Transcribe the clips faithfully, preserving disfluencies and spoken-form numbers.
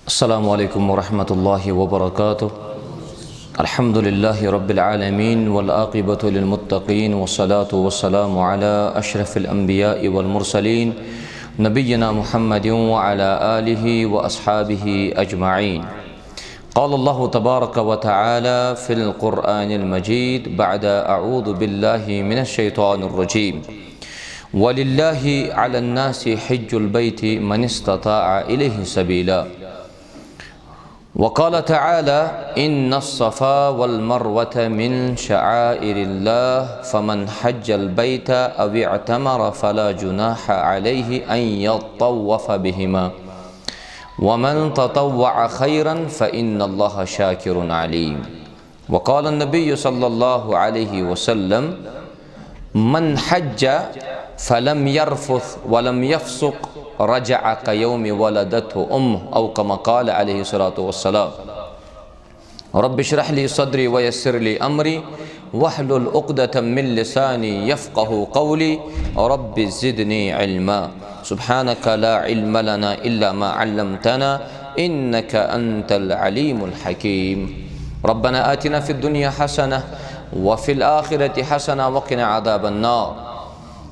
السلام عليكم ورحمة الله وبركاته. الحمد لله رب العالمين، والعاقبة للمتقين، والصلاة والسلام على أشرف الأنبياء والمرسلين، نبينا محمد وعلى آله وأصحابه أجمعين. قال الله تبارك وتعالى في القرآن المجيد بعد أعوذ بالله من الشيطان الرجيم: ولله على الناس حج البيت من استطاع إليه سبيلا. وقال تعالى: إن الصفا والمروة من شعائر الله، فمن حج البيت أو اعتمر فلا جناح عليه أن يطوف بهما، ومن تطوع خيرا فإن الله شاكر عليم. وقال النبي صلى الله عليه وسلم: من حج فلم يرفث ولم يفسق رجع كيوم ولدته أمه، أو كما قال عليه الصلاة والسلام. رب اشرح لي صدري ويسر لي أمري واحلل عقدة من لساني يفقه قولي. رب زدني علما. سبحانك لا علم لنا إلا ما علمتنا إنك أنت العليم الحكيم. ربنا آتنا في الدنيا حسنة وفي الآخرة حسنة وقنا عذاب النار.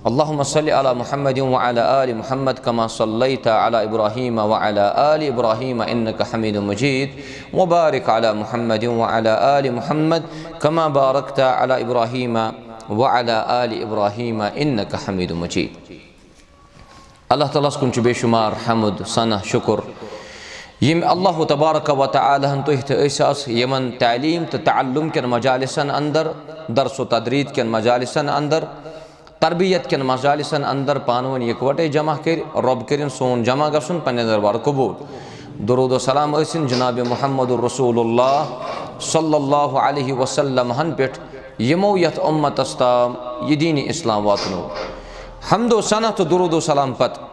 اللهم صل على محمد وعلى آل محمد كما صليت على إبراهيم وعلى آل إبراهيم إنك حميد مجيد، وبارك على محمد وعلى آل محمد كما باركت على إبراهيم وعلى آل إبراهيم إنك حميد مجيد. اللہ تعالیٰ ہس کُن چھُ بے شمار حمد، ثنا، شکر، ییٚمۍ اللہ تبارک و تعالیٰ ہن تُہۍ تہٕ أسۍ آس یِمن تعلیٖم تہٕ تعلُم کٮ۪ن مجالسن اندر، درس و تدریٖس کٮ۪ن مجالسن اندر، تربیت کٮ۪ن مجالسن اندر پانہٕ ؤنۍ یکوٹے جمع کٔرۍ۔ رۄب کٔرِن سون جمع گژھُن پننہِ دربار قبول۔ درود و سلام ٲسِن جناب محمد رسول اللہ صلی اللہ علیہ وسلم ہن پٮ۪ٹھ، یِمو یتھ امتس تام یہِ دین اسلام واتنو۔ حمد و ثنا تہٕ درود و سلام پتہٕ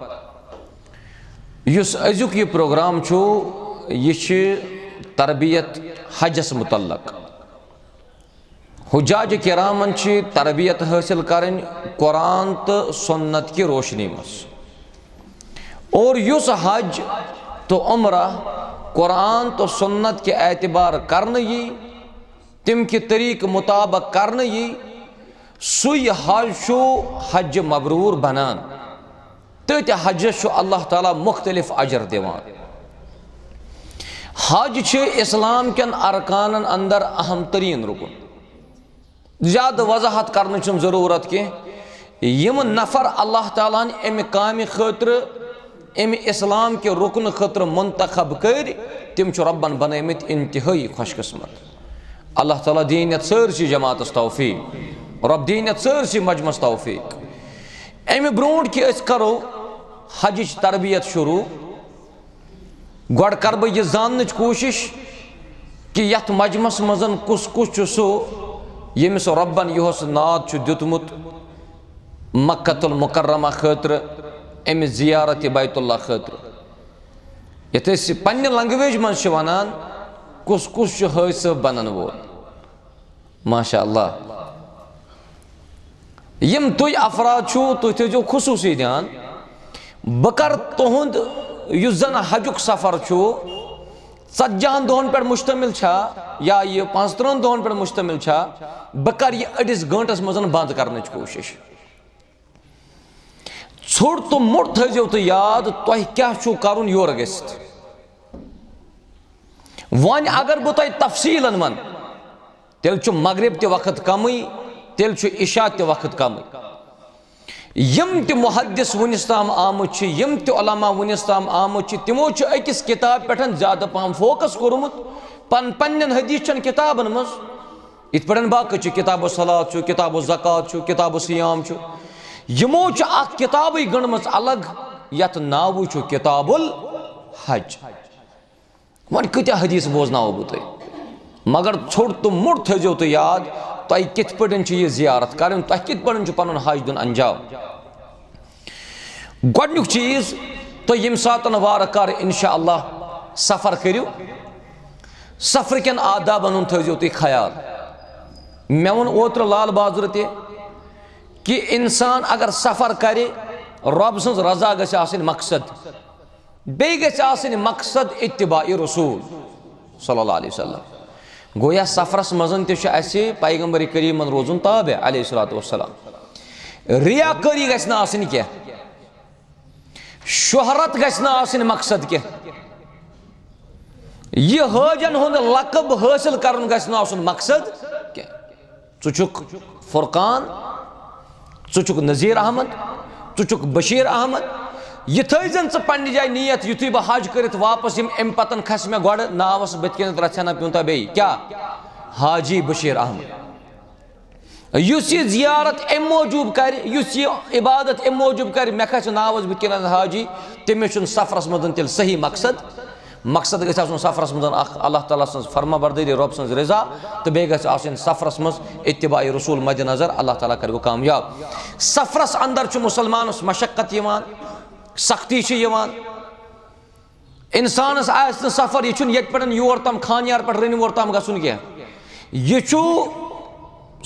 یُس أزیُک یہِ پروگرام چھُ، یہِ چھِ تربیت حجس متعلق۔ حجاج کرامن چھِ تربیت حٲصِل کرٕنۍ قرآن تہٕ سنت کہِ روشنی منٛز۔ اور یُس حج تہٕ عمرہ قرآن تہٕ سنت کہِ اعتبار کرنہٕ یی، تِم کہِ طریٖقہٕ مطابق کرنہٕ یی، سُے حج چھُ حج مبرور بنان۔ تہٕ تہِ حجس چھُ اللہ تعالیٰ مختلف اجر دِوان۔ حج چھِ اسلام کٮ۪ن ارکانن اندر اہم ترین رکن۔ زیادٕ وضاحت کرنٕچ چھُنہٕ ضروٗرت کینٛہہ۔ یِم نفر اللہ تعالیٰ ہن امہِ کامہِ خٲطرٕ، امہِ اسلام کہِ رکنہٕ خٲطرٕ منتخب کٔرۍ، تِم چھِ رۄبن بنٲومٕتۍ انتہٲیی خوش قسمت۔ اللہ تعالیٰ دِیِن یتھ سٲرسٕے جماعتس توفیق، رۄب دِیِن یتھ سٲرسٕے مجمعس توفیق۔ امہِ برونٛٹھ کہِ أسۍ کرو حجٕچ تربیت شروع، گۄڈٕ کرٕ بہٕ یہِ زاننٕچ کوٗشِش کہِ یتھ مجمعس منٛز کُس کُس چھُ سُہ، ییٚمِس رۄبن یُہُس ناد چھُ دیُتمُت مکہ المکرمہ خٲطرٕ، امہِ زیارت بیت اللہ خٲطرٕ۔ یتھ أسۍ پننہِ language منٛز چھِ ونان، کُس کُس چھُ حٲج صٲب بنن وول۔ ماشاء اللہ۔ یِم تُہۍ افراد چھِو، تُہۍ تھٲیزیو خصوٗصی دھیان۔ بہٕ کرٕ تُہُنٛد یُس زن حجُک سفر چھُ، ژتجی ہن دۄہن پٮ۪ٹھ مشتمل چھا یا یہِ پانٛژترٕٛہن دۄہن پٮ۪ٹھ مشتمل چھا، بہٕ کرٕ یہِ أڑِس گٲنٹس منٛز بند کرنٕچ کوٗشش۔ ژھوٚٹ تہٕ موٚٹ تھٲیزیو تُہۍ یاد، تۄہہِ کیٛاہ چھُو کرُن یورٕ گٔژھِتھ۔ وۄنۍ اگر بہٕ تۄہہِ تفصیٖلن ونہٕ، تیٚلہِ چھُ مغرب تہِ وقت کمٕے، تیٚلہِ چھُ عشاء تہِ وقت کمٕے۔ یِم تہِ محدث وُنِس تام آمٕتۍ چھِ، یِم تہِ علماء وُنِس تام آمٕتۍ چھِ، تِمو چھُ أکِس کِتابہِ پٮ۪ٹھ زیادٕ پہم focus کوٚرمُت، پن-، پننٮ۪ن حدیث چٮ۪ن کِتابن منٛز، یِتھ پٲٹھۍ باقٕے چھِ، کتاب الصلاۃ چھُ، کتاب الزکوٰۃ چھُ، کتاب الصیام چھُ۔ یِمو چھِ اکھ کِتابٕے گٔنڈمٕژ الگ، یتھ ناوٕے چھُ کتاب الحج۔ وۄنۍ کۭتیاہ حدیث بوزناوو بہٕ تۄہہِ؟ مگر ژھوٚٹ تہٕ موٚٹ تھٲیزیو تُہۍ یاد، تۄہہِ کِتھ پٲٹھۍ چھِ یہِ زیارت کرٕنۍ، تۄہہِ کِتھ پٲٹھۍ چھُ پنُن حج دیُن انجام۔ گۄڈٕنیُک چیٖز، تُہۍ ییٚمہِ ساتَن وارٕ کارٕ انشاءاللہ سفر کٔرِو، سفرٕ کٮ۪ن آدابَن ہُنٛد تھٲیزیو تُہۍ خیال۔ مےٚ ووٚن اوترٕ لال بازرٕ تہِ کہِ انسان اگر سفر کرِ، رۄب سٕنٛز رضا گژھِ آسٕنۍ مقصد۔ بیٚیہِ گژھِ آسٕنۍ مقصد اتباع رسول صلی اللہ علیہ وسلم۔ گویا سفرس منٛز تہِ چھُ اَسہِ پیغمبر کریٖمن روزُن تابع علیہ الصلوۃ والسلام۔ ریاکٲری گژھِ نہٕ آسٕنۍ کینٛہہ، شہرت گژھِ نہٕ آسٕنۍ مقصد کینٛہہ، یہِ حٲجن ہُنٛد لقب حٲصِل کرُن گژھِ نہٕ آسُن مقصد کینٛہہ۔ ژٕ چھُکھ فرقان، ژٕ چھُکھ نذیر احمد، ژٕ چھُکھ بشیر احمد۔ یہِ تھٲوزٮ۪ن ژٕ پننہِ جایہِ نیت، یُتھُے بہٕ حج کٔرِتھ واپس یِمہٕ، امہِ پتن کھسہِ مےٚ گۄڈٕ ناوس بٕتھِ کَنٮ۪تھ رژھِ ہنا پیوٗنتہ بیٚیہِ۔ کیٛاہ؟ حاجی بشیر احمد۔ یُس یہِ زیارت امہِ موٗجوٗب کرِ، یُس یہِ عبادت امہِ موٗجوٗب کرِ، مےٚ کھسہِ ناوس بٕتھِ کَنٮ۪تھ حاجی، تٔمِس چھُنہٕ سفرس منٛز تیٚلہِ صحیح مقصد۔ مقصد گژھِ آسُن سفرس منٛز اکھ اللہ تعالیٰ سٕنٛز فرما بردٲری، رۄب سٕنٛز رضا، تہٕ بیٚیہِ گژھِ آسٕنۍ سفرس منٛز اتباع رسول مد نظر، اللہ تعالیٰ کرِ وۄنۍ کامیاب۔ سفرس اندر چھُ مسلمانس مشقت یِوان، سختی چھِ یِوان۔ انسانس آسہِ نہٕ سفر، یہِ چھُنہٕ ییٚتہِ پٮ۪ٹھ یور تام خانیار پٮ۪ٹھ رٔنۍ وور تام گژھُن کینٛہہ۔ یہِ چھُ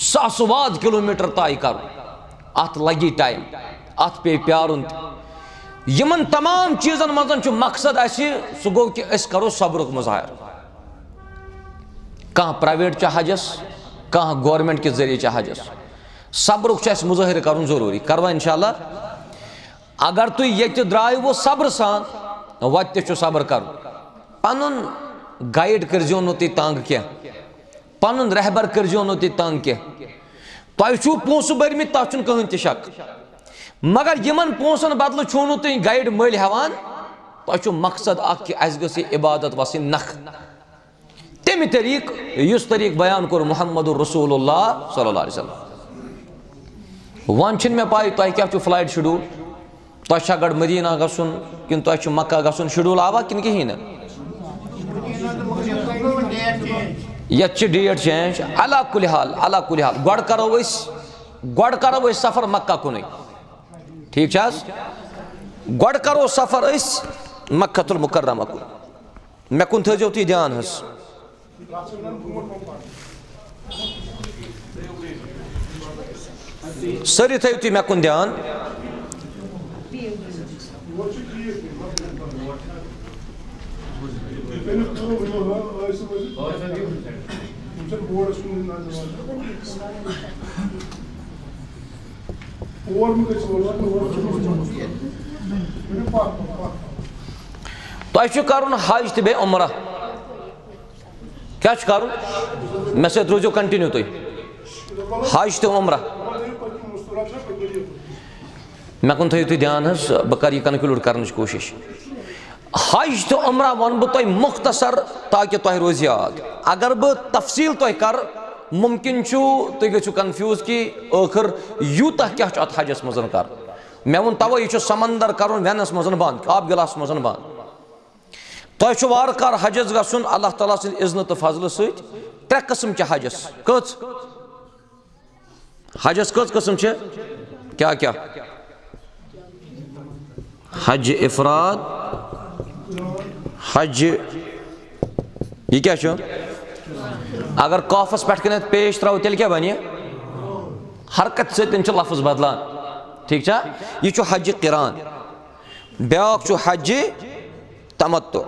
ساسہٕ واد کلوٗمیٹر طے کرُن۔ اتھ لگہِ ٹایم، اتھ پیٚیہِ پیارُن تہِ۔ یِمن تمام چیٖزن منٛز چھُ مقصد اسہِ، سُہ گوٚو کہِ أسۍ کرو صبرُک مظاہرٕ۔ کانٛہہ پرایویٹ چھُ حجس، کانٛہہ گورنمنٹ کہِ ذٔریعہٕ چھُ حجس۔ صبرُک چھُ اسہِ مظٲہرٕ کرُن ضروٗری۔ کروا انشاءاللہ؟ اگر تُہۍ ییٚتہِ درٛایوٕ صبرٕ سان، وتہِ تہِ چھُ صبر کرُن۔ پنُن گایڈ کٔرزیو نہٕ تُہۍ تنگ کینٛہہ، پنُن رہبر کٔرزیو نہٕ تُہۍ تنگ کینٛہہ۔ تۄہہِ چھُو پونٛسہٕ بٔرمٕتۍ، تتھ چھُنہٕ کٕہٕنۍ تہِ شک، مگر یِمن پونٛسن بدلہٕ چھُو نہٕ تُہۍ گایڈ مٔلۍ ہٮ۪وان۔ تۄہہِ چھُو مقصد اکھ کہِ اسہِ گٔژھ یہِ عبادت وسٕنۍ نکھٕ۔ تمہِ طریٖقہٕ یُس طریٖقہٕ بیان کوٚر محمد رسول اللہ صلی اللہ علیہ وسلم۔ وۄنۍ چھِنہٕ مےٚ پَے تۄہہِ کیٛاہ چھُ فلائٹ شیڈول، تۄہہِ چھا گۄڈٕ مدینہ گژھُن کِنہٕ تۄہہِ چھُ مکہ گژھُن؟ شیڈول آوا کِنہٕ کِہیٖنۍ نہٕ؟ یَتھ چھِ ڈیٹ چینج۔ علی کُلہِ حال، علی کُلہِ حال، گۄڈٕ کرو أسۍ، گۄڈٕ کرو أسۍ سفر مکہ کُنُے۔ ٹھیٖک چھا حظ؟ گۄڈٕ کرو سفر أسۍ مکہ المکرمہ کُن۔ مےٚ کُن تھٲیزیو تُہۍ دھیان حظ۔ سٲری تھٲیِو تُہۍ مےٚ کُن دھیان۔ تۄہہِ چھُ کرُن حج تہٕ بیٚیہِ عمرہ۔ کیٛاہ چھُ کرُن؟ مےٚ سۭتۍ روٗزِو continue تُہۍ۔ حج تہٕ عمرہ۔ مےٚ کُن تھٲیِو تُہۍ دھیان حظ، بہٕ کرٕ یہِ conclude کرنٕچ کوٗشِش۔ حج تہٕ عمرہ وَنہٕ بہٕ تۄہہِ مختصر تاکہِ تۄہہِ روزِ یاد۔ اگر بہٕ تفصیٖل تۄہہِ کرٕ، مُمکِن چھُ تُہۍ گٔژھِو confuse کہِ ٲخٕر یوٗتاہ کیٛاہ چھُ اَتھ حجَس منٛز کرُن۔ مےٚ ووٚن تَوَے یہِ چھُ سمندر کرُن وینَس منٛز بنٛد، آب گِلاسَس منٛز بنٛد۔ تۄہہِ چھُ وارٕ کارٕ حجَس گژھُن اللہ تعالیٰ سٕنٛدِ اذنہٕ تہٕ فضلہٕ سۭتۍ۔ ترٛےٚ قٕسم چھِ حجَس۔ کٔژ؟ حجس کٔژ قٕسم چھِ؟ کیٛاہ کیٛاہ؟ حج افراد، حج، یہِ کیٛاہ چھُ؟ اگر قافس پٮ۪ٹھ کٔنٮ۪تھ پیش ترٛاوو، تیٚلہِ کیٛاہ بنہِ؟ حرکت سۭتۍ چھُ لفظ بدلان۔ ٹھیٖک چھا؟ یہِ چھُ حج قران۔ بیٛاکھ چھُ حج تمتع۔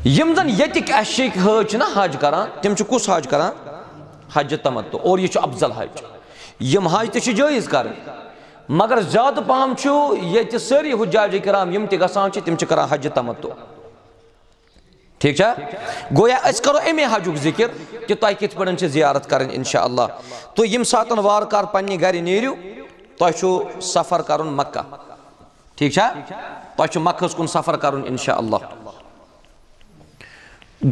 یِم زن ییٚتِکۍ اَسہِ چھِ حٲج چھِنہ حج کران، تِم چھِ کُس حج کران؟ حج تمتع۔ اور یہِ چھُ افضل حج۔ یِم حج تہِ چھِ جٲیز کرٕنۍ، مگر زیادٕ پہم چھُ ییٚتہِ سٲری حجاج کرام یِم تہِ گژھان چھِ، تِم چھِ کران حج تمتع۔ ٹھیٖک چھا؟ گویا أسۍ کرو اَمے حجُک ذِکِر کہِ تۄہہِ کِتھ پٲٹھۍ چھِ زیارت کرٕنۍ، انشاءاللہ۔ تُہۍ ییٚمہِ ساتَن وارٕ کارٕ پننہِ گرِ نیٖرِو، تۄہہِ چھُو سفر کرُن مکہ۔ ٹھیٖک چھا؟ تۄہہِ چھُ مکہَس کُن سفر کرُن، انشاءاللہ۔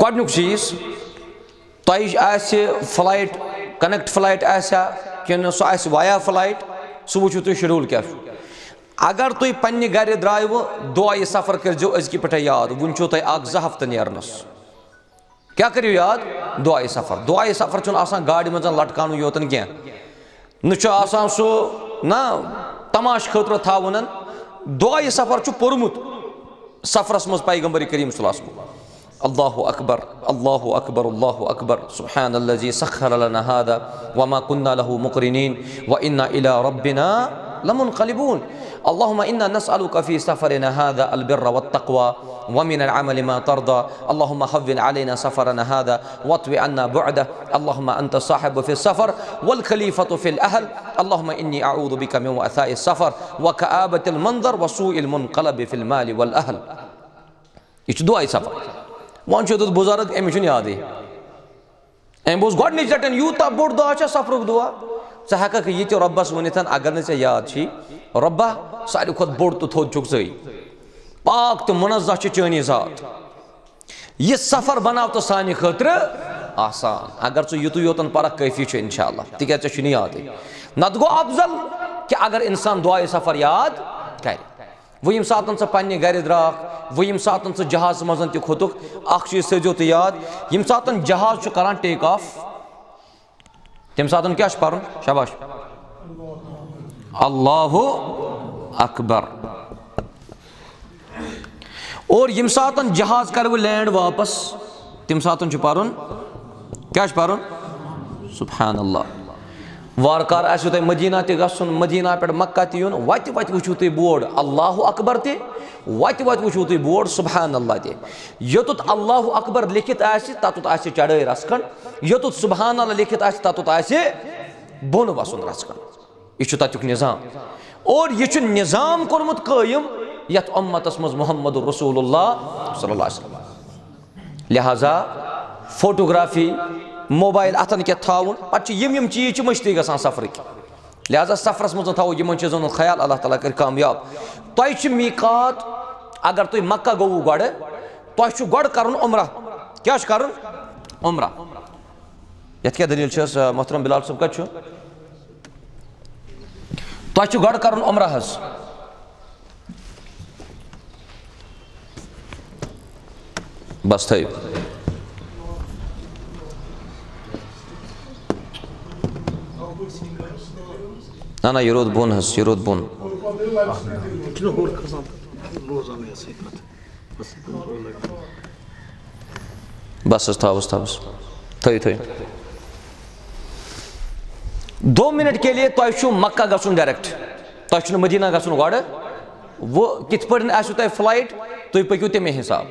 گۄڈٕنیُک چیٖز، تۄہہِ آسہِ flight، connect flight آسہِ ہا کِنہٕ سُہ آسہِ via flight، سُہ وٕچھِو تُہۍ schedule کیٛاہ چھُ۔ اگر تُہۍ پننہِ گرِ درٛایوٕ، دُعایہِ سفر کٔرۍزیو أزکہِ پٮ۪ٹھَے یاد، وُنہِ چھُو تۄہہِ اکھ زٕ ہفتہٕ نیرنَس۔ کیٛاہ کٔرِو یاد؟ دُعایہِ سفر۔ دُعایہِ سفر چھُنہٕ آسان گاڑِ منٛز لٹکاونُے یوتن کینٛہہ۔ نہ چھُ آسان سُہ، نہ، تماش خٲطرٕ تھاوُن۔ دُعایہِ سفر چھُ پوٚرمُت سفرس منٛز پیغمبر کریم صلی اللہ علیہ وسلم۔ اللہ اکبر، اللہ اکبر، اللہ اکبر۔ سبحان الذي سخر لنا هذا وما كنا له مقرنين وإنا إلى ربنا لمنقلبون۔ اللهم إنا نسألك في سفرنا هذا البر والتقوى ومن العمل ما ترضى. اللهم هون علينا سفرنا هذا واطو عنا بعده. اللهم أنت الصاحب في السفر والخليفة في الأهل. اللهم إني أعوذ بك من وعثاء السفر وكآبة المنظر وسوء المنقلب في المال والأهل. یہِ چھُ دُعاے سفر۔ وۄنۍ چھُ یوٚتَتھ بُزرگ، أمِس چھُنہٕ یادٕے۔ أمۍ بوٗز گۄڈٕنِچ لَٹہِ یوٗتاہ بوٚڑ دۄہ چھا سفرُک دُعا۔ ژٕ ہٮ۪کَکھ یہِ تہِ رۄبَس ؤنِتھ، اگر نہٕ ژےٚ یاد چھُے، رۄبا، ساروی کھۄتہٕ بوٚڑ تہٕ تھوٚد چھُکھ ژٕے۔ پاک تہٕ منزہ چھُ چٲنی ذات۔ یہِ سفر بناو تہٕ سانہِ خٲطرٕ آسان۔ اگر ژٕ یُتُے یوتَن پَرَکھ، کٲفی چھُ انشاءاللہ، تِکیٛازِ ژےٚ چھُنہٕ یادٕے۔ نَتہٕ گوٚو افضل کہِ اگر اِنسان دُعاے سفر یاد کَرِ۔ وۄنۍ ییٚمہِ ساتَن ژٕ پنٛنہِ گَرِ درٛاکھ، وۄنۍ ییٚمہِ ساتَن ژٕ جہازَس منٛز تہِ کھوٚتُکھ، اَکھ چیٖز تھٲیزیو تُہۍ یاد، ییٚمہِ ساتَن جہاز چھُ کَران ٹیک آف، تَمہِ ساتَن کیٛاہ چھُ پَرُن؟ شاباش۔ اللہ اکبر۔ اور ییٚمہِ ساتَن جہاز کَرِ وۄنۍ لینڈ واپس، تَمہِ ساتَن چھُ پَرُن، کیٛاہ چھُ پَرُن؟ سبحان اللہ۔ وارٕ کارٕ آسِوٕ تۄہہِ مدینہ تہِ گژھُن، مدینہ پٮ۪ٹھ مکہ تہِ یُن، وَتہِ وَتہِ وٕچھِو تُہۍ بورڈ اللہ اکبر تہِ، وَتہِ وَتہِ وٕچھِو تُہۍ بورڈ سبحان اللہ تہِ۔ یوٚتُتھ اللہ اکبر لیکھِتھ آسہِ، تَتُتھ آسہِ چڑٲے رَژھ کھنٛڈ، یوٚتُتھ سبحان اللہ لیکھِتھ آسہِ، تَتُتھ آسہِ بۄن وَسُن رَژھ کھنٛڈ۔ یہِ چھُ تَتیُک نظام۔ اور یہِ چھُ نظام کوٚرمُت قٲیِم یَتھ اُمتَس منٛز محمد رسول اللہ صلی اللہ علیہ وسلم۔ لہذا فوٹوگرافی، موبایل اَتھَن کٮ۪تھ تھاوُن، پَتہٕ چھِ یِم یِم چیٖز چھِ مٔشتٕے گژھان سفرٕکۍ۔ لہذا سفرَس منٛز تھاوو یِمَن چیٖزَن ہُنٛد خیال، اللہ تعالیٰ کَرِ کامیاب۔ تۄہہِ چھِ میٖقات، اگر تُہۍ مکہ گوٚوُ گۄڈٕ، تۄہہِ چھُ گۄڈٕ کَرُن عمرہ۔ کیٛاہ چھُ کَرُن؟ عمرہ۔ یَتھ کیٛاہ دٔلیٖل چھِ حظ، محترم بلال صٲب کَتہِ چھُ؟ تۄہہِ چھُ گۄڈٕ کَرُن عمرہ حظ۔ بس تھٲیِو۔ نہ، نہ، یہِ روٗد بۄن حظ، یہِ روٗد بۄن۔ بس حظ، تھاوُس، تھاوُس۔ تھٲیِو، تھٲیِو۔ دو منٹ کے لیے تۄہہِ چھُو مکہ گژھُن ڈائریکٹ۔ تۄہہِ چھُنہٕ مدینہ گژھُن گۄڈٕ۔ وۄنۍ کِتھ پٲٹھۍ آسِوٕ تۄہہِ فلائٹ، تُہۍ پٔکِو تَمے حساب۔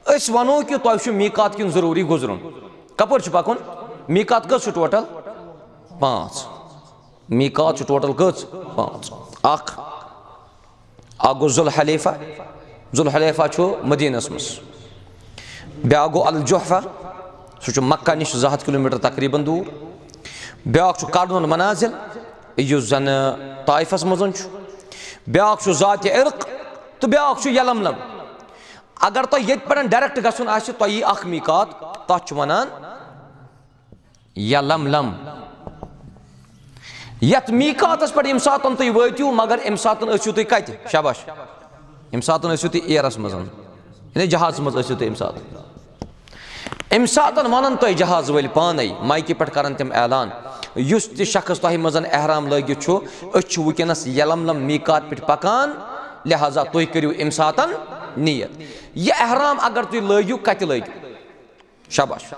أسۍ وَنو کہِ تۄہہِ چھُ میٖقات کِنۍ ضروٗری گُزرُن۔ کَپٲرۍ چھُ پَکُن؟ میٖقات کٔژ چھُ ٹوٹل؟ پانٛژھ۔ میٖقات چھُ ٹوٹل کٔژ؟ پانٛژھ۔ اکھ، اکھ گوٚو ذوالحلیفہ۔ ذوالحلیفہ چھُ مدینس منٛز۔ بیٛاکھ گوٚو الجحفہ، سُہ چھُ مکہ نِش زٕ ہتھ کلوٗمیٹر تقریباً دوٗر۔ بیٛاکھ چھُ قرن المنازل، یُس زن طائفس منٛز چھُ۔ بیٛاکھ چھُ ذات عرق، تہٕ بیٛاکھ چھُ یلملم۔ اگر تۄہہِ ییٚتہِ پٮ۪ٹھ ڈائریکٹ گژھُن آسہِ، تۄہہِ یی اکھ میٖقات، تتھ چھِ ونان یلملم۔ یتھ میٖقاتس پٮ۪ٹھ ییٚمہِ ساتن تُہۍ وٲتِو، مگر امہِ ساتن ٲسِو تُہۍ کتہِ؟ شاباش۔ امہِ ساتن ٲسِو تُہۍ ایرس منٛز، یعنی جہازس منٛز ٲسِو تُہۍ امہِ ساتن۔ امہِ ساتن ونن تۄہہِ جہاز وٲلۍ پانے، مایکہِ پٮ۪ٹھ کرن تِم اعلان، یُس تہِ شخص تۄہہِ منٛز احرام لٲگِتھ چھُ، أسۍ چھِ وٕنکیٚنس یلملم میٖقات پٮ۪ٹھ پکان، لہذا تُہۍ کٔرِو امہِ ساتن نیت۔ یہِ احرام اگر تُہۍ لٲگِو، کتہِ لٲگِو؟ شاباش۔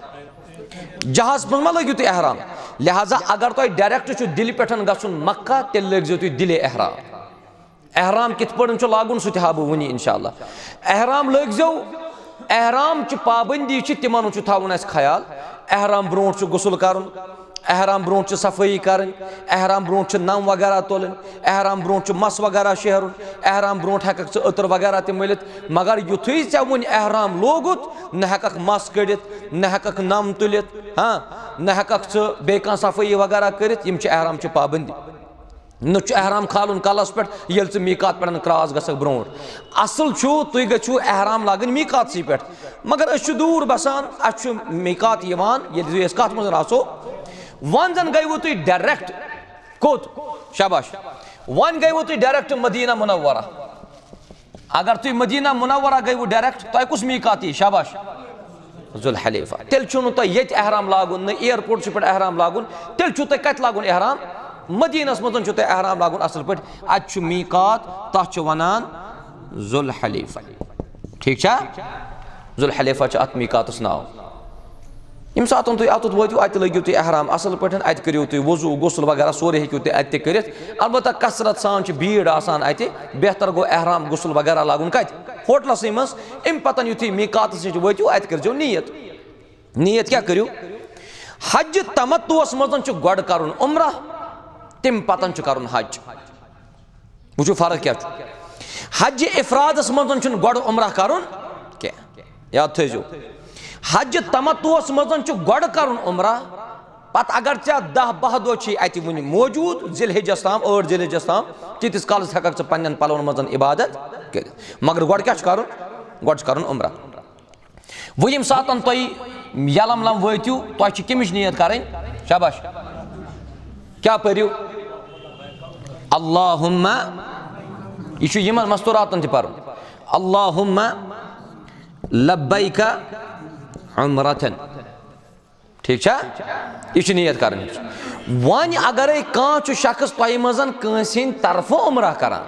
جہازس منٛز ما لٲگِو تُہۍ احرام؟ لہذا اگر تۄہہِ ڈائریکٹ چھُ دِلہِ پٮ۪ٹھ گژھُن مکہ، تیٚلہِ لٲگزیو تُہۍ دِلے احرام۔ احرام کِتھ پٲٹھۍ چھُ لاگُن، سُہ تہِ ہاوٕ بہٕ وُنی انشاءاللہ۔ احرام لٲگزیو، احرام چہِ پابندی چھِ، تِمن ہُنٛد چھُ تھاوُن اَسہِ خیال۔ احرام برونٛٹھ چھُ غسل کرُن، احرام برونٛٹھ چھِ صفٲیی کرٕنۍ، احرام برونٛٹھ چھِ نم وغیرہ تُلٕنۍ، احرام برونٛٹھ چھُ مس وغیرہ شیرُن، احرام برونٛٹھ ہٮ۪ککھ ژٕ عطر وغیرہ تہِ مٔلِتھ، مگر یُتھُے ژےٚ وُنہِ احرام لوگُتھ، نہ ہٮ۪ککھ مس کٔڑِتھ، نہ ہٮ۪ککھ نم تُلِتھ، ہاں، نہ ہٮ۪ککھ ژٕ بیٚیہِ کانٛہہ صفٲیی وغیرہ کٔرِتھ، یِم چھِ احرام چہِ پابندی۔ نہ چھُ احرام کھالُن کلس پٮ۪ٹھ، ییٚلہِ ژٕ میٖقات پٮ۪ٹھ کراس گژھکھ برونٛٹھ۔ اصل چھُ، تُہۍ گژھِو احرام لاگٕنۍ میٖقاتسٕے پٮ۪ٹھ۔ مگر أسۍ چھِ دوٗر بسان، اَسہِ چھُ میٖقات یِوان، ییٚلہِ تُہۍ أسۍ کتھ منٛز آسو۔ وۄنۍ زن گٔیوٕ تُہۍ ڈائریکٹ کوٚت؟ شاباش۔ وۄنۍ گٔیوٕ تُہۍ ڈائریکٹ مدینہ منورہ۔ اگر تُہۍ مدینہ منورہ گٔیوٕ ڈائریکٹ، تۄہہِ کُس میٖقات یی؟ شاباش۔ ذوالحلیفہ۔ تیٚلہِ چھُو نہٕ تۄہہِ ییٚتہِ احرام لاگُن، نہ ایئرپورٹ چھُ پٮ۪ٹھ احرام لاگُن، تیٚلہِ چھُو تۄہہِ کتہِ لاگُن احرام؟ مدینس منٛز چھُو تۄہہِ احرام لاگُن اصل پٲٹھۍ۔ اتہِ چھُ میٖقات، تتھ چھِ ونان ذوالحلیفہ۔ ٹھیٖک چھا؟ ذوالحلیفہ چھُ اتھ میٖقاتس ناو۔ ییٚمہِ ساتَن تُہۍ اوٚتَتھ وٲتِو، اَتہِ لٲگِو تُہۍ احرام اَصٕل پٲٹھۍ، اَتہِ کٔرِو تُہۍ وضوٗ، غسل وغیرہ سورُے ہیٚکِو تُہۍ اَتہِ تہِ کٔرِتھ۔ البتہ کثرت سان چھِ بھیٖڑ آسان اَتہِ، بہتر گوٚو احرام غسل وغیرہ لاگُن کَتہِ؟ ہوٹلَسٕے منٛز۔ اَمہِ پَتَن یُتھُے میٖقاتَس نِش وٲتِو، اَتہِ کٔرۍزیو نیت۔ نیت کیٛاہ کٔرِو؟ حج تمتعس منٛز چھُ گۄڈٕ کَرُن عمرہ، تَمہِ پَتَن چھُ کَرُن حج۔ وٕچھِو فرق کیٛاہ چھُ۔ حج افرادَس منٛز چھُنہٕ گۄڈٕ عمرہ کَرُن کینٛہہ، یاد تھٲیزیو۔ حج تمتعس منٛز چھُ گۄڈٕ کَرُن عمرہ، پَتہٕ اگر ژےٚ دَہ باہ دۄہ چھِ اَتہِ وٕنہِ موجوٗد، ذی الحجس تام، ٲٹھ ذی الحجس تام، تیٖتِس کالَس ہٮ۪کَکھ ژٕ پنٛنٮ۪ن پَلوَن منٛز عبادت کٔرِتھ۔ مگر گۄڈٕ کیٛاہ چھُ کَرُن؟ گۄڈٕ چھُ کَرُن عمرہ۔ وۄنۍ ییٚمہِ ساتَن تُہۍ یلملم وٲتِو، تۄہہِ چھِ کَمِچ نیت کَرٕنۍ؟ شاباش۔ کیٛاہ پٔرِو؟ اللہم، یہِ چھُ یِمن مستوراتن تہِ پَرُن۔ اللہم لبیک عمرتن۔ ٹھیٖک چھا؟ یہِ چھِ نیت کَرٕنۍ۔ وۄنۍ اگرے کانٛہہ چھُ شخص تۄہہِ منٛز کٲنٛسہِ ہِنٛدِ طرفہٕ عمرہ کران،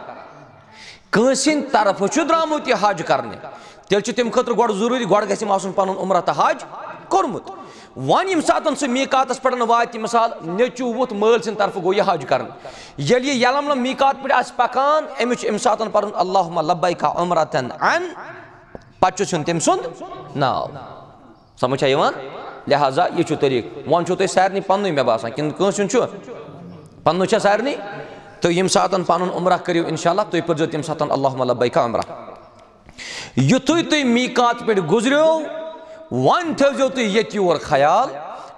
کٲنٛسہِ ہِنٛدِ طرفہٕ چھُ درٛامُت یہِ حج کرنہِ، تیٚلہِ چھُ تَمہِ خٲطرٕ گۄڈٕ ضروٗری، گۄڈٕ گژھِ أمۍ آسُن پَنُن عمرہ تہٕ حج کوٚرمُت۔ وۄنۍ ییٚمہِ ساتَن سُہ میٖقاتَس پٮ۪ٹھ واتہِ، مثال، نیٚچوٗ ووٚتھ مٲلۍ سٕنٛدِ طرفہٕ گوٚو یہِ حج کرنہٕ۔ ییٚلہِ یہِ یلملم میٖقات پٮ۪ٹھ آسہِ پَکان، أمِس چھُ اَمہِ ساتَن پَرُن اللہم لبیک عمرتن عن، پَتہٕ چھُس ہیوٚن تٔمۍ سُنٛد ناو۔ سمجھ چھا یِوان؟ لہذا یہِ چھُ طریٖقہٕ۔ وۄنۍ چھُو تۄہہِ سارنٕے پَننُے، مےٚ باسان، کِنہٕ کٲنٛسہِ ہُنٛد چھُ؟ پَننُے چھا سارنٕے؟ تُہۍ ییٚمہِ ساتَن پَنُن عمرہ کٔرِو، اِنشاءاللہ، تُہۍ پٔرۍزیو تَمہِ ساتَن اللہم لبیک عمرہ۔ یُتھُے تُہۍ میٖقات پٮ۪ٹھ گُزریو، وۄنۍ تھٲوزیو تُہۍ ییٚتہِ یور خیال،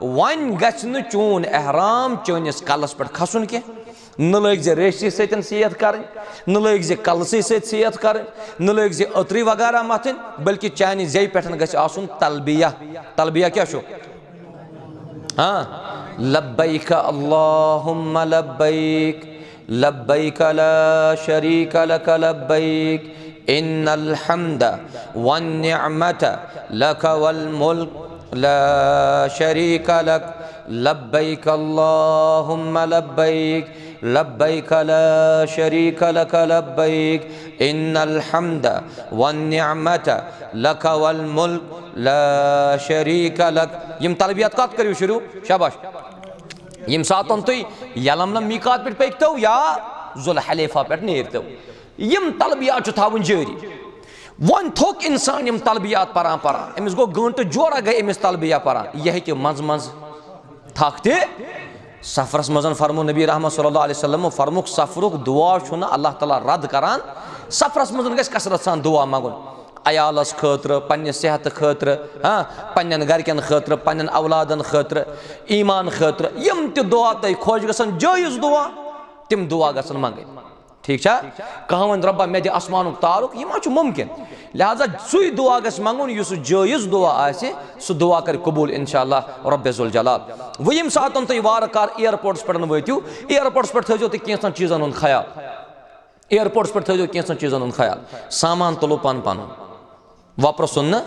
وۄنۍ گژھِ نہٕ چون احرام چٲنِس کَلَس پٮ۪ٹھ کھسُن کینٛہہ۔ نہ لٲگۍ زِ ریشہِ سۭتۍ سیٚتھ کرٕنۍ، نہ لٲگۍ زِ کلسٕے سۭتۍ سیٚتھ کرٕنۍ، نہ لٲگۍ زِ عطرٕے وغیرہ متھٕنۍ، بلکہِ چانہِ زیٚیہِ پٮ۪ٹھ گژھِ آسُن تلبیہ۔ تلبیہ کیٛاہ چھُ؟ ہاں، لبیک اللہم لبیک، لبیک لا شریک لک لبیک، ان الحمد والنعمت لک والملک لا شریک لک، لبیک اللہم لبیک، لبیک لا شریک لک لبیک، ان الحمد والنعمت لک والملک لا شریک لک۔ یِم تلبیات کتھ کٔرِو شروع؟ شاباش۔ ییٚمہِ ساتَن تُہۍ یلملم میٖقات پٮ۪ٹھ پٔکۍتو یا ذوالحلیفہ پٮ۪ٹھ نیرۍتو، یِم تلبیات چھُ تھاوُن جٲری۔ وۄنۍ تھوٚک اِنسان یِم تلبیات پران پران، أمِس گوٚو گٲنٛٹہٕ جورا گٔے أمِس تلبیہ پران، یہِ ہیٚکہِ منٛزٕ منٛزٕ تھکھ تہِ۔ سفرس منٛز فرمو نبی رحمت صلی اللہ علیہ وسلم، فرمُک سفرُک دعا چھُنہٕ اللہ تعالیٰ رد کران۔ سفرس منٛز گژھِ کثرت سان دعا منٛگُن، عیالس خٲطرٕ، پننہِ صحتہٕ خٲطرٕ، ہاں، پننٮ۪ن گرِکٮ۪ن خٲطرٕ، پننٮ۪ن اولادن خٲطرٕ، ایمان خٲطرٕ، یِم تہِ دعا تۄہہِ خۄش گژھن، جٲیز دعا، تِم دعا گژھن منٛگٕنۍ۔ ٹھیٖک چھا؟ کانٛہہ وَنہِ، "رۄبا، مےٚ دِ آسمانُک تعلق"، یہِ ما چھُ مُمکِن؟ لہذا سُے دُعا گژھِ منٛگُن یُس سُہ جٲیز دُعا آسہِ، سُہ دُعا کَرِ قبوٗل اِنشاءاللہ رۄبِ ذوالجلال۔ وۄنۍ ییٚمہِ ساتَن تُہۍ وارٕ کارٕ ایئرپورٹَس پٮ۪ٹھ وٲتِو، ایئرپورٹَس پٮ۪ٹھ تھٲیزیو تُہۍ کینٛژَن چیٖزَن ہُنٛد خیال۔ ایئرپورٹَس پٮ۪ٹھ تھٲیزیو کینٛژَن چیٖزَن ہُنٛد خیال۔ سامان تُلو پَنُن پَنُن۔ وۄپرٕ سُنٛد نہٕ،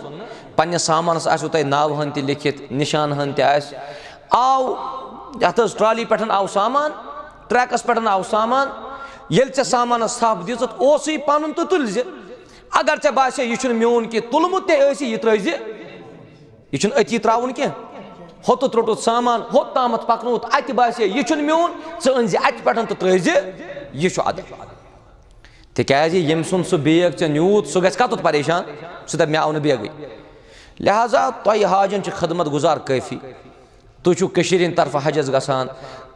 پنٛنِس سامانَس آسِوٕ تۄہہِ ناوٕ ہَن تہِ لیکھِتھ، نِشان ہَن تہِ آسہِ۔ آو یَتھ حظ ٹرالی پٮ۪ٹھ آو سامان، ٹرٛیکَس پٮ۪ٹھ آو سامان، ییٚلہِ ژےٚ سامانَس تھَپھ دِژٕتھ، اوسُے پَنُن تہٕ تُلۍ زِ۔ اگر ژےٚ باسے یہِ چھُنہٕ میون کینٛہہ، تُلمُت تہِ ٲسی، یہِ ترٛٲوۍ زِ۔ یہِ چھُنہٕ أتی ترٛاوُن کینٛہہ۔ ہوٚتُتھ روٚٹُتھ سامان، ہوٚت تامَتھ پَکنووُتھ، اَتہِ باسے یہِ چھُنہٕ میون، ژٕ أنۍ زِ اَتہِ پٮ۪ٹھ تہٕ ترٛٲوۍ زِ، یہِ چھُ اَدٕ۔ تِکیٛازِ ییٚمۍ سُنٛد سُہ بیگ ژےٚ نیوٗتھ، سُہ گژھِ کَتُتھ پریشان؟ سُہ دَپہِ، "مےٚ آو نہٕ بیگٕے۔" لہذا تۄہہِ حاجَن چھِ خدمت گُزار کٲفی۔ تُہۍ چھِو کٔشیٖرِ ہِنٛدِ طرفہٕ حجَس گژھان،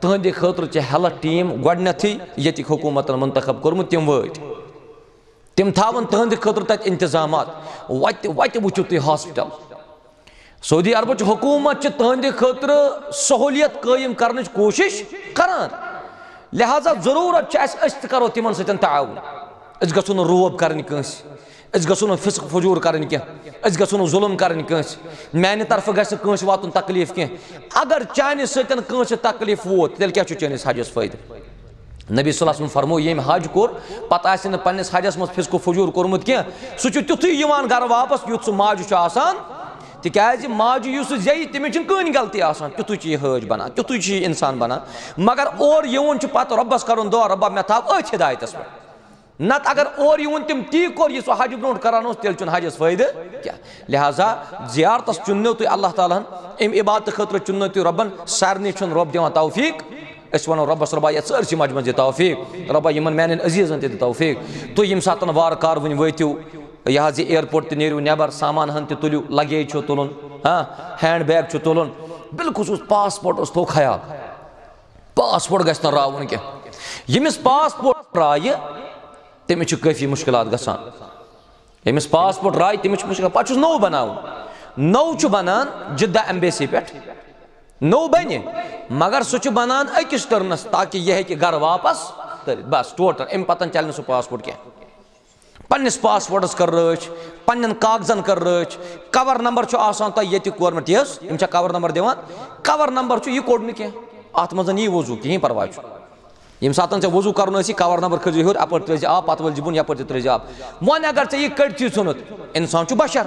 تُہٕنٛدِ خٲطرٕ چھِ ہیلتھ ٹیٖم گۄڈٕنٮ۪تھٕے ییٚتِکۍ حکوٗمتَن منتخب کوٚرمُت، تِم وٲتۍ۔ تِم تھاوَن تُہٕنٛدِ خٲطرٕ تَتہِ اِنتظامات۔ وَتہِ، وَتہِ وٕچھِو تُہۍ ہاسپِٹل۔ سعودی عربٕچ حکوٗمت چھِ تُہٕنٛدِ خٲطرٕ سہوٗلیت قٲیِم کرنٕچ کوٗشِش کران۔ لہذا ضروٗرت چھِ اَسہِ، أسۍ تہِ کرو تِمن سۭتۍ تعاوُن۔ أسۍ گژھو نہٕ روب کرٕنۍ کٲنٛسہِ، أسۍ گژھو نہٕ فِسق فجوٗر کرٕنۍ کینٛہہ، أسۍ گژھو نہٕ ظُلُم کرٕنۍ کٲنٛسہِ۔ میانہِ طرفہٕ گژھِ نہٕ کٲنٛسہِ واتُن تکلیٖف کینٛہہ۔ اگر چانہِ سۭتۍ کٲنٛسہِ تکلیٖف ووت، تیٚلہِ کیٛاہ چھُ چٲنِس حجس فٲیدٕ؟ نبی صلی اللہ علیہ وسلم فرموو، ییٚمۍ حج کوٚر، پتہٕ آسہِ نہٕ پننِس حجس منٛز فِسق و فجوٗر کوٚرمُت کینٛہہ، سُہ چھُ تیُتھُے یِوان گرٕ واپس، یُتھ سُہ ماجہِ چھُ آسان۔ تِکیٛازِ ماجہِ یُس سُہ زیٚیہِ، تٔمِس چھِنہٕ کٕہٕنۍ غلطی آسان، تیُتھُے چھُ یہِ حٲج بنان، تیُتھُے چھُ یہِ انسان بنان۔ مگر اورٕ یِوُن چھُ پتہٕ رۄبس کرُن دُعا، "رۄبا، مےٚ تھاو أتھۍ ہدایتس پٮ۪ٹھ۔" نتہٕ اگر اورٕ یِوُن تِم تی کوٚر یہِ سُہ حج برونٛٹھ کران اوس، تیٚلہِ چھُنہٕ حجس فٲیدٕ کینٛہہ۔ لہذا زیارتس چُننو تُہۍ اللہ تعالیٰ ہن، امہِ عبادتہٕ خٲطرٕ چُننو تُہۍ رۄبن۔ سارنٕے چھُنہٕ رۄب دِوان توفیق۔ أسۍ ونو رۄبس، رۄبا، یتھ سٲرسٕے مجمس دِ توفیق، رۄبا، یِمن میانٮ۪ن عزیزن تہِ دِ توفیق۔ تُہۍ ییٚمہِ ساتن وارٕ کارٕ وُنہِ وٲتِو، یہِ حظ یہِ airport تہِ نیرِو نٮ۪بر، سامان ہن تہِ تُلِو، luggage چھُ تُلُن، ہاں، hand bag چھُ تُلُن، بالخصوص passport اوس تھوٚو خیال۔ پاسپورٹ گژھِ نہٕ راوُن کینٛہہ۔ ییٚمِس پاسپورٹ رایہِ، تٔمِس چھِ کٲفی مُشکِلات گژھان۔ ییٚمِس پاسپورٹ رایہِ، تٔمِس چھِ مُشکِلات۔ پَتہٕ چھُس نوٚو بَناوُن۔ نوٚو چھُ بَنان جدہ embassy پٮ۪ٹھ۔ نوٚو بَنہِ، مگر سُہ چھُ بَنان أکِس ٹٔرنَس، تاکہِ یہِ ہیٚکہِ گَرٕ واپَس تٔرِتھ۔ بَس، ٹوٹل۔ اَمہِ پَتہٕ چَلہِ نہٕ سُہ پاسپورٹ کینٛہہ۔ پننِس پاسپورٹس کٔر رٲچھ، پننٮ۪ن کاغذن کٔر رٲچھ، cover number چھُ آسان تۄہہِ ییٚتہِ گورمنٹ یس، یِم چھا cover number دِوان؟ Cover number چھُ، یہِ کوٚڑ نہٕ کینٛہہ، اتھ منٛز یی وضو، کِہیٖنۍ پرواے چھُ۔ ییٚمہِ ساتن ژےٚ وضو کرُن آسی، cover number کھٲلۍ زِ ہیوٚر، اپٲرۍ ترٲوۍ زِ آب، پتہٕ وٲلۍ زِ بۄن، یپٲرۍ تہِ ترٲوۍ زِ آب۔ وۄنۍ اگر ژےٚ یہِ کٔڑتھٕے ژھُنُتھ، انسان چھُ بشر،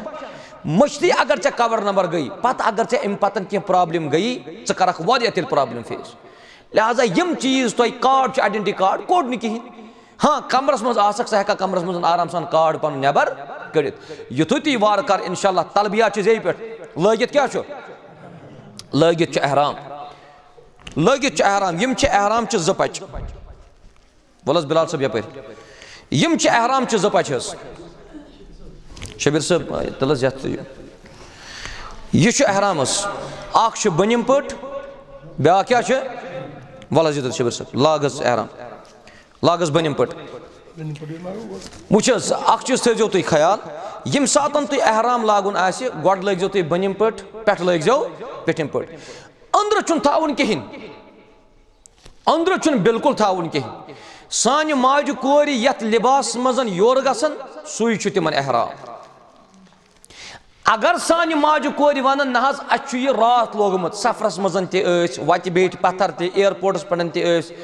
مٔشتٕے اگر ژےٚ cover number گٔیی، پتہٕ اگر ژےٚ امہِ پتن کینٛہہ problem گٔیی، ژٕ کرکھ واریاہ تیٚلہِ problem face۔ لہذا یِم چیٖز تۄہہِ card چھُ، identity card، کوٚڑ نہٕ کِہیٖنۍ۔ ہاں، کمرس منٛز آسکھ، ژٕ ہیٚککھ کمرس منٛز آرام سان card پنُن نٮ۪بر کٔڑِتھ۔ یُتھُے تُہۍ وارٕ کارٕ انشاءاللہ تلبیہ چھِ زیٚیہِ پٮ۪ٹھ، لٲگِتھ کیٛاہ چھُ؟ لٲگِتھ چھُ احرام۔ لٲگِتھ چھُ احرام۔ یِم چھِ احرام چہِ زٕ پچہِ۔ وَلہٕ حظ بلال صٲب یپٲرۍ۔ یِم چھِ احرام چہِ زٕ پچہِ حظ۔ شبیر صٲب، تُل حظ یتھ۔ یہِ چھُ احرام حظ۔ اکھ چھُ بٔنِم پٔٹ، بیٛاکھ کیٛاہ چھُ؟ وَلہٕ حظ یہِ تُل شبیر صٲب، لاگ حظ احرام۔ لاگس بٔنِم پٲٹھۍ۔ وٕچھ حظ، اکھ چیٖز تھٲیزیو تُہۍ خیال، ییٚمہِ ساتن تُہۍ احرام لاگُن آسہِ، گۄڈٕ لٲگزیو تُہۍ بٔنِم پٲٹھۍ، پٮ۪ٹھٕ لٲگزیو پیٚٹھِم پٲٹھۍ۔ أنٛدرٕ چھُنہٕ تھاوُن کِہیٖنۍ، أنٛدرٕ چھُنہٕ بِلکُل تھاوُن کِہیٖنۍ۔ سانہِ ماجہِ کورِ یتھ لباسس منٛز یورٕ گژھن، سُے چھُ تِمن احرام۔ اگر سانہِ ماجہِ کورِ ونن، نہ حظ، اسہِ چھُ یہِ راتھ لوگمُت، سفرس منٛز تہِ ٲسۍ، وتہِ بیٖٹھۍ پتھر تہِ، ایئرپورٹس پٮ۪ٹھ تہِ ٲسۍ،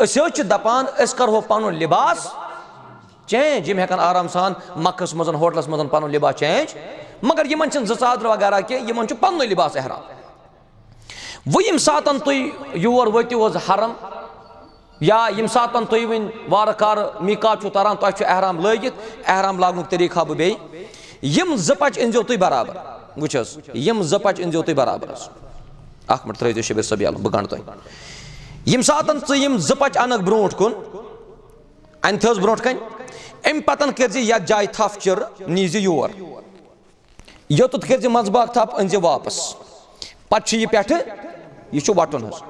أسۍ حظ چھِ دپان، أسۍ کرہو پنُن لباس change۔ یِم ہٮ۪کن آرام سان مکس منٛز، ہوٹلس منٛز پنُن لباس change، مگر یِمن چھِنہٕ زٕ ژادرٕ وغیرہ کینٛہہ، یِمن چھُ پننُے لباس احرام۔ وۄنۍ ییٚمہِ ساتن تُہۍ یور وٲتِو حظ حرم، یا ییٚمہِ ساتن تُہۍ وۄنۍ وارٕ کارٕ میٖقات چھُو تران، تۄہہِ چھُ احرام لٲگِتھ، احرام لاگنُک طریٖقہٕ ہاوٕ بہٕ بیٚیہِ۔ یِم زٕ پچہِ أنزیو تُہۍ برابر۔ وٕچھ حظ، یِم زٕ پچہِ أنزیو تُہۍ برابر حظ۔ اکھ منٹ ترٲیِو تُہۍ شبیر صٲب یَلہٕ، بہٕ گنٛڈٕ تۄہہِ۔ ییٚمہِ ساتن ژٕ یِم زٕ پچہِ انکھ برونٛٹھ کُن، انہِ تھٲوز برونٛٹھ کنہِ، امہِ پتن کٔرۍ زِ یتھ جایہِ تھپھ چِرٕ، نیٖزِ یور۔ یوٚتَتھ کٔرۍ زِ منٛزباگ تھپھ، أنۍ زِ واپس۔ پتہٕ چھُ یہِ پٮ۪ٹھٕ، یہِ چھُ وَٹُن حظ۔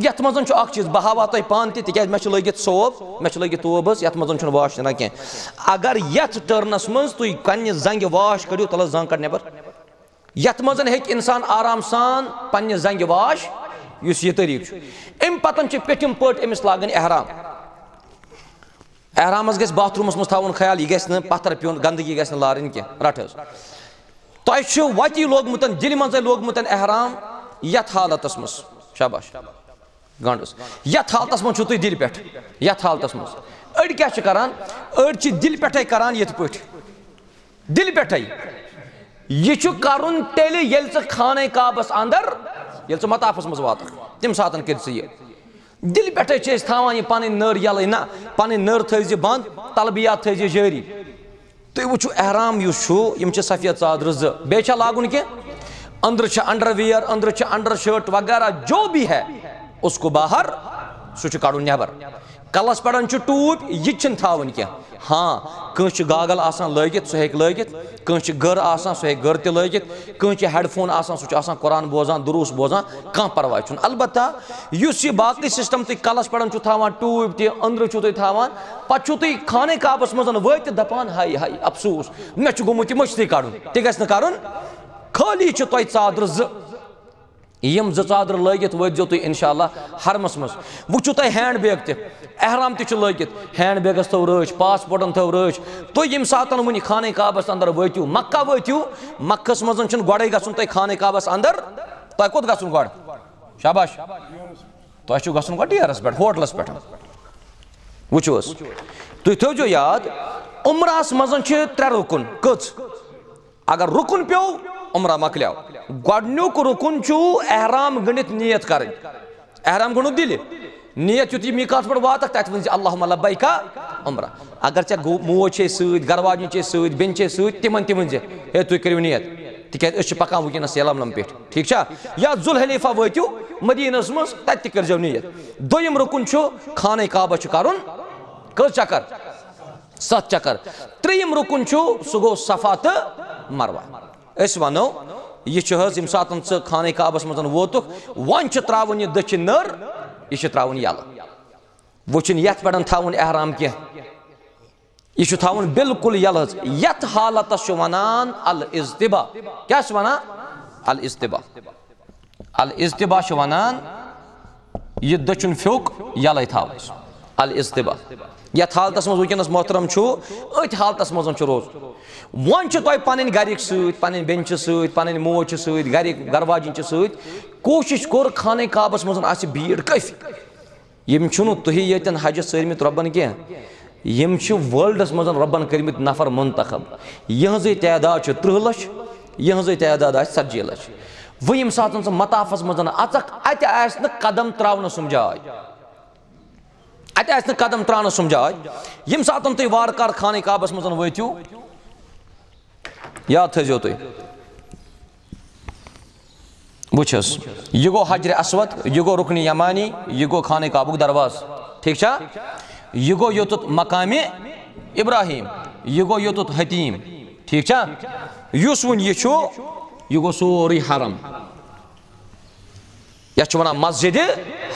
یَتھ منٛز چھُ اَکھ چیٖز، بہٕ ہاوہا تۄہہِ پانہٕ تہِ، تِکیٛازِ مےٚ چھُ لٲگِتھ صوب، مےٚ چھُ لٲگِتھ توب حظ، یَتھ منٛز چھُنہٕ واش نیران کینٛہہ۔ اگر یَتھ ٹٔرنَس منٛز تُہۍ پنٛنہِ زنٛگہِ واش کٔڑِو، تَلہٕ حظ زنٛگ کَڑ نٮ۪بر۔ یَتھ منٛز ہیٚکہِ اِنسان آرام سان پنٛنہِ زنٛگہِ واش، یُس یہِ طریٖقہٕ چھُ۔ اَمہِ پَتَن چھِ پیٚٹھِم پٲٹھۍ أمِس لاگٕنۍ احرام۔ احرامس گژھِ باتھ روٗمس منٛز تھاوُن خیال، یہِ گژھِ نہٕ پتھر پیوٚن، گندگی گژھِ نہٕ لارٕنۍ کینٛہہ۔ رٹ حظ، تۄہہِ چھُ وتی لوگمُت، دِلہِ منٛزے لوگمُت احرام یتھ حالتس منٛز۔ شاباش، گنڈ حظ۔ یتھ حالتس منٛز چھُو تُہۍ دِلہِ پٮ۪ٹھ، یتھ حالتس منٛز۔ أڑۍ کیٛاہ چھِ کران؟ أڑۍ چھِ دِلہِ پٮ۪ٹھے کران یِتھ پٲٹھۍ، دِلہِ پٮ۪ٹھے۔ یہِ چھُ کرُن تیٚلہِ، ییٚلہِ ژٕ خانہ کعبس اندر، ییٚلہِ ژٕ مطافس منٛز واتکھ، تمہِ ساتن کٔرۍ ژٕ یہِ۔ دِلہِ پٮ۪ٹھے چھِ أسۍ تھاوان یہِ پنٕنۍ نٔر یَلَے، نہ، پنٕنۍ نٔر تھٲیزِ بنٛد، تلبیات تھٲیزِ جٲری۔ تُہۍ وٕچھِو، احرام یُس چھُ، یِم چھِ سفید ژادرٕ زٕ۔ بیٚیہِ چھا لاگُن کینٛہہ؟ أنٛدرٕ چھِ underwear، أنٛدرٕ چھِ undershirt وغیرہ، جو بھی ہے، اس کو باہر، سُہ چھُ کڑُن نٮ۪بر۔ کلس پٮ۪ٹھ چھُ ٹوٗپۍ، یہِ تہِ چھِنہٕ تھاوٕنۍ کینٛہہ۔ ہاں، کٲنٛسہِ چھِ گاگل آسان لٲگِتھ، سُہ ہیٚکہِ لٲگِتھ، کٲنٛسہِ چھِ گٔر آسان، سُہ ہیٚکہِ گٔر تہِ لٲگِتھ، کٲنٛسہِ چھِ headphone آسان، سُہ چھُ آسان قرآن بوزان، دروٗس بوزان، کانٛہہ پرواے چھُنہٕ۔ البتہ یُس یہِ باقٕے system تُہۍ کلس پٮ۪ٹھ چھُو تھاوان، ٹوٗپۍ تہِ أنٛدرٕ چھُو تُہۍ تھاوان، پتہٕ چھُو تُہۍ خانہ کعبس منٛز وٲتِتھ دپان، ہاے ہاے افسوس، مےٚ چھُ گوٚمُت یہِ مٔشتٕے کڑُن، تہِ گژھِ نہٕ کرُن۔ خٲلی چھِ تۄہہِ ژادرٕ زٕ۔ یِم زٕ ژادرٕ لٲگِتھ وٲتۍزیو تُہۍ انشاءاللہ حرمس منٛز۔ وٕچھِو تۄہہِ hand bag تہِ، احرام تہِ چھُ لٲگِتھ، hand bagس تھٲو رٲچھ، پاسپورٹن تھٲو رٲچھ۔ تُہۍ ییٚمہِ ساتن وٕنہِ خانہ کعبس اندر وٲتِو، مکہ وٲتِو، مکہس منٛز چھُنہٕ گۄڈے گژھُن تۄہہِ خانہ کعبس اندر۔ تۄہہِ کوٚت گژھُن گۄڈٕ؟ شاباش، تۄہہِ چھُو گژھُن گۄڈٕ ڈیرس پٮ۪ٹھ، ہوٹلس پٮ۪ٹھ۔ وٕچھِو حظ، تُہۍ تھٲوزیو یاد، عمرہس منٛز چھِ ترٛےٚ رُکُن۔ کٔژ؟ اگر رُکُن پیوٚو، عمرہ مۄکلیو۔ گۄڈٕنیُک رُکُن چھُ احرام گٔنڈِتھ نیت کرٕنۍ۔ احرام گوٚنڈُتھ دِلہِ۔ نیت یُتھ یہِ میٖقاتَس پٮ۪ٹھ واتَکھ، تَتہِ ؤنۍ زِ، "اللہم لبیک عمرہ۔ اگر ژےٚ گو-، موج چھے سۭتۍ، گرٕ واجِنۍ چھے سۭتۍ، بیٚنہِ چھے سۭتۍ، تِمن تہِ ؤنۍ زِ، ہے، تُہۍ کٔرِو نیت، تِکیازِ أسۍ چھِ پکان وٕنکیٚنس یلملم پٮ۪ٹھ، ٹھیٖک چھا؟ یا ذوالحلیفہ وٲتِو مدیٖنس منٛز، تتہِ تہِ کٔرۍزیو نیت۔ دوٚیِم رُکُن چھُ خانہ کعبہ چھُ کرُن کٔژ چکر؟ ستھ چکر۔ ترٛیٚیِم رُکُن چھُ، سُہ گوٚو صفا تہٕ مروہ۔ أسۍ وَنو، یہِ چھُ حظ ییٚمہِ ساتَن ژٕ خانہ کعبَس منٛز ووتُکھ، وۄنۍ چھِ ترٛاوٕنۍ یہِ دٔچھِنۍ نٔر، یہِ چھِ ترٛاوٕنۍ یَلہٕ۔ وۄنۍ چھُنہٕ یَتھ پٮ۪ٹھ تھاوُن احرام کینٛہہ، یہِ چھُ تھاوُن بالکل یَلہٕ حظ۔ یَتھ حالتَس چھُ وَنان الاضطباع۔ کیٛاہ چھِ وَنان؟ الاضطباع۔ الاضطباع چھِ وَنان یہِ دٔچھُن پھیوٚک یَلَے تھاوُن۔ الاضطباع۔ یَتھ حالتَس منٛز وٕنکیٚنَس محترم چھُ، أتھۍ حالتَس منٛز چھُ روزُن۔ وۄنۍ چھِ تۄہہِ پَنٕنۍ گَرِکۍ سۭتۍ، پَنٕنۍ بیٚنہِ چھِ سۭتۍ، پَنٕنۍ موج چھِ سۭتۍ، گَرِکۍ گَرٕ واجِنۍ چھِ سۭتۍ۔ کوٗشِش کوٚر خانہ کعبَس منٛز آسہِ بھیٖڑ کٲفی۔ یِم چھِنہٕ تُہی ییٚتٮ۪ن حجَس ژٲرمٕتۍ رۄبَن کینٛہہ، یِم چھِ worldس منٛز رۄبَن کٔرمٕتۍ نفر منتخب۔ یِہٕنٛزٕے تعداد چھِ ترٕٛہ لَچھ، یِہٕنٛزٕے تعداد آسہِ ژتجی لَچھ۔ وۄنۍ ییٚمہِ ساتَن ژٕ مطافَس منٛز اَژَکھ، اَتہِ آسہِ نہٕ قدم ترٛاونَس سُم جاے، اَتہِ آسہِ نہٕ قدم ترٛاونَس سُم جاے۔ ییٚمہِ ساتَن تُہۍ وارٕ کارٕ خانہ کعبَس منٛز وٲتِو، یاد تھٲیزیو تُہۍ۔ وٕچھ حظ، یہِ گوٚو حجر اسود، یہِ گوٚو رُکنِ یمانی، یہِ گوٚو خانہ کعبُک دروازٕ، ٹھیٖک چھا؟ یہِ گوٚو یوٚتُتھ مقامِ ابراہیم، یہِ گوٚو یوٚتُتھ حتیم، ٹھیٖک چھا؟ یُس وۄنۍ یہِ چھُ، یہِ گوٚو سورُے حرم۔ یَتھ چھِ وَنان مسجدِ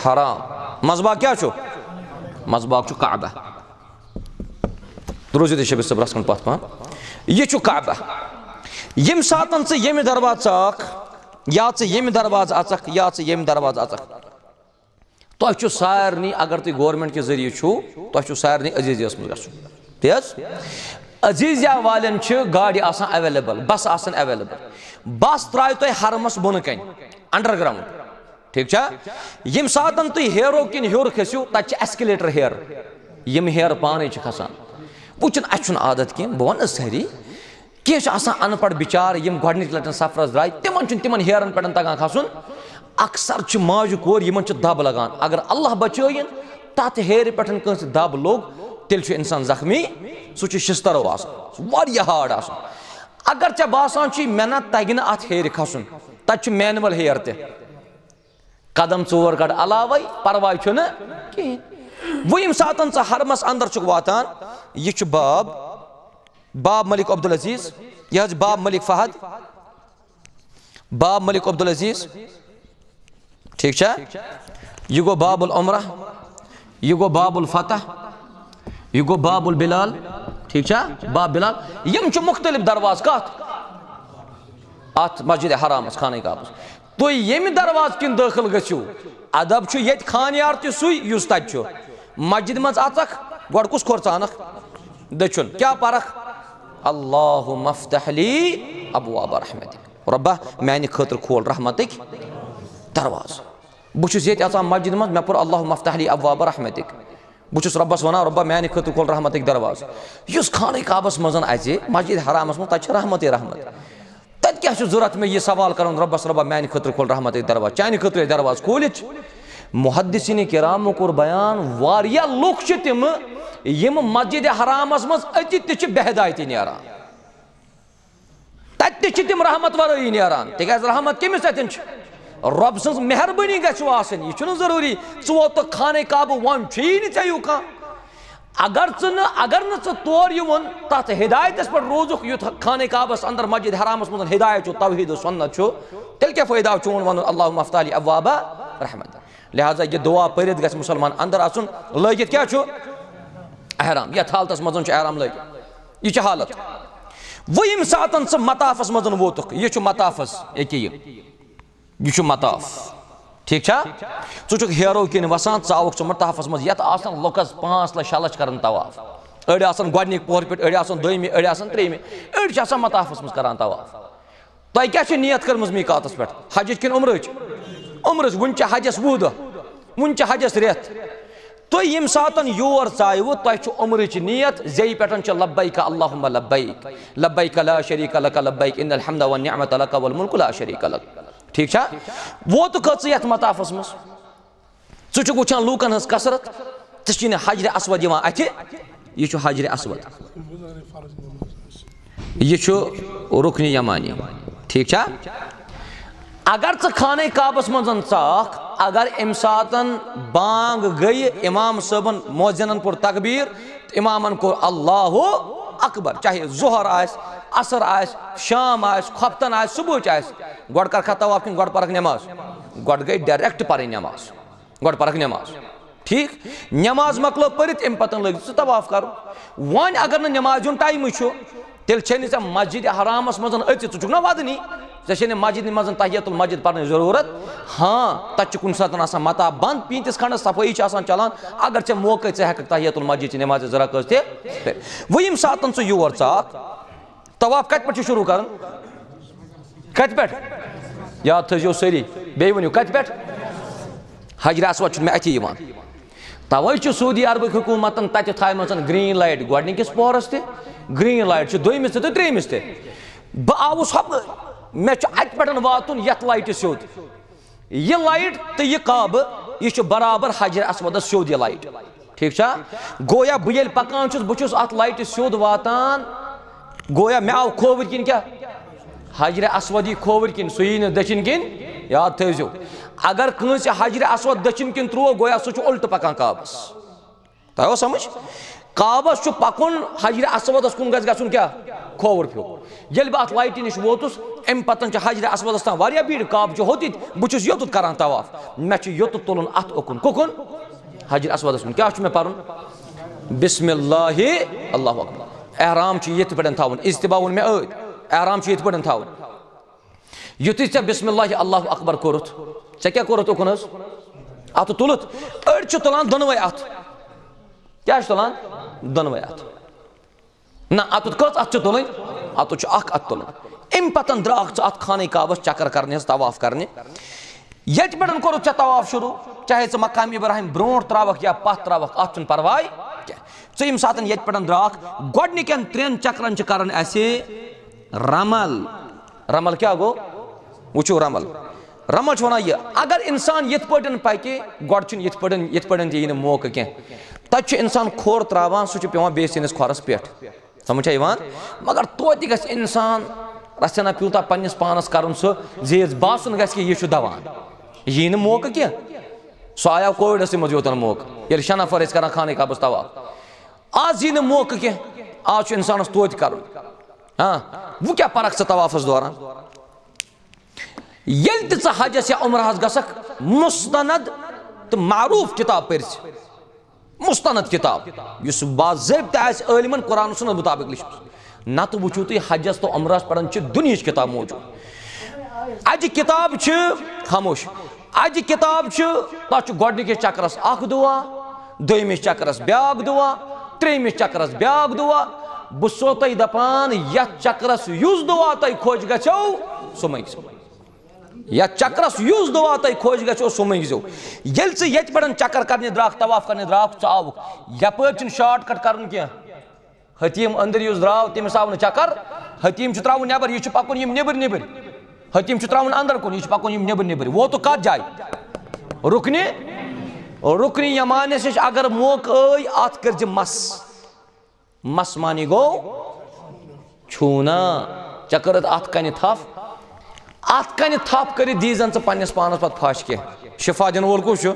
حرام۔ منٛزباگ کیٛاہ چھُ؟ منٛزباگ چھُ کعبہ۔ روٗزِو تُہۍ شبیر صٲب رَژھ کھنٛڈ پَتھ پَہَن۔ یہِ چھُ کعبہ۔ ییٚمہِ ساتَن ژٕ ییٚمہِ دروازٕ ژاکھ، یا ژٕ ییٚمہِ دروازٕ اَژَکھ، یا ژٕ ییٚمہِ دروازٕ اَژَکھ، تۄہہِ چھُ سارنٕے، اگر تُہۍ government کہِ ذٔریعہٕ چھُو، تۄہہِ چھُو سارنٕے عزیزیَس منٛز گژھُن۔ تی حظ؟ عزیزیہ والٮ۪ن چھِ گاڑِ آسان available، بس آسان available۔ بس ترٛایہِ تۄہہِ حرمَس بۄنہٕ کَنہِ، underground۔ ٹھیٖک چھا؟ ییٚمہِ ساتَن تُہۍ ہیرو کِنۍ ہیوٚر کھٔسِو، تَتہِ چھِ escalator ہیرٕ۔ یِم ہیرٕ پانَے چھِ کھسان۔ وۄنۍ چھُنہٕ، اَسہِ چھُنہٕ عادت کینٛہہ، بہٕ وَنہٕ سٲری۔ کینٛہہ چھِ آسان اَن پَڑھ بِچارٕ، یِم گۄڈٕنِچ لَٹہِ سفرَس درٛاے، تِمَن چھُنہٕ تِمَن ہیرَن پٮ۪ٹھ تَگان کھسُن۔ اکثر چھِ ماجہِ کورِ، یِمَن چھِ دَب لَگان۔ اگر اللہ بچٲیِن، تَتھ ہیرِ پٮ۪ٹھ کٲنٛسہِ دَب لوٚگ، تیٚلہِ چھُ اِنسان زخمی، سُہ چھُ شِستَرو آسان، سُہ واریاہ hard آسان۔ اگر ژےٚ باسان چھُے مےٚ نہ تَگہِ نہٕ اَتھ ہیرِ کھسُن، تَتہِ چھُ manual ہیر تہِ۔ قدم ژور گڑھ علاوے پرواے چھُنہٕ کِہیٖنۍ۔ وۄنۍ ییٚمہِ ساتَن ژٕ حرمَس اندر چھُکھ واتان، یہِ چھُ باب، باب ملک عبدالعزیز، یہِ حظ باب ملک فہد، باب ملک عبدالعزیز، ٹھیٖک چھا؟ یہِ گوٚو باب العمرہ، یہِ گوٚو باب الفتح، یہِ گوٚو باب البلال، ٹھیٖک چھا؟ باب بلال۔ یِم چھِ مُختٔلِف دروازٕ کَتھ؟ اَتھ مسجد حرامَس، خانہ کعبَس۔ تُہۍ ییٚمہِ دروازٕ کِنۍ دٲخل گٔژھِو، ادب چھُ ییٚتہِ خانیار تہِ سُے یُس تَتہِ چھُ۔ مسجد منٛز اژکھ، گۄڈٕ کُس کھۄر ژانکھ؟ دٔچھُن۔ کیٛاہ پرکھ؟ اللہم افتح لی ابواب رحمتک۔ رۄبا، میانہِ خٲطرٕ کھول رحمتٕکۍ دروازٕ۔ بہٕ چھُس ییٚتہِ اژان مسجد منٛز، مےٚ پوٚر اللہم افتح لی ابواب رحمتک۔ بہٕ چھُس رۄبَس وَنان، "رۄبا، میٛانہِ خٲطرٕ کھول رحمتٕکۍ دروازٕ۔" یُس خانہ کعبَس منٛز اَژِ، مسجد حرامَس منٛز، تَتہِ چھِ رحمتٕے رحمت۔ تَتہِ کیٛاہ چھُ ضوٚرَتھ مےٚ یہِ سوال کَرُن، "رۄبَس، رۄبا، میٛانہِ خٲطرٕ کھول رحمتٕکۍ دروازٕ، چانہِ خٲطرٕ ہے دروازٕ کھوٗلِتھ چھِ؟" محدثین کرامو کوٚر بیان، واریاہ لُکھ چھِ تِم، یِم مسجد حرامَس منٛز أژِتھ تہِ چھِ بے ہدایتی نیران۔ تَتہِ تہِ چھِ تِم رحمت ورٲیی نیران، تِکیٛازِ رحمت کٔمِس اَتھٮ۪ن چھِ؟ رۄب سٕنٛز مہربٲنی گژھِ آسٕنۍ۔ یہِ چھُنہٕ ضروٗری ژٕ ووتُکھ خانہ کعبہٕ، وۄنۍ چھُیی نہٕ ژےٚ یوٗ کانٛہہ۔ اگر ژٕ نہٕ، اگر نہٕ ژٕ تور یِوُن، تَتھ ہدایتَس پٮ۪ٹھ روٗزُکھ، یُتھ خانہ کعبَس اندر مسجد حرامَس منٛز ہدایت چھُ، توحید و سُنت چھُ، تیٚلہِ کیٛاہ فٲیدٕ آو چون وَنُن، "اللہم افتح لی ابواب رحمت"؟ لہذا یہِ دعا پٔرِتھ گژھِ مُسلمان اندر اژُن۔ لٲگِتھ کیٛاہ چھُ؟ احرام۔ یَتھ حالتَس منٛز چھُ احرام لٲگِتھ۔ یہِ چھِ حالت۔ وۄنۍ ییٚمہِ ساتَن ژٕ مطافَس منٛز ووتُکھ، یہِ چھُ مطاف حظ، ییٚکیٛاہ یہِ، یہِ چھُ مطاف۔ ٹھیٖک چھا؟ ژٕ چھُکھ ہیرو کِنۍ وَسان، ژٕ آوُکھ ژٕ مطافَس منٛز، یَتھ آسَن لُکَس پانٛژھ لَچھ، شےٚ لَچھ کَران طواف۔ أڑۍ آسَن گۄڈٕنِکۍ پوہَر پٮ۪ٹھ، أڑۍ آسَن دوٚیمہِ، أڑۍ آسَن ترٛیٚیِمہِ، أڑۍ چھِ آسان مطافَس منٛز کَران طواف۔ تۄہہِ کیٛاہ چھِ نیت کٔرمٕژ میٖقاتَس پٮ۪ٹھ؟ حجٕچ کِنہٕ عُمرٕچ؟ عُمرٕچ۔ وُنہِ چھِ حجَس وُہ دۄہ، وُنہِ چھِ حجَس رٮ۪تھ۔ تُہۍ ییٚمہِ ساتَن یور ژایوٕ، تۄہہِ چھُ عُمرٕچ نیت، زیٚیہِ پٮ۪ٹھ چھِ لبیک اللہم لبیک، لبیک لا شریک لک لبیک، ان الحمد والنعمت لک والملک لا شریک لک۔ ٹھیٖک چھا؟ ووتُکھ ژٕ یَتھ مطافَس منٛز۔ ژٕ چھُکھ وٕچھان لوٗکَن ہٕنٛز کثرت، ژےٚ چھِی نہٕ حجرِ اسود یِوان اَتھِ یہِ چھُ حجر اسود، یہِ چھُ رُکنِ یمانی۔ ٹھیٖک چھا؟ اگر ژٕ خانہ کعبس منٛز ژاکھ، اگر امہِ ساتن بانگ گٔیہِ، امام صٲبن مؤذنن پوٚر تکبیر، امامن کوٚر اللہ اکبر، چاہے ظہر آسہِ، عصر آسہِ، شام آسہِ، خۄفتن آسہِ، صبحٕچ آسہِ، گۄڈٕ کر کھا طواف کِنہٕ گۄڈٕ پرکھ نٮ۪ماز؟ گۄڈٕ گٔے direct پرٕنۍ نٮ۪ماز۔ گۄڈٕ پرکھ نٮ۪ماز۔ ٹھیٖک؟ نٮ۪ماز مۄکلٲو پٔرِتھ، اَمہِ پتہٕ لٲگۍ ژٕ طواف کرُن۔ وۄنۍ اگر نہٕ نٮ۪مازِ ہُنٛد ٹایمٕے چھُ، تیٚلہِ چھے نہٕ ژےٚ مسجد حرامس منٛز أژِتھ، ژٕ چھُکھ نا ودنی، ژےٚ چھے نہٕ مسجد منٛز تحیت المسجد پرنٕچ ضروٗرت۔ ہاں، تتہِ چھُ کُنہِ ساتہٕ آسان متا بند، پیٖنتِس کھنڈس صفٲیی چھِ آسان چلان۔ اگر ژےٚ موقعے، ژٕ ہیٚککھ تحیت المسجد چہِ نٮ۪مازِ زٕ رکٲژ تہِ پٔرِتھ۔ وۄنۍ ییٚمہِ ساتہٕ ژٕ یور ژاکھ، طواف کتہِ پٮ۪ٹھ چھُ شروٗع کرُن؟ کتہِ پٮ۪ٹھ؟ یاد تھٲیزیو سٲری۔ بیٚیہِ ؤنِو، کتہِ پٮ۪ٹھ؟ حجر اسود چھُنہٕ مےٚ اَتھِ یِوان۔ توے چھُ سعودی عربٕکۍ حکوٗمتن تتہِ تھایمژن green light، گۄڈٕنِکِس پوہرس تہِ green light چھِ، دوٚیمِس تہِ تہٕ ترٛیٚیمِس تہِ۔ بہٕ آوُس ہۄپٲرۍ، مےٚ چھُ اتہِ پٮ۪ٹھ واتُن یتھ لایٹہِ سیوٚد۔ یہِ لایٹ تہٕ یہِ کعبہٕ، یہِ چھُ برابر حجر اسودس سیوٚد یہِ لایٹ۔ ٹھیٖک چھا؟ گویا بہٕ ییٚلہِ پکان چھُس، بہٕ چھُس اتھ لایٹہِ سیوٚد واتان۔ گویا مےٚ آو کھووٕرۍ کِنۍ کیٛاہ؟ حجرِ اسود یی کھووٕرۍ کِنۍ، سُہ یی نہٕ دٔچھِنۍ کِنۍ۔ یاد تھٲوزیو، اگر کٲنٛسہِ حجرِ اسود دٔچھِنۍ کِنۍ ترٛوو، گویا سُہ چھُ اُلٹہٕ پکان کعبس۔ تۄہہِ آو سمجھ؟ کعبس چھُ پکُن، حجرِ اسودس کُن گژھِ گژھُن کیٛاہ؟ کھووُر پھیوٚر۔ ییٚلہِ بہٕ اتھ لایٹہِ نِش ووتُس، امہِ پتن چھِ حجرِ اسودس تام واریاہ بیٖڑ، کعبہٕ چھُ ہوٚتِتھ، بہٕ چھُس یوٚتُتھ کران طواف، مےٚ چھُ یوٚتُتھ تُلُن اتھ اُکُن۔ کُکُن؟ حجر اسودس کُن۔ کیٛاہ چھُ مےٚ پرُن؟ بسم اللہ، اللہ اکبر۔ احرام چھُ یِتھ پٲٹھۍ تھاوُن، اجتبا ووٚن مےٚ ٲدۍ، احرام چھُ یِتھ پٲٹھۍ تھاوُن۔ یُتھُے ژےٚ بسم اللہ اللہ اکبر کوٚرُتھ، ژےٚ کیٛاہ کوٚرُتھ اُکُن حظ؟ اتھٕ تُلُتھ۔ أڑۍ چھِ تُلان دۄنوَے اتھٕ۔ کیٛاہ چھِ تُلان؟ دۄنوَے اتھٕ۔ نہ، اتُتھ کٔژ اتھٕ چھِ تُلٕنۍ؟ اتُتھ چھُ اکھ اتھٕ تُلُن۔ امہِ پتن درٛاکھ ژٕ اتھ خانہ کعبس چکر کرنہِ حظ، طواف کرنہِ۔ ییٚتہِ پٮ۪ٹھ کوٚرُتھ ژےٚ طواف شروع، چاہے ژٕ مقام ابراہیم برونٛٹھ تراوکھ یا پتھ تراوکھ، اتھ چھُنہٕ پرواے کینٛہہ۔ ژٕ ییٚمہِ ساتن ییٚتہِ پٮ۪ٹھ درٛاکھ، گۄڈنِکٮ۪ن ترٛٮ۪ن چکرن چھِ کرٕنۍ اسہِ رمل۔ رمل کیٛاہ گوٚو؟ وٕچھِو رمل۔ رمل چھُ ونان یہِ، اگر انسان یِتھ پٲٹھۍ پکہِ، گۄڈٕ چھُنہٕ یِتھ پٲٹھۍ، یِتھ پٲٹھۍ تہِ یی نہٕ موقعہٕ کینٛہہ۔ تتہِ چھُ انسان کھور تراوان، سُہ چھُ پیوان بیٚیہِ سٕنٛدِس کھۄرس پٮ۪ٹھ۔ سمجھ چھا یِوان؟ مگر توتہِ گژھِ انسان رژھِ ہنا پیوٗنٛتاہ پننِس پانس کرُن سُہ، زِ یہِ باسُن گژھِ کہِ یہِ چھُ دوان۔ یہِ یی نہٕ موقعہٕ کینٛہہ۔ سُہ آیو کووِڈسٕے منٛز یوتن موقعہٕ، ییٚلہِ شےٚ نفر ٲسۍ کران خانہ کعبس طواف۔ آز یی نہٕ موقعہٕ کینٛہہ، آز چھُ انسانس توتہِ کرُن۔ ہاں، وۄنۍ کیٛاہ پرکھ ژٕ طوافس دوران؟ ییٚلہِ تہِ ژٕ حجس یا عمرہس گژھکھ، مستند تہٕ معروف کتاب پٔرۍ زِ۔ مستند کتاب، یُس باضٲبطہٕ آسہِ عٲلمن قرآن و سنت مطابق لیچھمٕژ۔ نتہٕ وٕچھِو تُہۍ، حجس تہٕ عمرہس پران چھِ دُنیہٕچ کتاب موجود۔ اجہِ کتاب چھِ، خاموش، اجہِ کتاب چھِ، تتھ چھُ گۄڈنِکِس چکرس اکھ دُعا، دوٚیمِس چکرس بیاکھ دُعا، ترٛیٚیمِس چکرس بیاکھ دُعا۔ بہٕ چھُسو تۄہہِ دپان، یتھ چکرس یُس دُعا تۄہہِ خۄش گژھیو، سُہ مٔنگۍ زیو۔ یتھ چکرس یُس دُعا تۄہہِ خۄش گژھیو، سُہ مٔنگۍ زیو۔ ییٚلہِ ژٕ ییٚتہِ پٮ۪ٹھ چکر کرنہِ درٛاکھ، طواف کرنہِ درٛاکھ، ژٕ آوُکھ، یپٲرۍ چھُنہٕ شارٹ کٹ کرُن کینٛہہ۔ حتیٖم أنٛدرۍ یُس درٛاو، تٔمِس آو نہٕ چکر۔ حتیٖم چھُ ترٛاوُن نٮ۪بر، یہِ چھُ پکُن یِم نیٚبٕرۍ نیٚبٕرۍ۔ حتیٖم چھُ ترٛاوُن اندر کُن، یہِ چھُ پکُن یِم نیٚبٕرۍ نیٚبٕرۍ۔ ووتُکھ کتھ جایہِ؟ رُکنہِ، رُکنہِ یمانس نِش اگر موقعہٕ ٲے، اتھ کٔرۍ زِ مس۔ مس معنی گوٚو چھوٗنا۔ ژےٚ کٔرٕتھ اتھ کنہِ تھپھ، اتھ کنہِ تھپھ کٔرِتھ دی زن ژٕ پننِس پانس پتہٕ پھش کینٛہہ۔ شفا دِنہٕ وول کُس چھُ؟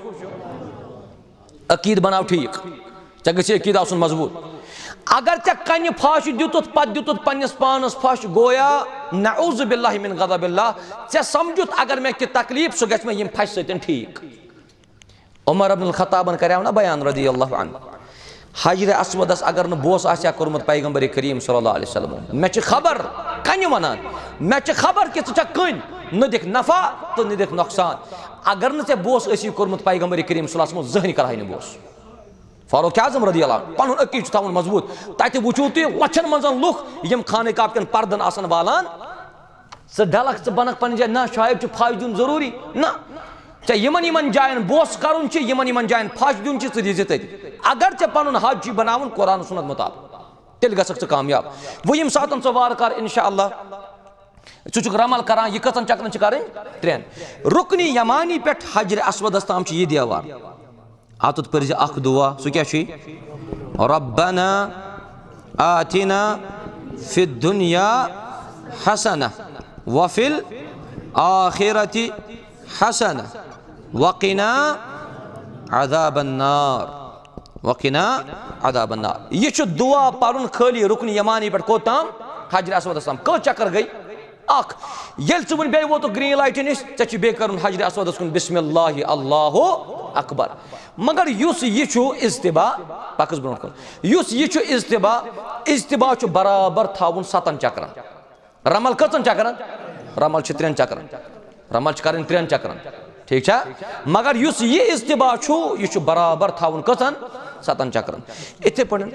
عقیٖدٕ بناو ٹھیٖک، ژےٚ گژھِ عقیٖدٕ آسُن مضبوٗط۔ اگر ژےٚ کنہِ پھش دیُتُتھ، پتہٕ دیُتُتھ پننِس پانس پھش، گویا نعوذ باللہ من غضب اللہ، ژےٚ سمجھُتھ اگر مےٚ کینٛہہ تکلیف، سُہ گژھِ مےٚ ییٚمہِ پھشہِ سۭتۍ ٹھیٖک۔ عمر ابن الخطابن کریو نا بیان رضی اللہ عنہ، حجر اسودس اگر نہٕ بوس آسہِ ہا کوٚرمُت پیغمبر کریم صلی اللہ علیہ وسلم، مےٚ چھِ خبر کنہِ ونان، مےٚ چھِ خبر کہِ ژٕ چھکھ کٔنۍ، نہ دِکھ نفع تہٕ نہ دِکھ نۄقصان۔ اگر نہٕ ژےٚ بوس ٲسی کوٚرمُت پیغمبر کریم صلی اللہ علیہ وسلم، زٕہٕنۍ کرہے نہٕ بوس۔ فاروق اعظم رضی اللہ عنہ پنُن عقیدٕ چھُ تھاوُن مضبوٗط۔ تتہِ وٕچھِو تُہۍ لچھن منٛز لُکھ یِم خانہ کعبہ کٮ۪ن پردن آسن والان۔ ژٕ ڈلکھ، ژٕ بنکھ پننہِ جایہِ، نہ شاید چھُ پھش دیُن ضروٗری، نہ۔ ژےٚ یِمن یِمن جاین بوس کرُن چھُ، یِمن یِمن جاین پھش دیُن چھُ، ژٕ دیٖزِ تٔتۍ۔ اگر ژےٚ پنُن حج چھُے بناوُن قرآن و سنت مطابق، تیٚلہِ گژھکھ ژٕ کامیاب۔ وۄنۍ ییٚمہِ ساتن ژٕ وارٕ کارٕ انشاءاللہ، ژٕ چھُکھ رمل کران، یہِ کٔژن چکرن چھِ کرٕنۍ؟ ترٛٮ۪ن۔ رُکنِ یمانی پٮ۪ٹھ حجر اسودس تام چھُ یہِ دیوار۔ اتُتھ پٔرزِ اکھ دُعا، سُہ کیٛاہ چھُے؟ ربنا آتنا فی الدنیا حسنہ وفی الآخرۃ حسنہ وقنا عذاب النار۔ وقنا عذاب النار۔ یہِ چھُ دُعا پَرُن خٲلی رُکنِ یمانی پٮ۪ٹھ کوٚت تام؟ حجر اسودس تام۔ کٔژ چکر گٔے؟ اکھ۔ ییٚلہِ ژٕ وۄنۍ بیٚیہِ ووتُکھ گرین لایٹہِ نِش، ژےٚ چھُ بیٚیہِ کرُن حجر اسودس کُن بسم اللہ، اللہ اکبر۔ مگر یُس یہِ چھُ اجتماع، پکس برونٛٹھ کُن، یُس یہِ چھُ اجتماع، اجتماع چھُ برابر تھاوُن ستن چکرن۔ رمل کٔژن چکرن؟ رمل چھِ ترٛٮ۪ن چکرن۔ رمل چھِ کرٕنۍ ترٛٮ۪ن چکرن۔ ٹھیٖک چھا؟ مگر یُس یہِ اجتماع چھُ، یہِ چھُ برابر تھاوُن کٔژن؟ ستن چکرن۔ یِتھے پٲٹھۍ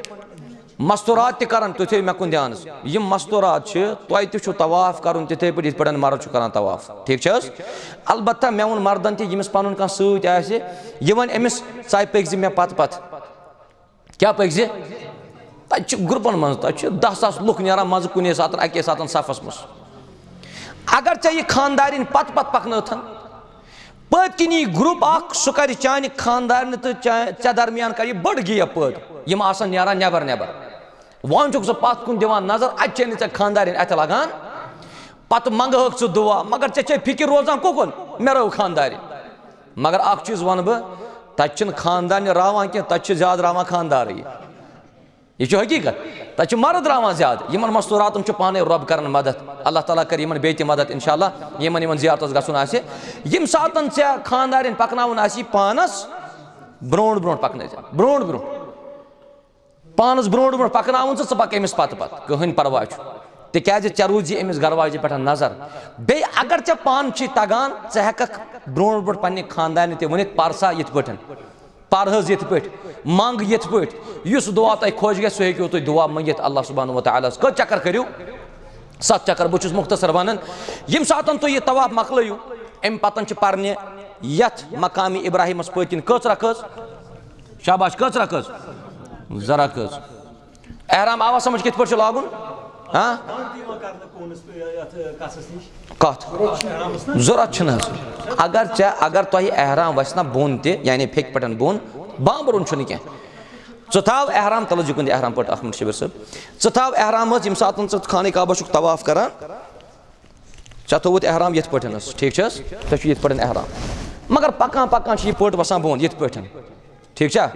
مستورات تہِ کران، تُہۍ تھٲیِو مےٚ کُن دھیانس۔ یِم مستورات چھِ، تۄہہِ تہِ چھُ طواف کرُن تِتھے پٲٹھۍ، یِتھ پٲٹھۍ مرد چھُ کران طواف۔ ٹھیٖک چھِ حظ؟ البتہ مےٚ ووٚن مردن تہِ، ییٚمِس پنُن کانٛہہ سۭتۍ آسہِ، یہِ وَنہِ أمِس، "ژٕ پٔکۍ زِ مےٚ پتہٕ پتہٕ۔" کیٛاہ پٔکۍ زِ؟ تَتہِ چھِ گرُپن منٛز، تَتہِ چھِ دَہ ساس لُکھ نیران منٛزٕ کُنے ساتہٕ، اَکے ساتہٕ صفس منٛز۔ اگر ژےٚ یہِ خانٛدارِنۍ پتہٕ پتہٕ پکنٲوتھن، پٔتۍ کِنۍ یی گروپ اکھ، سُہ کرِ چانہِ خانٛدارنہِ تہٕ چا-، ژےٚ درمیان کرِ یہِ بٔڑ گیپ پٲدٕ۔ یِم آسن نیران نٮ۪بر نٮ۪بر۔ وۄنۍ چھُکھ ژٕ پتھ کُن دِوان نظر، اتہِ چھے نہٕ ژےٚ خانٛدارِنۍ اتھِ لگان۔ پتہٕ منٛگہٕ ہٲکھ ژٕ دُعا، مگر ژےٚ چھے فکر روزان کُکُن؟ مےٚ رٲو خانٛدارِنۍ۔ مگر اکھ چیٖز ونہٕ بہٕ، تتہِ چھِنہٕ خانٛدارنہِ راوان کینٛہہ، تتہِ چھِ زیادٕ راوان خانٛدارٕے۔ یہِ چھُ حقیٖقت۔ تَتہِ چھِ مرد راوان زیادٕ۔ یِمن مستوٗراتن چھُ پانے رۄب کران مدد۔ اللہ تعالیٰ کرِ یِمن بیٚیہِ تہِ مدد، انشاءاللہ، یِمن یِمن زیارتس گژھُن آسہِ۔ ییٚمہِ ساتن ژےٚ خانٛدارِنۍ پکناوُن آسی پانس برونٛٹھ برونٛٹھ پکنٲوزِ، برونٛٹھ برونٛٹھ۔ پانس برونٛٹھ برونٛٹھ پکناوُن ژٕ، ژٕ پکھ أمِس پتہٕ پتہٕ، کٕہٕنۍ پرواے چھُ۔ تِکیازِ ژےٚ روٗزی أمِس گرٕ واجہِ پٮ۪ٹھ نظر۔ بیٚیہِ اگر ژےٚ پانہٕ چھُے تگان، ژٕ ہٮ۪ککھ برونٛٹھ برونٛٹھ پننہِ خانٛدارنہِ تہِ ؤنِتھ، "پرسا یِتھ پٲٹھۍ۔" پرہیز یِتھ پٲٹھۍ، منٛگ یِتھ پٲٹھۍ، یُس دُعا تۄہہِ خۄش گژھِ، سُہ ہیٚکِو تُہۍ دُعا مٔنگِتھ اللہ سبحانہ و تعالیٰ ہس۔ کٔژ چکر کٔرِو؟ ستھ چکر۔ بہٕ چھُس مختصر ونان، ییٚمہِ ساتن تُہۍ یہِ طواف مۄکلٲیِو، اَمہِ پتن چھِ پرنہِ یتھ مقامِ ابراہیمس پٔتۍ کِنۍ کٔژ رکٲژ؟ شاباش، کٔژ رکٲژ؟ زٕ رکٲژ۔ احرام آوا سمجھ کِتھ پٲٹھۍ چھُ لاگُن؟ ہاں؟ کتھ؟ ضروٗرت چھُنہٕ حظ۔ اگر ژےٚ، اگر تۄہہِ احرام وَسہِ نا بۄن تہِ، یعنی پھیٚکہِ پٮ۪ٹھ بۄن، بامبرُن چھُنہٕ کینٛہہ۔ ژٕ تھاو احرام تلہٕ، یہِ کُن دِ احرام پٔٹ اکھ منٹ شبیر صٲب۔ ژٕ تھاو احرام حظ، ییٚمہِ ساتہٕ ژٕ خانہ کعبہ چھُکھ طواف کران، ژےٚ تھوٚوُتھ احرام یِتھ پٲٹھۍ حظ، ٹھیٖک چھِ حظ؟ ژےٚ چھُ یِتھ پٲٹھۍ احرام۔ مگر پکان پکان چھِ یہِ پٔٹ وَسان بۄن یِتھ پٲٹھۍ۔ ٹھیٖک چھا؟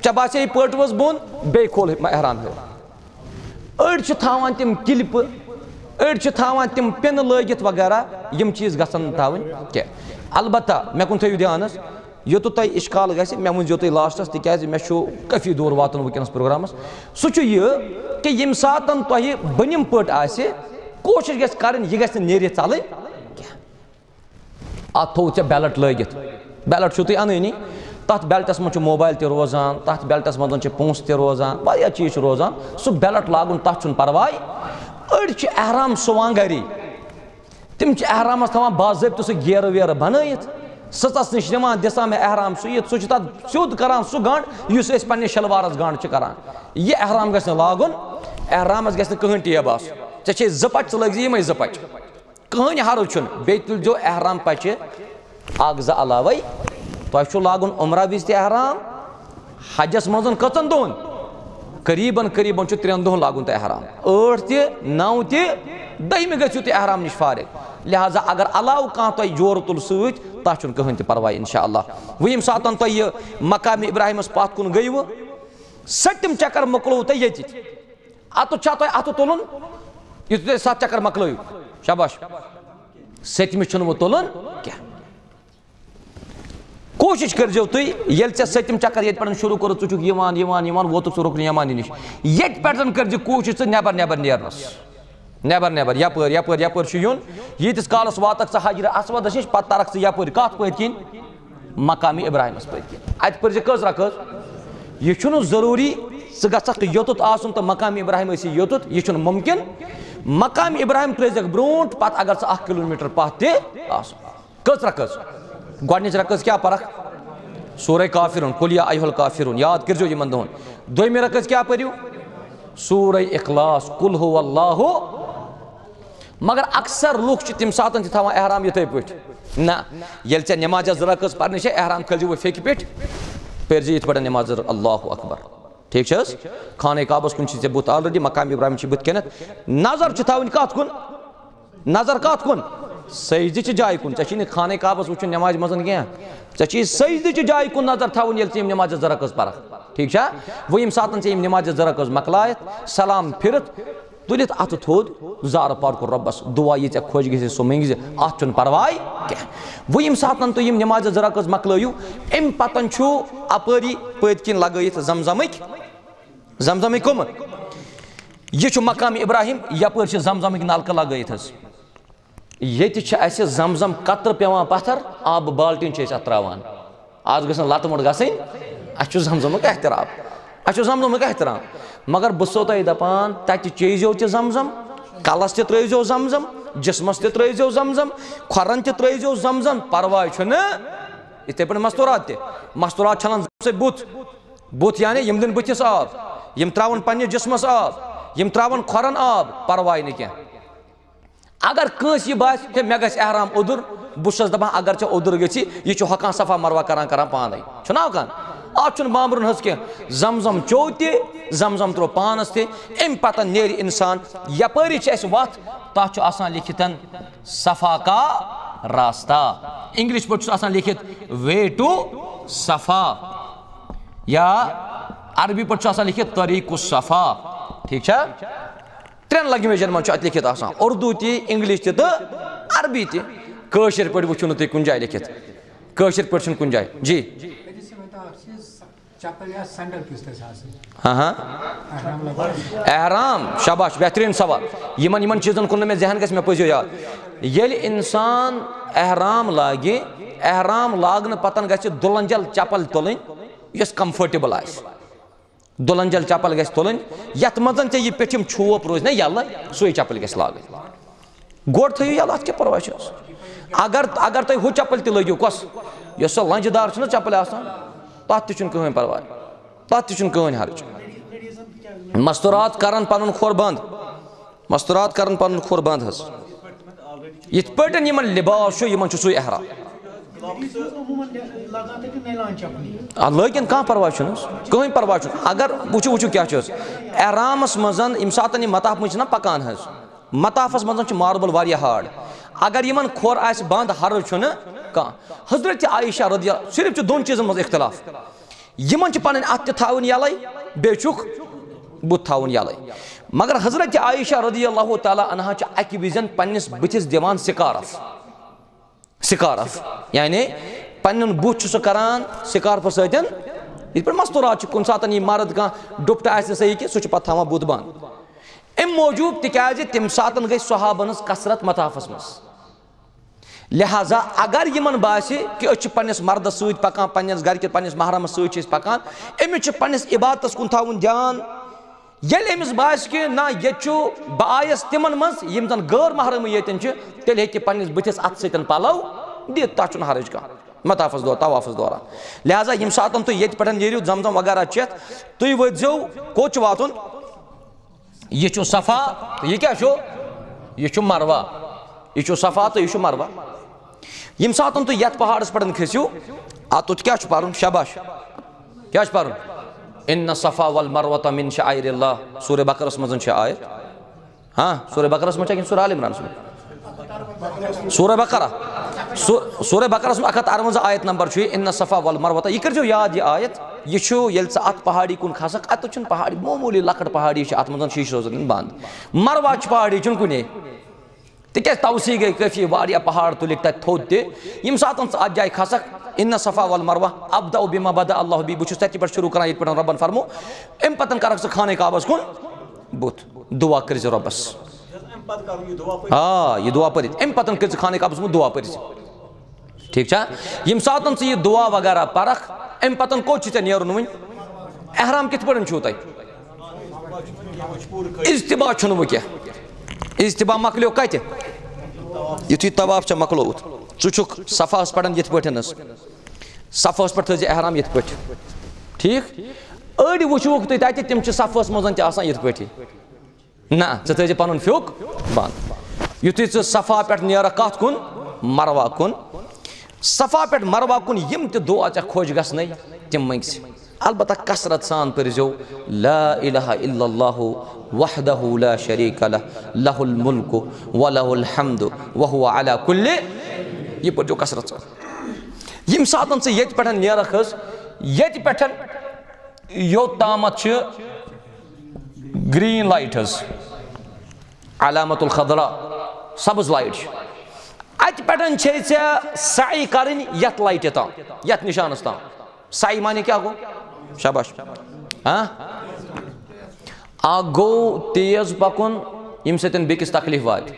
ژےٚ باسے یہِ پٔٹ ؤژھ بۄن، بیٚیہِ کھول احرام ہیوٚر۔ أڑۍ چھِ تھاوان تِم کِلپہٕ، أڑۍ چھِ تھاوان تِم پِنہٕ لٲگِتھ وغیرہ، یِم چیٖز گژھن نہٕ تھاوٕنۍ کینٛہہ۔ البتہ مےٚ کُن تھٲیِو دھیانَس، یوٚتَتھ تۄہہِ اِشکال گژھِ، مےٚ ؤنۍزیو تُہۍ لاسٹَس، تِکیٛازِ مےٚ چھُ کٲفی دوٗر واتُن وٕنکیٚنَس پروگرامَس۔ سُہ چھُ یہِ کہِ ییٚمہِ ساتَن تۄہہِ بٔنِم پٔٹ آسہِ، کوٗشِش گژھِ کَرٕنۍ، یہِ گژھِ نہٕ نیٖرِتھ ژَلٕنۍ کینٛہہ۔ اَتھ تھوٚوُتھ ژےٚ بیلٹ لٲگِتھ، بیلٹ چھُو تُہۍ اَنٲنی، تَتھ بیلٹَس منٛز چھُ موبایل تہِ روزان، تَتھ بیلٹَس منٛز چھِ پونٛسہٕ تہِ روزان، واریاہ چیٖز چھِ روزان۔ سُہ بیلٹ لاگُن، تَتھ چھُنہٕ پَرواے۔ أڑۍ چھِ احرام سُوان گَری، تِم چھِ احرامَس تھاوان باضٲبطہٕ سُہ گیرٕ ویرٕ بَنٲیِتھ، سٕژَس نِش نِوان، دِسان مےٚ احرام سُوِتھ، سُہ چھُ تَتھ سیوٚد کَران سُہ گنٛڈ یُس أسۍ پنٛنِس شَلوارَس گنٛڈ چھِ کَران۔ یہِ احرام گژھِ نہٕ لاگُن، احرامَس گژھِ نہٕ کٕہٕنۍ ٹیب آسُن۔ ژےٚ چھے زٕ پَچہِ، ژٕ لٲگۍ زِ یِمَے زٕ پَچہِ۔ کٕہٕنۍ حرج چھُنہٕ۔ بیٚیہِ تُلزیو احرام پچہِ اکھ زٕ علاوے۔ تۄہہِ چھُو لاگُن عمرہ وِزِ تہِ احرام، حجس منٛز کٔژن دۄہن؟ قریباً قریباً چھُ ترٛٮ۪ن دۄہن لاگُن تۄہہِ احرام۔ ٲٹھ تہِ، نو تہِ، دٔہمہِ گٔژھِو تُہۍ احرام نِش فارغ۔ لہذا اگر علاوٕ کانٛہہ تۄہہِ جورٕ تُل سۭتۍ، تتھ چھُنہٕ کٕہٕنۍ تہِ پرواے انشاءاللہ۔ وۄنۍ ییٚمہِ ساتن تۄہہِ یہِ مقامِ ابراہیمس پتھ کُن گٔیوٕ، سٔتِم چکر مۄکلووُ تۄہہِ ییٚتہِ۔ اَتُتھ چھا تۄہہِ اَتھٕ تُلُن؟ یُتھُے تُہۍ ستھ چکر مۄکلٲیِو، شاباش۔ سٔتمہِ چھُنہٕ وۄنۍ تُلُن کینٛہہ۔ کوٗشِش کٔرۍزیو تُہۍ، ییٚلہِ ژےٚ سٔتِم چکر ییٚتہِ پٮ۪ٹھ شروٗع کوٚرُتھ، ژٕ چھُکھ یِوان، یِوان، یِوان، ووتُکھ ژٕ رُکنہِ یمانی نِش، ییٚتہِ پٮ۪ٹھ کٔرۍزِ کوٗشِش ژٕ نٮ۪بر نٮ۪بر نیرنَس۔ نٮ۪بر نٮ۪بر، یپٲرۍ، یپٲرۍ، یپٲرۍ چھُ یُن۔ ییٖتِس کالس واتکھ ژٕ حجرِ اسودس نِش، پتہٕ ترکھ ژٕ یپٲرۍ۔ کتھ پٔتۍ کِنۍ؟ مقامِ ابراہیمس پٔتۍ کِنۍ۔ اتہِ پٔرۍ زِ کٔژ رکٲژ؟ یہِ چھُنہٕ ضروٗری ژٕ گژھکھ یوٚتُتھ آسُن تہٕ مقامِ ابراہیم ٲسی یوٚتُتھ، یہِ چھُنہٕ مُمکِن۔ مقامِ ابراہیم ترٲوزٮ۪کھ برونٛٹھ، پتہٕ اگر ژٕ اکھ کلوٗمیٹر پتھ تہِ آسُن۔ کٔژ رکٲژ؟ گۄڈٕنِچ رکٲژ کیٛاہ پرکھ؟ سورہ کافرون، قل یا ایھا الکافرون، یاد کٔرۍزیو یِمن دۄہن۔ دوٚیمہِ رکٲژ کیٛاہ پٔرِو؟ سورہ اخلاص، قل ھو اللہ۔ مگر اکثر لُکھ چھِ تَمہِ ساتَن تہِ تھاوان احرام یِتھَے پٲٹھۍ۔ نہ، ییٚلہِ ژےٚ نٮ۪مازِ زٕ رکٲژ پرنہِ چھےٚ، احرام کھٲلۍزِ وۄنۍ پھیٚکہِ پٮ۪ٹھ، پٔرۍزِ یِتھ پٲٹھۍ نٮ۪ماز زٕ، اللہ اکبر۔ ٹھیٖک چھِ حظ؟ خانہ کعبس کُن چھِ ژےٚ بُتھ already، مقام ابراہیم چھِ بُتھ کَنٮ۪تھ۔ نظر چھِ تھاوٕنۍ کَتھ کُن؟ نظر کَتھ کُن؟ سجدٕ چہِ جایہِ کُن۔ ژےٚ چھِ نہٕ خانہ کعبس وٕچھُن نٮ۪مازِ منٛز کینٛہہ۔ ژےٚ چھِ سجدٕ چہِ جایہِ کُن نظر تھاوٕنۍ، ییٚلہِ ژٕ یِم نٮ۪مازِ زٕ رکٲژ پَرکھ۔ ٹھیٖک چھا؟ وۄنۍ ییٚمہِ ساتہٕ ژےٚ یِم نٮ۪مازِ زٕ رکٲژ مۄکلایَتھ، سلام پھِرِتھ، تُلِتھ اَتھٕ تھوٚد، زارٕ پار کوٚر رۄبَس، دُعا یہِ ژےٚ خۄش گژھِ سُہ مٔنٛگۍ زِ، اَتھ چھُنہٕ پَرواے کینٛہہ۔ وۄنۍ ییٚمہِ ساتَن تُہۍ یِم نٮ۪مازِ زٕ رکٲژ مۄکلٲیِو، اَمہِ پَتَن چھُ اَپٲری پٔتۍ کِنۍ لَگٲیِتھ زمزمٕکۍ، زمزمٕکۍ کٕم؟ یہِ چھُ مقام ابراہیم، یَپٲرۍ چھِ زمزمٕکۍ نَلکہٕ لَگٲیِتھ حظ۔ ییٚتہِ چھِ اَسہِ زمزم قطرٕ پٮ۪وان پَتھر، آبہٕ بالٹیٖن چھِ أسۍ اَتھ ترٛاوان۔ آز گٔژھ نہٕ لَتہٕ موٚٹ گژھٕنۍ، اَسہِ چھُ زمزمُک احترام، اَسہِ چھُ زمزمُک احترام۔ مگر بہٕ چھُسو تۄہہِ دَپان، تَتہِ چیٚیزیو تہِ زمزم، کَلَس تہِ ترٛٲیزیو زمزم، جسمَس تہِ ترٛٲیزیو زمزم، کھۄرَن تہِ ترٛٲیزیو زمزم، پَرواے چھُنہٕ۔ یِتھَے پٲٹھۍ مستوٗرات تہِ، مستوٗرات چھَلان سۭتۍ بُتھ، بُتھ یعنی یِم دِن بٕتھِس آب، یِم ترٛاوَن پنٛنِس جسمَس آب، یِم ترٛاوَن کھۄرَن آب، پَرواے نہٕ کینٛہہ۔ اگر کٲنٛسہِ یہِ باسہِ، ہے، مےٚ گژھِ احرام اوٚدُر، بہٕ چھُسَس دَپان، اگر ژےٚ اوٚدُر گژھِ، یہِ چھُ ہۄکھان صفا مروہ کران کران پانے۔ چھُنہ ہۄکھان؟ اَتھ چھُنہٕ بامبرُن حظ کینٛہہ۔ زمزم چیوٚو تہِ، زمزم ترٛوو پانَس تہِ، اَمہِ پَتہٕ نیرِ اِنسان۔ یَپٲری چھِ اَسہِ وَتھ، تَتھ چھُ آسان لیکھِتھ صفا کا راستہ۔ English پٲٹھۍ چھُس آسان لیکھِتھ way to صفا، یا عربی پٲٹھۍ چھُ آسان لیکھِتھ طریق الصفا۔ ٹھیٖک چھا؟ ترٛٮ۪ن languageن منٛز چھُ اَتہِ لیکھِتھ آسان، اردو تہِ، English تہِ تہٕ عربی تہِ۔ کٲشِر پٲٹھۍ وٕچھِو نہٕ تُہۍ کُنہِ جایہِ لیکھِتھ۔ کٲشِر پٲٹھۍ چھُنہٕ کُنہِ جایہِ۔ جی۔ بیٚیہِ چھِ یِوان اَکھ چیٖز، چپل یا sandal کِژھ گژھِ آسٕنۍ؟ ہاں ہاں۔ احرام لگٲوِتھ۔ احرام، شاباش، بہتریٖن سوال۔ یِمن، یِمن چیٖزن کُن نہٕ مےٚ ذہن گژھِ، مےٚ پٔزیو یاد۔ ییٚلہِ اِنسان احرام لاگہِ، احرام لاگنہٕ پتن گژھِ دُلنجل چپل تُلٕنۍ، یۄس comfortable آسہِ۔ دُلنجل چپل گژھِ تُلٕنۍ، یتھ منٛز ژےٚ یہِ پیٚٹھِم چھوپ روزِ نہ یَلہٕ، سُے چپل گژھِ لاگٕنۍ۔ گۄڈٕ تھٲیِو یَلہٕ، اَتھ کیٛاہ پرواے چھُ؟ اگر، اگر تُہۍ ہُہ چپل تہِ لٲگِو، کۄس؟ یۄس سۄ لنجہِ دار چھِنہ چپل آسان، تَتھ تہِ چھُنہٕ کٕہٕنۍ پرواے، تَتھ تہِ چھُنہٕ کٕہٕنۍ حرج۔ مستورات کرن پنُن کھۄر بنٛد، مستورات کرن پنُن کھۄر بنٛد حظ۔ یِتھ پٲٹھۍ یِمن لباس چھُ، یِمن چھُ سُے احرام۔ آ، لٲگِن، کانٛہہ پرواے چھُنہٕ حظ، کٕہٕنۍ پرواے چھُنہٕ۔ اگر وٕچھِو، وٕچھِو کیٛاہ چھُ حظ، احرامس منٛز ییٚمہِ ساتہٕ یِم مطاف منٛز چھِنہ پکان حظ، مطافس منٛز چھُ marble واریاہ hard۔ اگر یِمن کھۄر آسہِ بنٛد، حرج چھُنہٕ کانٛہہ۔ حضرت عائشہ رضی اللہ، صرف چھُ دۄن چیٖزن منٛز اختلاف۔ یِمن چھِ پنٕنۍ اَتھٕ تہِ تھاوٕنۍ یَلَے، بیٚیہِ چھُکھ بُتھ تھاوُن یَلَے۔ مگر حضرت عائشہ رضی اللہ تعالیٰ عنہا چھِ اَکہِ وِزٮ۪ن پنٛنِس بٕتھِس دِوان scarf۔ Scarf، یعنی پنُن بُتھ چھُ سُہ کران scarf سۭتۍ۔ یِتھ پٲٹھۍ مستورات چھِ، کُنہِ ساتہٕ یہِ مرد کانٛہہ ڈُپٹہٕ آسہِ نہٕ صحیح کینٛہہ، سُہ چھُ پتہٕ تھاوان بُتھ بنٛد۔ اَمہِ موٗجوٗب تِکیٛازِ تَمہِ ساتہٕ گٔے صحابن ہٕنٛز کثرت مطافس منٛز۔ لہذا اگر یِمن باسہِ کہِ أسۍ چھِ پننِس مردس سۭتۍ پکان، پننِس گرِ کہِ پننِس محرمس سۭتۍ چھِ أسۍ پکان، أمِس چھُ پننِس عبادتس کُن تھاوُن دیان۔ ییٚلہِ أمِس باسہِ کہِ نہ، ییٚتہِ چھُ، بہٕ آیس تِمن منٛز یِم زن غٲر محرمٕے ییٚتٮ۪ن چھِ، تیٚلہِ ہیٚکہِ پننِس بٕتھِس اتھٕ سۭتۍ پلو دِتھ، تتھ چھُنہٕ حرج کانٛہہ مطافس دوران، طوافس دوران۔ لہذا ییٚمہِ ساتن تُہۍ ییٚتہِ پٮ۪ٹھ نیرِو زمزم وغیرہ چٮ۪تھ، تُہۍ وٲتۍزیو، کوٚت چھُ واتُن؟ یہِ چھُ صفا تہٕ یہِ کیٛاہ چھُ؟ یہِ چھُ مروہ۔ یہِ چھُ صفا تہٕ یہِ چھُ مروہ۔ ییٚمہِ ساتَن تُہۍ یَتھ پہاڑَس پٮ۪ٹھ کھٔسِو، اَتھ تُہۍ کیٛاہ چھُ پَرُن؟ شاباش۔ کیٛاہ چھُ پَرُن؟ ان الصفا والمروة من شعائر اللہ۔ سورہ بقرس منٛز چھِ آیت۔ ہاں، سورہ بقرس منٛز چھا کِنہٕ سورہ آل عمرانس منٛز؟ سورہ بقرہ۔ سو-، سورہ بقرس منٛز اکھ ہتھ ارونزہ آیت نمبر چھُ یہِ، ان الصفا والمروة۔ یہِ کٔرۍزیو یاد یہِ آیت۔ یہِ چھُ، ییٚلہِ ژٕ اَتھ پہاڑی کُن کھسکھ، اَتہِ چھُنہٕ پہاڑی، معموٗلی لۄکٕٹ پہاڑی چھِ، اَتھ منٛز چھِ شیٖشہٕ روزان بنٛد۔ مروہ چھِ پہاڑی، چھُنہٕ کُنے۔ تِکیٛازِ توسیع گٔے کٲفی، واریاہ پہاڑ تُلِکھ تَتہِ تھوٚد تہِ۔ ییٚمہِ ساتہٕ ژٕ اَتھ جایہِ کھسکھ، ان الصفا والمروة ابدأ بما بدأ اللہ بی، بہٕ چھُس تَتہِ پٮ۪ٹھ شروع کران، ییٚتہِ پٮ۪ٹھ رۄبَن فرمو۔ اَمہِ پَتہٕ کَرَکھ ژٕ خانہ کعبَس کُن بُتھ، دُعا کٔرۍ زِ رۄبَس۔ آ، یہِ دُعا پٔرِتھ۔ اَمہِ پَتہٕ کٔرۍ زِ خانہ کعبَس کُن دُعا پٔرۍ زِ۔ ٹھیٖک چھا؟ ییٚمہِ ساتَن ژٕ یہِ دُعا وغیرہ پَرَکھ، اَمہِ پَتَن کوٚت چھُ ژےٚ نیرُن وۄنۍ؟ احرام کِتھ پٲٹھۍ چھُو تۄہہِ؟ اجتماع چھُنہٕ وۄنۍ کینٛہہ۔ اجتماع مۄکلیو کَتہِ؟ یُتھُے طواف ژےٚ مۄکلووُتھ، ژٕ چھُکھ صفاہَس پَران یِتھ پٲٹھۍ حظ۔ صفاہَس پٮ۪ٹھ تھٲیزِ احرام یِتھ پٲٹھۍ۔ ٹھیٖک؟ أڑۍ وٕچھوُکھ تُہۍ تَتہِ، تِم چھِ صفاہَس منٛز تہِ آسان یِتھ پٲٹھی۔ نہ، ژٕ تھٲیزِ پنُن فیُک بنٛد۔ یُتھُے ژٕ صفا پٮ۪ٹھ نیرکھ کتھ کُن؟ مروہ کُن۔ صفا پٮ۪ٹھ مروہ کُن یِم تہِ دُعا ژےٚ خۄش گژھنَے، تِم مٔنٛگۍ زِ۔ البتہ کثرت سان پٔرزیو لا الہ الا اللہ وحدہ لا شریک لہ، لہ الملک و لہ الحمد و ہو علی کل۔ یہِ پٔرزیو کثرت سان۔ ییٚمہِ ساتَن ژٕ ییٚتہِ پٮ۪ٹھ نیرَکھ حظ، ییٚتہِ پٮ۪ٹھ یوٚت تامَتھ چھِ گرین لایٹ حظ، علامت الخضرا، سبز لایٹ چھِ۔ اَتہِ پٮ۪ٹھ چھے ژےٚ سعی کَرٕنۍ یَتھ لایٹہِ تام، یَتھ نِشانَس تام۔ سعی معنی کیٛاہ گوٚو؟ شاباش۔ ہاں؟ اَکھ گوٚو تیز پَکُن، ییٚمہِ سۭتۍ بیٚکِس تکلیٖف واتہِ۔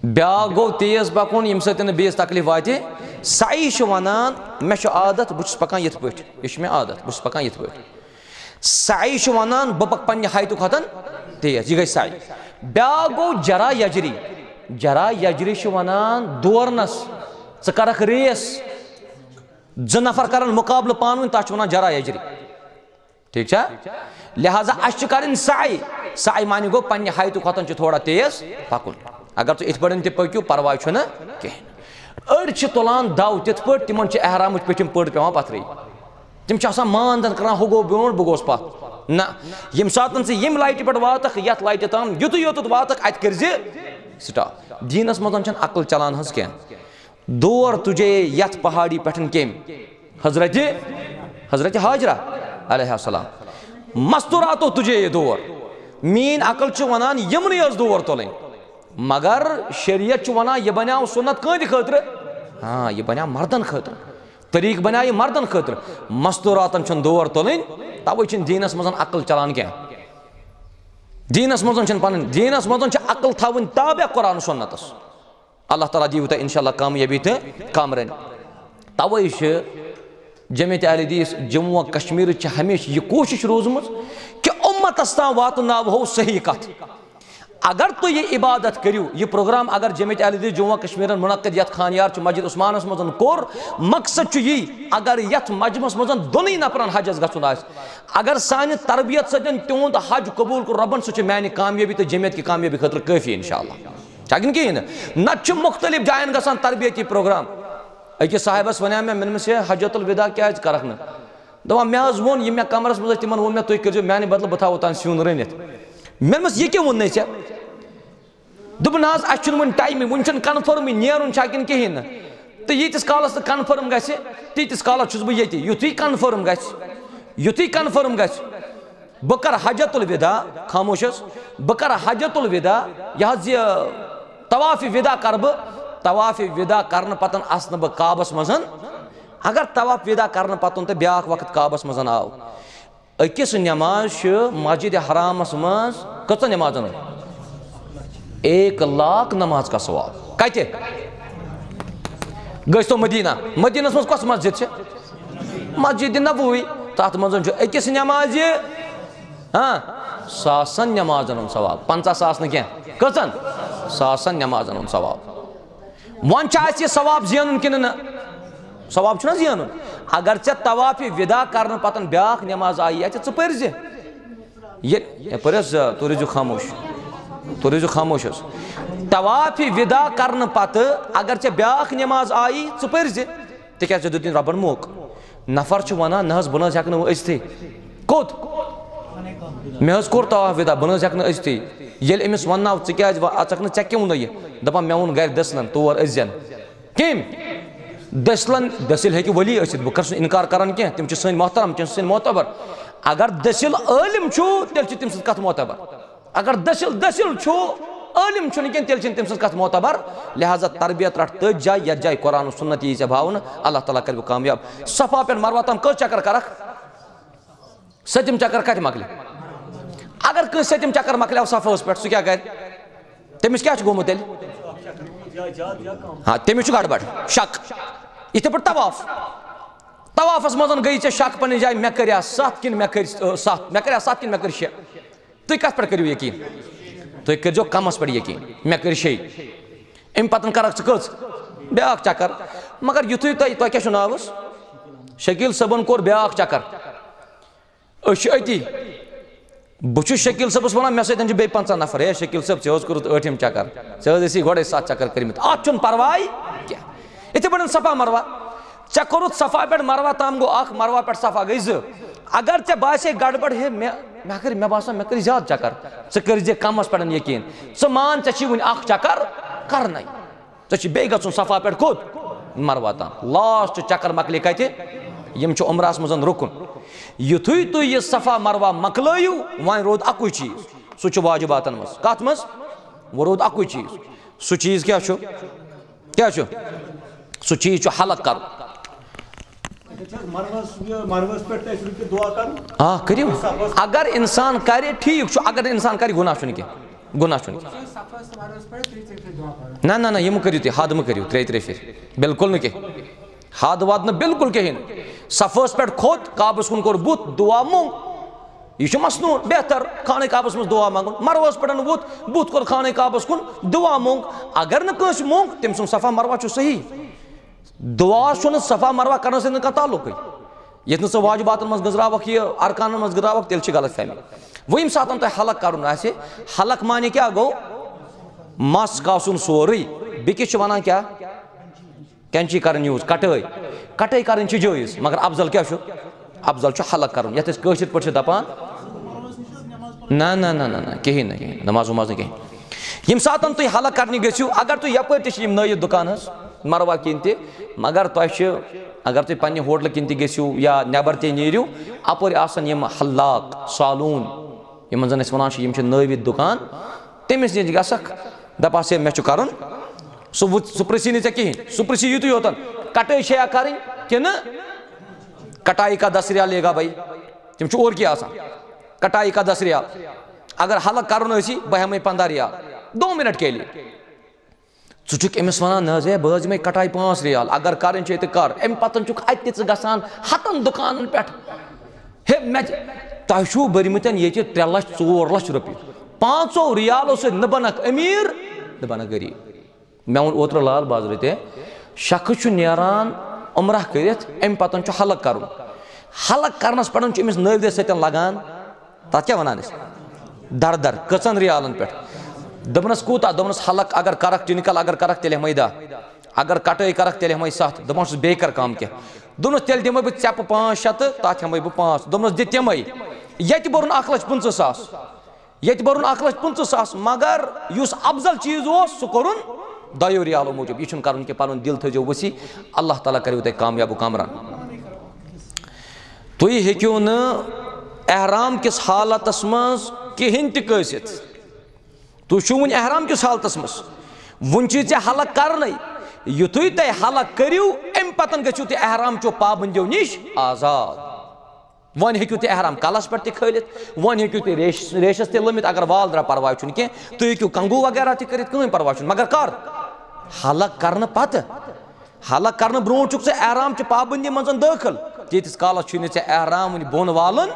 بیٛاکھ گوٚو تیز پَکُن، ییٚمہِ سۭتۍ نہٕ بیٚیِس تکلیٖف واتہِ۔ سعی چھُ وَنان، مےٚ چھُ عادت، بہٕ چھُس پَکان یِتھ پٲٹھۍ، یہِ چھُ مےٚ عادت، بہٕ چھُس پَکان یِتھ پٲٹھۍ۔ سعی چھُ وَنان، بہٕ پَکہٕ پنٛنہِ ہایتہٕ کھۄتَن تیز، یہِ گٔے سعی۔ بیٛاکھ گوٚو جرا یجری۔ جرا یجری چھُ وَنان دورنَس، ژٕ کَرَکھ ریس، زٕ نفر کَرَن مُقابلہٕ پانہٕ ؤنۍ، تَتھ چھِ وَنان جرا یجری۔ ٹھیٖک چھا؟ لہذا اَسہِ چھِ کَرٕنۍ سعی۔ سعی معنی گوٚو پنٛنہِ ہایتہٕ کھۄتَن چھُ تھوڑا تیز پَکُن۔ اگر تُہۍ یِتھ پٲٹھۍ تہِ پٔکِو، پَرواے چھُنہٕ کِہیٖنۍ۔ أڑۍ چھِ تُلان دَو تِتھ پٲٹھۍ، تِمَن چھِ احرامٕچ پیٚٹھِم پٔڑ پٮ۪وان پَتھرٕے۔ تِم چھِ آسان مان دَن کَران، ہُہ گوٚو برونٛٹھ، بہٕ گوٚوُس پَتھ۔ نہ، ییٚمہِ ساتَن ژٕ ییٚمہِ لایٹہِ پٮ۪ٹھ واتَکھ، یَتھ لایٹہِ تام، یُتُے یوتَتھ واتَکھ، اَتہِ کٔرۍ زِ سٹاپ۔ دیٖنَس منٛز چھَنہٕ عقل چلان حظ کینٛہہ۔ دور تُجے یَتھ پہاڑی پٮ۪ٹھ کٔمۍ؟ حضرت، حضرت حاجرہ علیہ السلام۔ مستوراتو تُجے یہِ دور۔ میٛٲنۍ عقل چھِ وَنان یِمنٕے ٲس دور تُلٕنۍ۔ مگر شریعت چھُ وَنان یہِ بنیٛاو سُنت کٲنٛدِ خٲطرٕ؟ ہاں، یہِ بنیٛاو مردن خٲطرٕ۔ طریٖقہٕ بنیٛاو یہِ مردن خٲطرٕ۔ مستوراتن چھُنہٕ دور تُلٕنۍ، تَوَے چھِنہٕ دیٖنَس منٛز عقل چلان کینٛہہ۔ دیٖنَس منٛز چھِنہٕ پَنٕنۍ، دیٖنَس منٛز چھِ عقل تھاوٕنۍ تابع قرآن و سُنتَس۔ اللہ تعالیٰ دِیِو تۄہہِ انشاءاللہ کامیٲبی تہٕ کامرٲنی۔ توے چھِ جمعیت اہل حدیث جموں و کشمیر چھِ ہمیشہ یہِ کوٗشش روٗزمٕژ کہِ اُمتس تام واتناوہو صحیح کتھ۔ اگر تُہۍ یہِ عبادت کٔرِو، یہِ پروگرام اگر جمعیت اہل حدیث جموں و کشمیرن منعقد یتھ خانیار چھُ مسجد عثمانس منٛز کوٚر، مقصد چھُ یی، اگر یتھ مجمعس منٛز دۄنٕے نفرن حجس گژھُن آسہِ، اگر سانہِ تربیت سۭتۍ تِہُنٛد حج قبول کوٚر رۄبن، سُہ چھُ میانہِ کامیٲبی تہٕ جمعیت کہِ کامیٲبی خٲطرٕ کٲفی انشاءاللہ۔ چھا کِنہٕ کِہیٖنۍ نہٕ؟ نتہٕ چھِ مُختٔلِف جاین گژھان تربیتی پروگرام۔ أکِس صاحبس وَنیٛاو مےٚ، مےٚ دوٚپمَس، "ہے، حجۃ الوداع کیٛازِ کَرَکھ نہٕ؟" دوٚپُن، "مےٚ حظ ووٚن، یِم مےٚ کمرَس منٛز ٲسۍ، تِمَن ووٚن مےٚ، تُہۍ کٔرۍزیو میٛانہِ بدلہٕ، بہٕ تھاوو تَن سیُن رٔنِتھ۔" مےٚ دوٚپمَس، "یہِ کیٛاہ ووٚن نَے ژےٚ؟" دوٚپُن، "نہ حظ، اَسہِ چھُنہٕ وُنہِ ٹایمٕے، وُنہِ چھُنہٕ کنفٲرمٕے نیرُن چھا کِنہٕ کِہیٖنۍ نہٕ۔ تہٕ ییٖتِس کالَس نہٕ کنفٲرٕم گژھِ، تیٖتِس کالَس چھُس بہٕ ییٚتی، یُتھُے کنفٲرٕم گژھِ، یُتھُے کنفٲرٕم گژھِ۔" بہٕ کَرٕ حجۃ الوداع، خاموش حظ، بہٕ کَرٕ حجۃ الوداع، یہِ حظ یہِ طواف وداع کَرٕ بہٕ، طواف وداع کَرنہٕ پَتہٕ اَژٕ نہٕ بہٕ کعبَس منٛز۔ اگر طواف وداع کَرنہٕ پَتہٕ تہٕ بیٛاکھ وقت کعبَس منٛز آو، أکِس نٮ۪ماز چھِ مسجد حرامَس منٛز کٔژَن نٮ۪مازَن ہُنٛد؟ ایک لاکھ نماز کا ثواب۔ کَتہِ؟ گٔژھۍ تو مدینہ۔ مدینس منٛز کۄس مسجد چھِ؟ مسجد نبوی۔ تتھ منٛز چھُ أکِس نمازِ، ہاں، ساسن نمازن ہُنٛد ثواب۔ پنٛژاہ ساس نہٕ کینٛہہ۔ کٔژن؟ ساسن نمازن ہُنٛد ثواب۔ وۄنۍ چھُ اَسہِ یہِ ثواب زینُن کِنہٕ نہٕ؟ ثواب چھُنہ زینُن۔ اگر ژےٚ طواف وداع کرنہٕ پتن بیٛاکھ نماز آیی اتہِ، ژٕ پٔرۍ زِ۔ یہِ، یہِ پٔرِو حظ، تُہۍ روٗزِو خاموش۔ تُہۍ روٗزِو خاموش حظ۔ طواف وداع کرنہٕ پتہٕ اگر ژےٚ بیٛاکھ نماز آیی، ژٕ پٔرۍ زِ۔ تِکیٛازِ ژےٚ دیُتُے رۄبن موقعہٕ۔ نفر چھُ ونان، "نہ حظ، بہٕ نہ حظ ہٮ۪کہٕ نہٕ وۄنۍ أژتھٕے۔" کوٚت؟ مےٚ حظ کوٚر طواف وداع، بہٕ نہ حظ ہٮ۪کہٕ نہٕ أژتھٕے۔ ییٚلہِ أمِس ونناو، "ژٕ کیٛازِ وۄنۍ اژکھ نہٕ، ژےٚ کیٛاہ ووٚنُے یہِ؟" دپان، "مےٚ ووٚن گرِ دٔسلن، تور أژزٮ۪ن۔" کٔمۍ؟ دٔسلن، دٔسِل ہیٚکہِ ولی ٲسِتھ، بہٕ کَرٕ سُہ اِنکار کران کینٛہہ، تِم چھِ سٲنۍ محترم، تِم چھِ سٲنۍ معتبر۔ اگر دٔسِل عٲلِم چھُ، تیٚلہِ چھِ تٔمۍ سٕنٛز کَتھ معتبر۔ اگر دٔسِل، دٔسِل چھُ، عٲلِم چھُنہٕ کینٛہہ، تیٚلہِ چھِنہٕ تٔمۍ سٕنٛز کَتھ معتبر۔ لہذا تربیت رَٹھ تٔتھۍ جایہِ، یَتھ جایہِ قرآن و سُنت یی ژےٚ بھاونہٕ، اللہ تعالیٰ کَرِ بہٕ کامیاب۔ صفا پٮ۪ٹھ مروہ تام کٔژ چکر کَرَکھ؟ سٔتِم چکر کَتہِ مۄکلہِ؟ اگر کٲنٛسہِ سٔتِم چکر مۄکلیو صفاہَس پٮ۪ٹھ، سُہ کیٛاہ کَرِ؟ تٔمِس کیٛاہ چھُ گوٚمُت تیٚلہِ؟ ہاں، تٔمِس چھُ گڑبڑ، شک۔ یِتھَے پٲٹھۍ طواف۔ طوافَس منٛز گٔیی ژےٚ شک پنٛنہِ جایہِ، مےٚ کٔریا ستھ کِنہٕ مےٚ کٔرۍ، ٲ، ستھ، مےٚ کٔریا ستھ کِنہٕ مےٚ کٔرۍ شےٚ؟ تُہۍ کَتھ پٮ۪ٹھ کٔرِو یقیٖن؟ تُہۍ کٔرۍزیو کَمَس پٮ۪ٹھ یقیٖن، مےٚ کٔرۍ شےٚ۔ اَمہِ پَتہٕ کَرَکھ ژٕ کٔژ؟ بیٛاکھ چکر۔ مگر یُتھُے تۄہہِ، تۄہہِ کیٛاہ چھُو ناوَس؟ شکیٖل صٲبَن کوٚر بیٛاکھ چکر۔ أسۍ چھِ أتی۔ بہٕ چھُس شکیٖل صٲبَس وَنان، مےٚ سۭتۍ چھِ بیٚیہِ پنٛژاہ نفر۔ ہے شکیٖل صٲب، ژےٚ حظ کوٚرُتھ ٲٹھِم چکر، ژےٚ حظ ٲسی گۄڈَے سَتھ چکر کٔرمٕتۍ۔ اَتھ چھُنہٕ پَرواے کینٛہہ۔ یِتھَے پٲٹھۍ صفا مروہ۔ ژےٚ کوٚرُتھ صفا پٮ۪ٹھ مروہ تام گوٚو اکھ، مروہ پٮ۪ٹھ صفا گٔے زٕ۔ اگر ژےٚ باسے گڑبڑ، ہے، مےٚ، مےٚ کٔرۍ، مےٚ باسان مےٚ کٔرۍ زیادٕ چکر، ژٕ کٔرۍ زِ کمس پٮ۪ٹھ یقین۔ ژٕ مان، ژےٚ چھی وُنہِ اکھ چکر کرنے۔ ژےٚ چھُ بیٚیہِ گژھُن صفا پٮ۪ٹھ کوٚت؟ مروہ تام۔ لاسٹ چکر مۄکلے کتہِ؟ یِم چھِ عمرہس منٛز رُکُن۔ یُتھُے تُہۍ یہِ صفا مروہ مۄکلٲیِو، وۄنۍ روٗد اکُے چیٖز، سُہ چھُ واجباتن منٛز۔ کتھ منٛز؟ وۄنۍ روٗد اکُے چیٖز۔ سُہ چیٖز کیٛاہ چھُ؟ کیٛاہ چھُ؟ سُہ چیٖز چھُ حلق کرُن۔ اچھا، چھِ حظ مروس، یہِ مروس پٮ۪ٹھ تہِ اَسہِ رُکِتھ دُعا کَرُن؟ آ، کٔرِو۔ صفس۔ اگر انسان کرِ، ٹھیٖک چھُ، اگر نہٕ انسان کرِ، گۄناہ چھُنہٕ کینٛہہ، گۄناہ چھُنہٕ کینٛہہ۔ صفس تہٕ مروس پٮ۪ٹھ ترٛےٚ، ترٛےٚ پھِرِ دُعا کَرُن۔ نہ، نہ، نہ، یِم کٔرِو تُہۍ حد مہٕ کٔرِو، ترٛیٚیہِ، ترٛیٚیہِ پھِرِ۔ بالکل نہٕ کینٛہہ۔ حد وَد نہٕ بالکل کِہیٖنۍ۔ صفس پٮ۪ٹھ کھوٚت، کعبَس کُن کوٚر بُتھ، دُعا مۄنگ۔ یہِ چھُ مسنون، بہتر خانہ کعبس منٛز دعا منٛگُن۔ مروس پٮ۪ٹھ ووٚتھ، بُتھ کوٚر خانہ کعبس کُن، دعا مۄنگ۔ اگر نہٕ کٲنٛسہِ مۄنگ، تٔمۍ سُنٛد صفا مروہ چھُ صحیح۔ دعا چھُنہٕ صفا مروہ کرنس سۭتۍ نہٕ کانٛہہ تعلقٕے۔ ییٚتہِ نہٕ ژٕ واجباتن منٛز گٔنٛزراوکھ، یہِ ارکانن منٛز گٔنٛزراوکھ، تیٚلہِ چھِ غلط فہمی۔ وۄنۍ ییٚمہِ ساتن تۄہہِ حلق کرُن آسہِ، حلق معنی کیٛاہ گوٚو؟ مس کاسُن سورُے۔ بیٚکِس چھِ ونان کیٛاہ؟ کینچی کرٕنۍ یوٗز، کٹٲے۔ کٹٲے کرٕنۍ چھِ جٲیز، مگر افضل کیٛاہ چھُ؟ افضل چھُ حلق کرُن، یتھ أسۍ کٲشِر پٲٹھۍ چھِ دپان۔ نہ، نہ، نہ، نہ، نہ، کِہیٖنۍ نہٕ، کِہیٖنۍ نہٕ، نماز وماز نہٕ کِہیٖنۍ۔ ییٚمہِ ساتن تُہۍ حلق کرنہِ گٔژھِو، اگر تُہۍ یپٲرۍ تہِ چھِ یِم نٲیِد دُکان حظ، مروہ کِنۍ تہِ، مگر تۄہہِ چھِ، اگر تُہۍ پننہِ ہوٹلہٕ کِنۍ تہِ گٔژھِو یا نٮ۪بر تہِ نیٖرِو، اپٲرۍ آسن یِم حلاق، صالون، یِمن زن أسۍ ونان چھِ، یِم چھِ نٲوِتھ دُکان، تٔمِس نِش گژھکھ، دپس ہے مےٚ چھُ کرُن، سُہ وُ-، سُہ پرژھی نہٕ ژےٚ کِہیٖنۍ، سُہ پرژھی یِتُے یوتن، کٹٲے چھےٚ یا کرٕنۍ کِنہٕ کٹائی کا دس ریال لے گا بھائی؟ تِم چھِ اورکی آسان، کٹائی کا دس ریال، اگر حلق کرُن ٲسی، بہٕ ہٮ۪مے پنٛداہ ریال، دو منٹ کے لیے۔ ژٕ چھُکھ أمِس وَنان، نہ حظ ہے، بہٕ حظ دِمَے کَٹایہِ پانٛژھ ریال، اگر کَرٕنۍ چھے تہٕ کَر۔ اَمہِ پَتَن چھُکھ اَتہِ تہِ ژٕ گژھان ہَتَن دُکانَن پٮ۪ٹھ۔ ہے، مےٚ تہِ، تۄہہِ چھُو بٔرمٕتٮ۪ن ییٚتہِ ترٛےٚ لَچھ، ژور لَچھ رۄپیہِ۔ پانٛژو ریالو سۭتۍ نہٕ بَنَکھ أمیٖر، نہٕ بَنَکھ غریٖب۔ مےٚ ووٚن اوترٕ لال بازرٕ تہِ، شخص چھُ نیران عمرہ کٔرِتھ، اَمہِ پَتَن چھُ حلق کَرُن۔ حلق کَرنَس پٮ۪ٹھ چھُ أمِس نٲوِدَس سۭتۍ لَگان۔ تَتھ کیٛاہ وَنان أسۍ؟ در در، کٔژَن ریالَن پٮ۪ٹھ؟ دوٚپنَس، "کوٗتاہ؟" دوٚپنَس، "حلق اگر کَرَکھ، ٹِنکَل اگر کَرَکھ، تیٚلہِ ہٮ۪مَے دَہ۔ اگر کَٹٲے کَرَکھ، تیٚلہِ ہٮ۪مَے سَتھ۔" دوٚپمَس، "بیٚیہِ کَر کَم کینٛہہ؟" دوٚپنَس، "تیٚلہِ دِمَے بہٕ ژےٚ پہٕ پانٛژھ شیٚتھ تہٕ تَتھ ہٮ۪مَے بہٕ پانٛژھ۔" دوٚپنَس، "دِ تِمَے۔" ییٚتہِ بوٚرُن اَکھ لَچھ پٕنٛژٕہ ساس۔ ییٚتہِ بوٚرُن اَکھ لَچھ پٕنٛژٕہ ساس، مگر یُس اَفضل چیٖز اوس، سُہ کوٚرُن دۄیو ریالو موٗجوٗب۔ یہِ چھُنہٕ کَرُن کینٛہہ، پَنُن دِل تھٲیزیو وسیع، اللہ تعالیٰ کَریو تۄہہِ کامیاب و کامران۔ تُہۍ ہیٚکِو نہٕ احرام کِس حالتس منٛز کِہیٖنۍ تہِ کٲسِتھ۔ تُہۍ چھِو وُنہِ احرام کِس حالتس منٛز۔ وُنہِ چھُے ژےٚ حلق کرنَے۔ یُتھُے تۄہہِ حلق کٔرِو، اَمہِ پتن گٔژھِو تُہۍ احرام چو پابندیو نِش آزاد۔ وۄنۍ ہیٚکِو تُہۍ احرام کلس پٮ۪ٹھ تہِ کھٲلِتھ، وۄنۍ ہیٚکِو تُہۍ ریش-، ریشس تہِ لٔمِتھ، اگر وال درٛاو، پرواے چھُنہٕ کینٛہہ۔ تُہۍ ہیٚکِو کنگو وغیرہ تہِ کٔرِتھ، کٕہٕنۍ پرواے چھُنہٕ۔ مگر کر؟ حلق کرنہٕ پتہٕ۔ حلق کرنہٕ برونٛٹھ چھُکھ ژٕ احرام چہِ پابندی منٛز دٲخل۔ تیٖتِس کالس چھُے نہٕ ژےٚ احرام وُنہِ بۄن والُن۔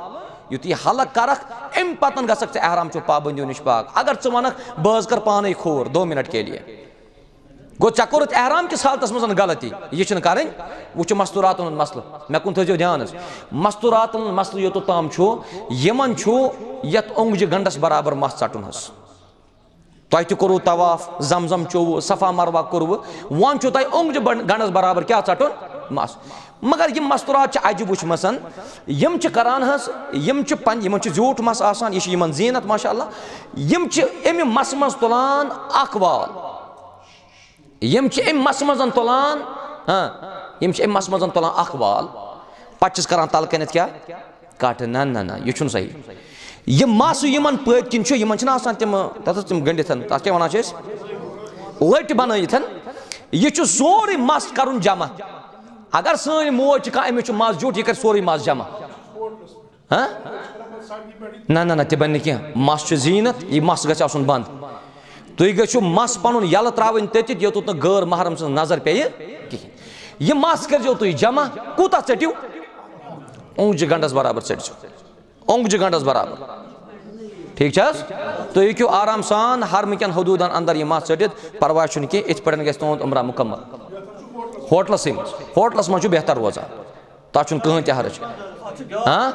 یُتھُے حلق کرکھ، اَمہِ پتن گژھکھ ژٕ احرام چو پابندیو نِش پاک۔ اگر ژٕ ونکھ، "بہٕ حظ کر پانے کھور دو منٹ کے لیے"، گوٚو، ژےٚ کوٚرُتھ احرام کِس حالتس منٛز غلطی۔ یہِ چھِنہٕ کرٕنۍ۔ وۄنۍ چھُ مستوراتن ہُنٛد مسلہٕ، مےٚ کُن تھٲیزیو دھیان حظ۔ مستوراتن ہُنٛد مسلہٕ یوٚتَتھ تام چھُ، یِمن چھُ یتھ اونٛگجہِ گنڈس برابر مس ژٹُن حظ۔ تۄہہِ تہِ کوٚروٕ طواف، زمزم چوٚوٕ، صفا مروہ کوٚروٕ، وۄنۍ چھُو تۄہہِ اونٛگجہِ بن-، گنڈس برابر کیٛاہ ژٹُن؟ مس۔ مگر یِم مستورات چھِ اجہِ وٕچھمژن، یِم چھِ کران حظ، یِم چھِ پن-، یِمن چھُ زیوٗٹھ مس آسان، یہِ چھِ یِمن زیٖنت ماشاء اللہ۔ یِم چھِ امہِ مسہٕ منٛز تُلان اکھ وال، یِم چھِ امہِ مسہٕ منٛز تُلان، ہاں، یِم چھِ امہِ مسہٕ منٛز تُلان اکھ وال، پتہٕ چھِس کران تلہٕ کنٮ۪تھ کیٛاہ؟ کٹ۔ نہ، نہ، نہ، یہِ چھُنہٕ صحیح۔ یہِ مس یِمن پٔتۍ کِنۍ چھُ، یِمن چھِنہٕ آسان تِم، تتھ ٲس تِم گٔنڈِتھ، تتھ کیٛاہ ونان چھِ أسۍ؟ لٔٹۍ بنٲیِتھ۔ یہِ چھُ سورُے مس کرُن جمع۔ اگر سٲنۍ موج چھِ کانٛہہ، أمِس چھُ مس زیوٗٹھ، یہِ کرِ سورُے مس جمع۔ ہاں؟ نہ، نہ، نہ، تہِ بنہِ نہٕ کینٛہہ۔ مس چھُ زیٖنت، یہِ مس گژھِ آسُن بنٛد۔ تُہۍ گٔژھِو مس پنُن یلہٕ ترٛاوٕنۍ تٔتِتھ، یوٚتَتھ نہٕ غٲر محرم سٕنٛز نظر پیٚیہِ کِہیٖنۍ۔ یہِ مس کٔرۍزیو تُہۍ جمع۔ کوٗتاہ ژٔٹِو؟ اونٛگجہِ گنڈس برابر ژٔٹۍزیو۔ اونٛگجہِ گنڈس برابر۔ ٹھیٖک چھا حظ؟ تُہۍ ہیٚکِو آرام سان حرمہٕ کٮ۪ن حدوٗدن اندر یہِ مس ژٔٹِتھ، پرواے چھُنہٕ کینٛہہ، یِتھ پٲٹھۍ گژھِ تُہُنٛد عمرہ مُکمل۔ ہوٹلسٕے منٛز، ہوٹلس منٛز چھُ بہتر روزان، تتھ چھُنہٕ کٕہٕنۍ تہِ حرج۔ ہاں؟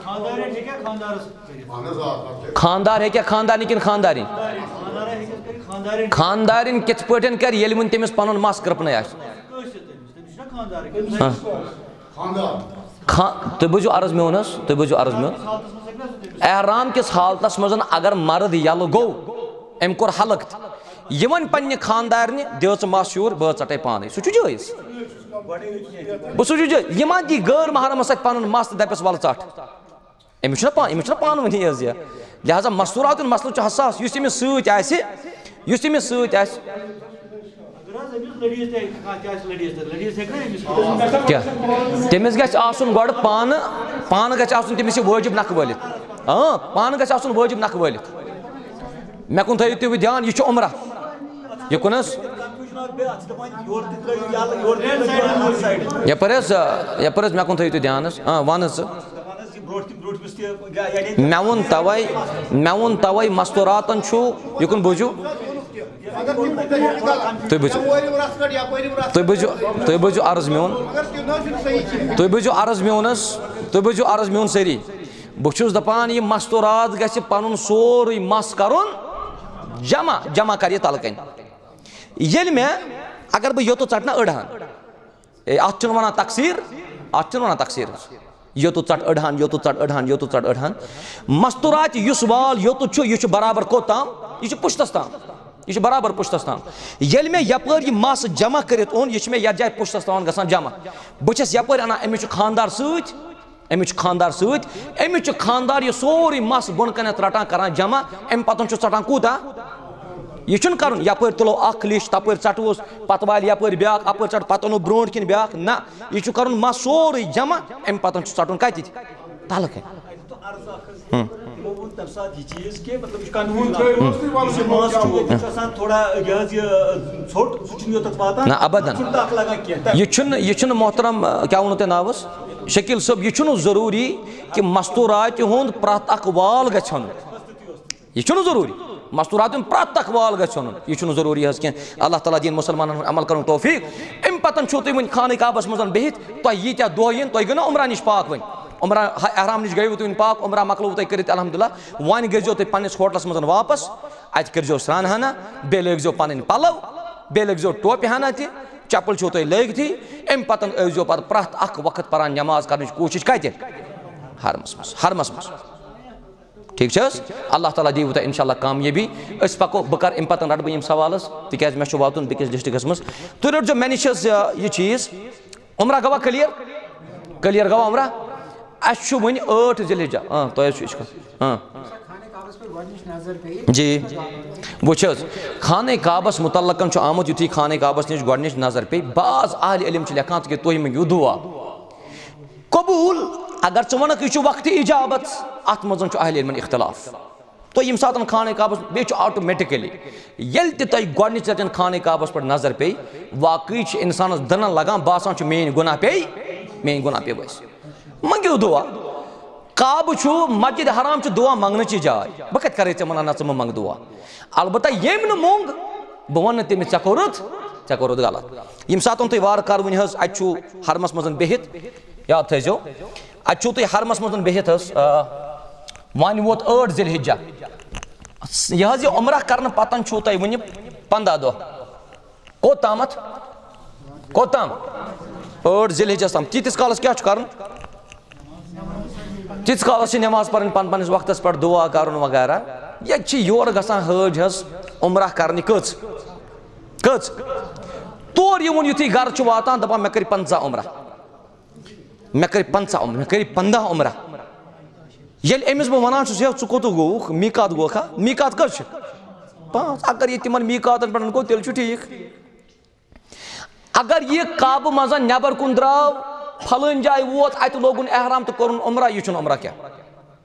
خانٛدارٮ۪ن ہیٚکیٛاہ خانٛدارس کٔرِتھ؟ خانٛدار ہیٚکیٛاہ خانٛدارنہِ کِنہٕ خانٛدارِنۍ؟ خانٛدارا ہیٚکیٛاہ کٔرِتھ؟ خانٛدارٮ۪ن خانٛدارِنۍ کِتھ پٲٹھۍ کرِ، ییٚلہِ وُنہِ تٔمِس پنُن مس کرٛپنَے آسہِ؟ کٲشِر تٔمِس، تٔمِس چھُنہ ہاں۔ خان، تُہۍ بوٗزِو عرض میون حظ، تُہۍ بوٗزِو عرض میون۔ احرام کِس حالتس منٛز اگر مرد یلہٕ گوٚو، أمۍ کوٚر حلق تہِ، یہِ وَنہِ پننہِ خاندارنہِ، "دِ ژٕ مَس یوٗر، بہٕ ژَٹَے پانَے"، سُہ چھُ جٲیِز۔ بہٕ سُہ چھُ جٲیِز۔ یہِ ما دی غٲر محرمس سۭتۍ پَنُن مَس تہٕ دَپٮ۪س، "وَلہٕ ژَٹ"؟ أمِس چھُنہ پا-، أمِس چھُنہ پانہٕ ؤنی حظ یہِ۔ لہذا مستوٗراتُن مسلہٕ چھُ حساس، یُس أمِس سۭتۍ آسہِ، یُس أمِس سۭتۍ آسہِ۔ اگر حظ أمِس لٔڑیٖس تہِ، کانٛہہ تہِ آسہِ لٔڑیٖس تہِ، لٔڑیٖس ہیٚکہِ نا أمِس؟ کیٛاہ؟ تٔمِس گژھِ آسُن گۄڈٕ پانہٕ، پانہٕ گژھِ آسُن تٔمِس یہِ وٲجِب نکھٕ وٲلِتھ۔ اۭں، پانہٕ گژھِ آسُن وٲجِب نکھٕ وٲلِتھ۔ مےٚ کُن تھٲیِو تُہۍ وۄنۍ دھیان، یہِ چھُ عمرہ۔ یہِ کُن حظ؟ یپٲرۍ حظ، یپٲرۍ حظ، مےٚ کُن تھٲیِو تُہۍ دھیان حظ۔ آ، وَن حظ ژٕ۔ مےٚ ووٚن تَوَے، مےٚ ووٚن تَوَے مستوراتَن چھُ، یہِ کُن بوٗزِو۔ تُہۍ بوٗزِو، تُہۍ بوٗزِو، تُہۍ بوٗزِو عرض میون۔ تُہۍ بوٗزِو عرض میون حظ، تُہۍ بوٗزِو عرض میون سٲری۔ بہٕ چھُس دَپان، یہِ مستورات گژھِ پَنُن سورُے مَس کَرُن جمع، جمع کَرِ یہِ تَلہٕ کَنہِ۔ ییٚلہِ مےٚ، اگر بہٕ یوٚتُتھ ژَٹہٕ نا أڑہَن، اے، اَتھ چھُنہٕ وَنان تقصیٖر، اَتھ چھُنہٕ وَنان تقصیٖر۔ یوٚتُتھ ژَٹہٕ أڑہَن، یوٚتُتھ ژَٹہٕ أڑہَن، یوٚتُتھ ژَٹہٕ أڑہَن۔ مستورات یُس وال یوٚتُتھ چھُ، یہِ چھُ برابر کوٚت تام؟ یہِ چھُ پُشتَس تام۔ یہِ چھُ برابر پُشتَس تام۔ ییٚلہِ مےٚ یَپٲرۍ یہِ مَس جمع کٔرِتھ اوٚن، یہِ چھُ مےٚ یَتھ جایہِ پُشتَس تام گژھان جمع۔ بہٕ چھَس یَپٲرۍ اَنان، أمِس چھُ خانٛدار سۭتۍ، أمِس چھُ خانٛدار سۭتۍ، أمِس چھُ خانٛدار یہِ سورُے مَس بۄن کَنٮ۪تھ رَٹان، کَران جمع۔ اَمہِ پَتہٕ چھُ ژَٹان کوٗتاہ؟ یہِ چھُنہٕ کَرُن یَپٲرۍ تُلو اَکھ لیش، تَپٲرۍ ژَٹوس، پَتہٕ والہِ یَپٲرۍ بیٛاکھ، اَپٲرۍ ژَٹہٕ، پَتہٕ اَنو برٛونٛٹھ کِنۍ بیٛاکھ۔ نہ، یہِ چھُ کَرُن مَس سورُے جمع، اَمہِ پَتہٕ چھُ ژَٹُن کَتہِ؟ تَلہٕ کَنہِ۔ ہُم۔ تِمو ووٚن تَمہِ ساتہٕ یہِ چیٖز کہِ مطلب یہِ چھُ confusion اَکھ۔ یُس یہِ مَس چھُ، یہِ چھُ آسان تھوڑا یہِ حظ یہِ ژھوٚٹ، سُہ چھُنہٕ یوٚتَتھ واتان۔ نہ، ابداً۔ چھُنہٕ تَتھ لَگان کینٛہہ۔ تَمہِ یہِ چھُنہٕ، یہِ چھُنہٕ محترم، کیٛاہ ووٚنوٕ تۄہہِ ناو حظ؟ شکیل صٲب، یہِ چھُنہٕ ضروٗری کہِ مستوراتہِ ہُنٛد پرٛٮ۪تھ اکھ وال گژھِ اَنُن۔ یہِ چھُنہٕ ضروٗری۔ مستوراتہِ ہُنٛد پرٛٮ۪تھ اکھ وال گژھِ اَنُن۔ یہِ چھُنہٕ ضروٗری حظ کینٛہہ۔ اللہ تعالیٰ دِیِن مُسلمانَن ہُنٛد عمل کَرُن توفیٖق۔ اَمہِ پَتہٕ چھُو تُہۍ وۄنۍ خانہ کعبَس منٛز بِہِتھ، تۄہہِ ییٖتیٛاہ دۄہ یِن، تۄہہِ گٔے نہ عمرہ نِش پاک وۄنۍ؟ عمرہ، احرام نِش گٔیوٕ تُہۍ وۄنۍ پاک، عمرہ مۄکلووٕ تۄہہِ کٔرِتھ الحمدللہ۔ وۄنۍ گٔژھۍزیو تُہۍ پنٛنِس ہوٹلَس منٛز واپَس، اَتہِ کٔرۍزیو سرٛان ہنا، بیٚیہِ لٲگۍزیو پَنٕنۍ پَلَو، بیٚیہِ لٲگۍزیو ٹوپہِ ہنا تہِ، چَپٕلۍ چھِو تۄہہِ لٲگتھٕے۔ اَمہِ پَتَن ٲسۍزیو پَتہٕ پرٛٮ۪تھ اَکھ وقت پَران نٮ۪ماز کَرنٕچ کوٗشِش کَتہِ؟ حرمَس منٛز، حرمَس منٛز۔ ٹھیٖک چھِ حظ؟ اللہ تعالیٰ دِیِو تۄہہِ اِنشاء اللہ کامیٲبی۔ أسۍ پَکو، بہٕ کَرٕ اَمہِ پَتَن رَٹہٕ بہٕ یِم سوال حظ، تِکیٛازِ مےٚ چھُ واتُن بیٚکِس ڈِسٹِرٛکَس منٛز۔ تُہۍ رٔٹۍزیو مےٚ نِش حظ یہِ، یہِ چیٖز۔ عمرہ گوٚوا clear؟ Clear گوٚوا عمرہ؟ اَسہِ چھُ وٕنہِ ٲٹھ ذی الحجہ۔ آ، تۄہہِ حظ چھُ، یہِ چھُ کَتھ۔ آ۔ خانہ کعبس پٮ۪ٹھ گۄڈٕنِچ نظر پیٚیہِ۔ جی۔ وٕچھ حظ، خانہ کعبس متعلقن چھُ آمُت، یُتھُے خانہ کعبس نِش گۄڈٕنِچ نظر پیٚیہِ، بعض اہل علم چھِ لیکھان، ژٕ کہِ تُہۍ مٔنگِو دُعا۔ قبوٗل، اگر ژٕ وَنکھ، یہِ چھُ وقتِ اجابت، اَتھ منٛز چھُ اہل علمن اختلاف۔ تہٕ ییٚمہِ ساتَن خانہ کعبَس، بیٚیہِ چھُ automatically، ییٚلہِ تہِ تۄہہِ گۄڈٕنِچ لَٹٮ۪ن خانہ کعبَس پٮ۪ٹھ نظر پیٚیہِ، واقعی چھِ اِنسانَس دٕنَن لَگان، باسان چھُ، میٛٲنۍ گُناہ پیٚیہِ، میٛٲنۍ گُناہ پیٚیہِ وَسہِ۔ مٔنٛگِو دُعا۔ کعبہٕ چھُ، مسجد حرام چھُ دُعا منٛگنٕچی جاے۔ بہٕ کَتہِ کَرَے ژےٚ مَنع، نہ، ژٕ مہٕ منٛگ دُعا۔ البتہ ییٚمۍ نہٕ موٚنٛگ، بہٕ وَنہٕ نہٕ تٔمِس، "ژےٚ کوٚرُتھ، ژےٚ کوٚرُتھ غلط۔" ییٚمہِ ساتَن تُہۍ وارٕ کارٕ وٕنہِ حظ اَتہِ چھُو حرمَس منٛز بِہِتھ، یاد تھٲیزیو، اَتہِ چھُو تُہۍ حرمَس منٛز بِہِتھ حظ، آ، وۄنۍ ووت ٲٹھ ذی الحجہ۔ یہِ حظ یہِ عمرہ کرنہٕ پتہٕ چھُو تۄہہِ وُنہِ پنٛداہ دۄہ۔ کوٚت تامَتھ؟ کوٚت تام؟ ٲٹھ ذی الحجس تام۔ تیٖتِس کالس کیٛاہ چھُ کرُن؟ تیٖتِس کالس چھِ نٮ۪ماز پرٕنۍ، پن-، پننِس وقتس پٮ۪ٹھ دُعا کرُن وغیرہ۔ ییٚتہِ چھِ یورٕ گژھان حٲج حظ عمرہ کرنہِ۔ کٔژ؟ کٔژ؟ تور یِوُن یُتھُے گرٕ چھُ واتان، دپان، "مےٚ کٔرۍ پنٛژاہ عمرہ۔" مےٚ کٔرۍ پنٛژاہ عمر، مےٚ کٔرۍ پنٛداہ عمرہ۔ ییٚلہِ أمِس بہٕ وَنان چھُس، "ہے، ژٕ کوٚت گوٚوُکھ؟ میٖقات گوٚوکھا؟ میٖقات کٔژ چھِ؟ پانٛژھ۔" اگر یہِ تِمن میٖقاتن پٮ۪ٹھ گوٚو، تیٚلہِ چھُ ٹھیٖک۔ اگر یہِ کعبہٕ منٛز نٮ۪بر کُن درٛاو، پھلٲنۍ جایہِ ووت، اَتہِ لوگُن احرام تہٕ کوٚرُن عمرہ، یہِ چھُنہٕ عمرہ کینٛہہ۔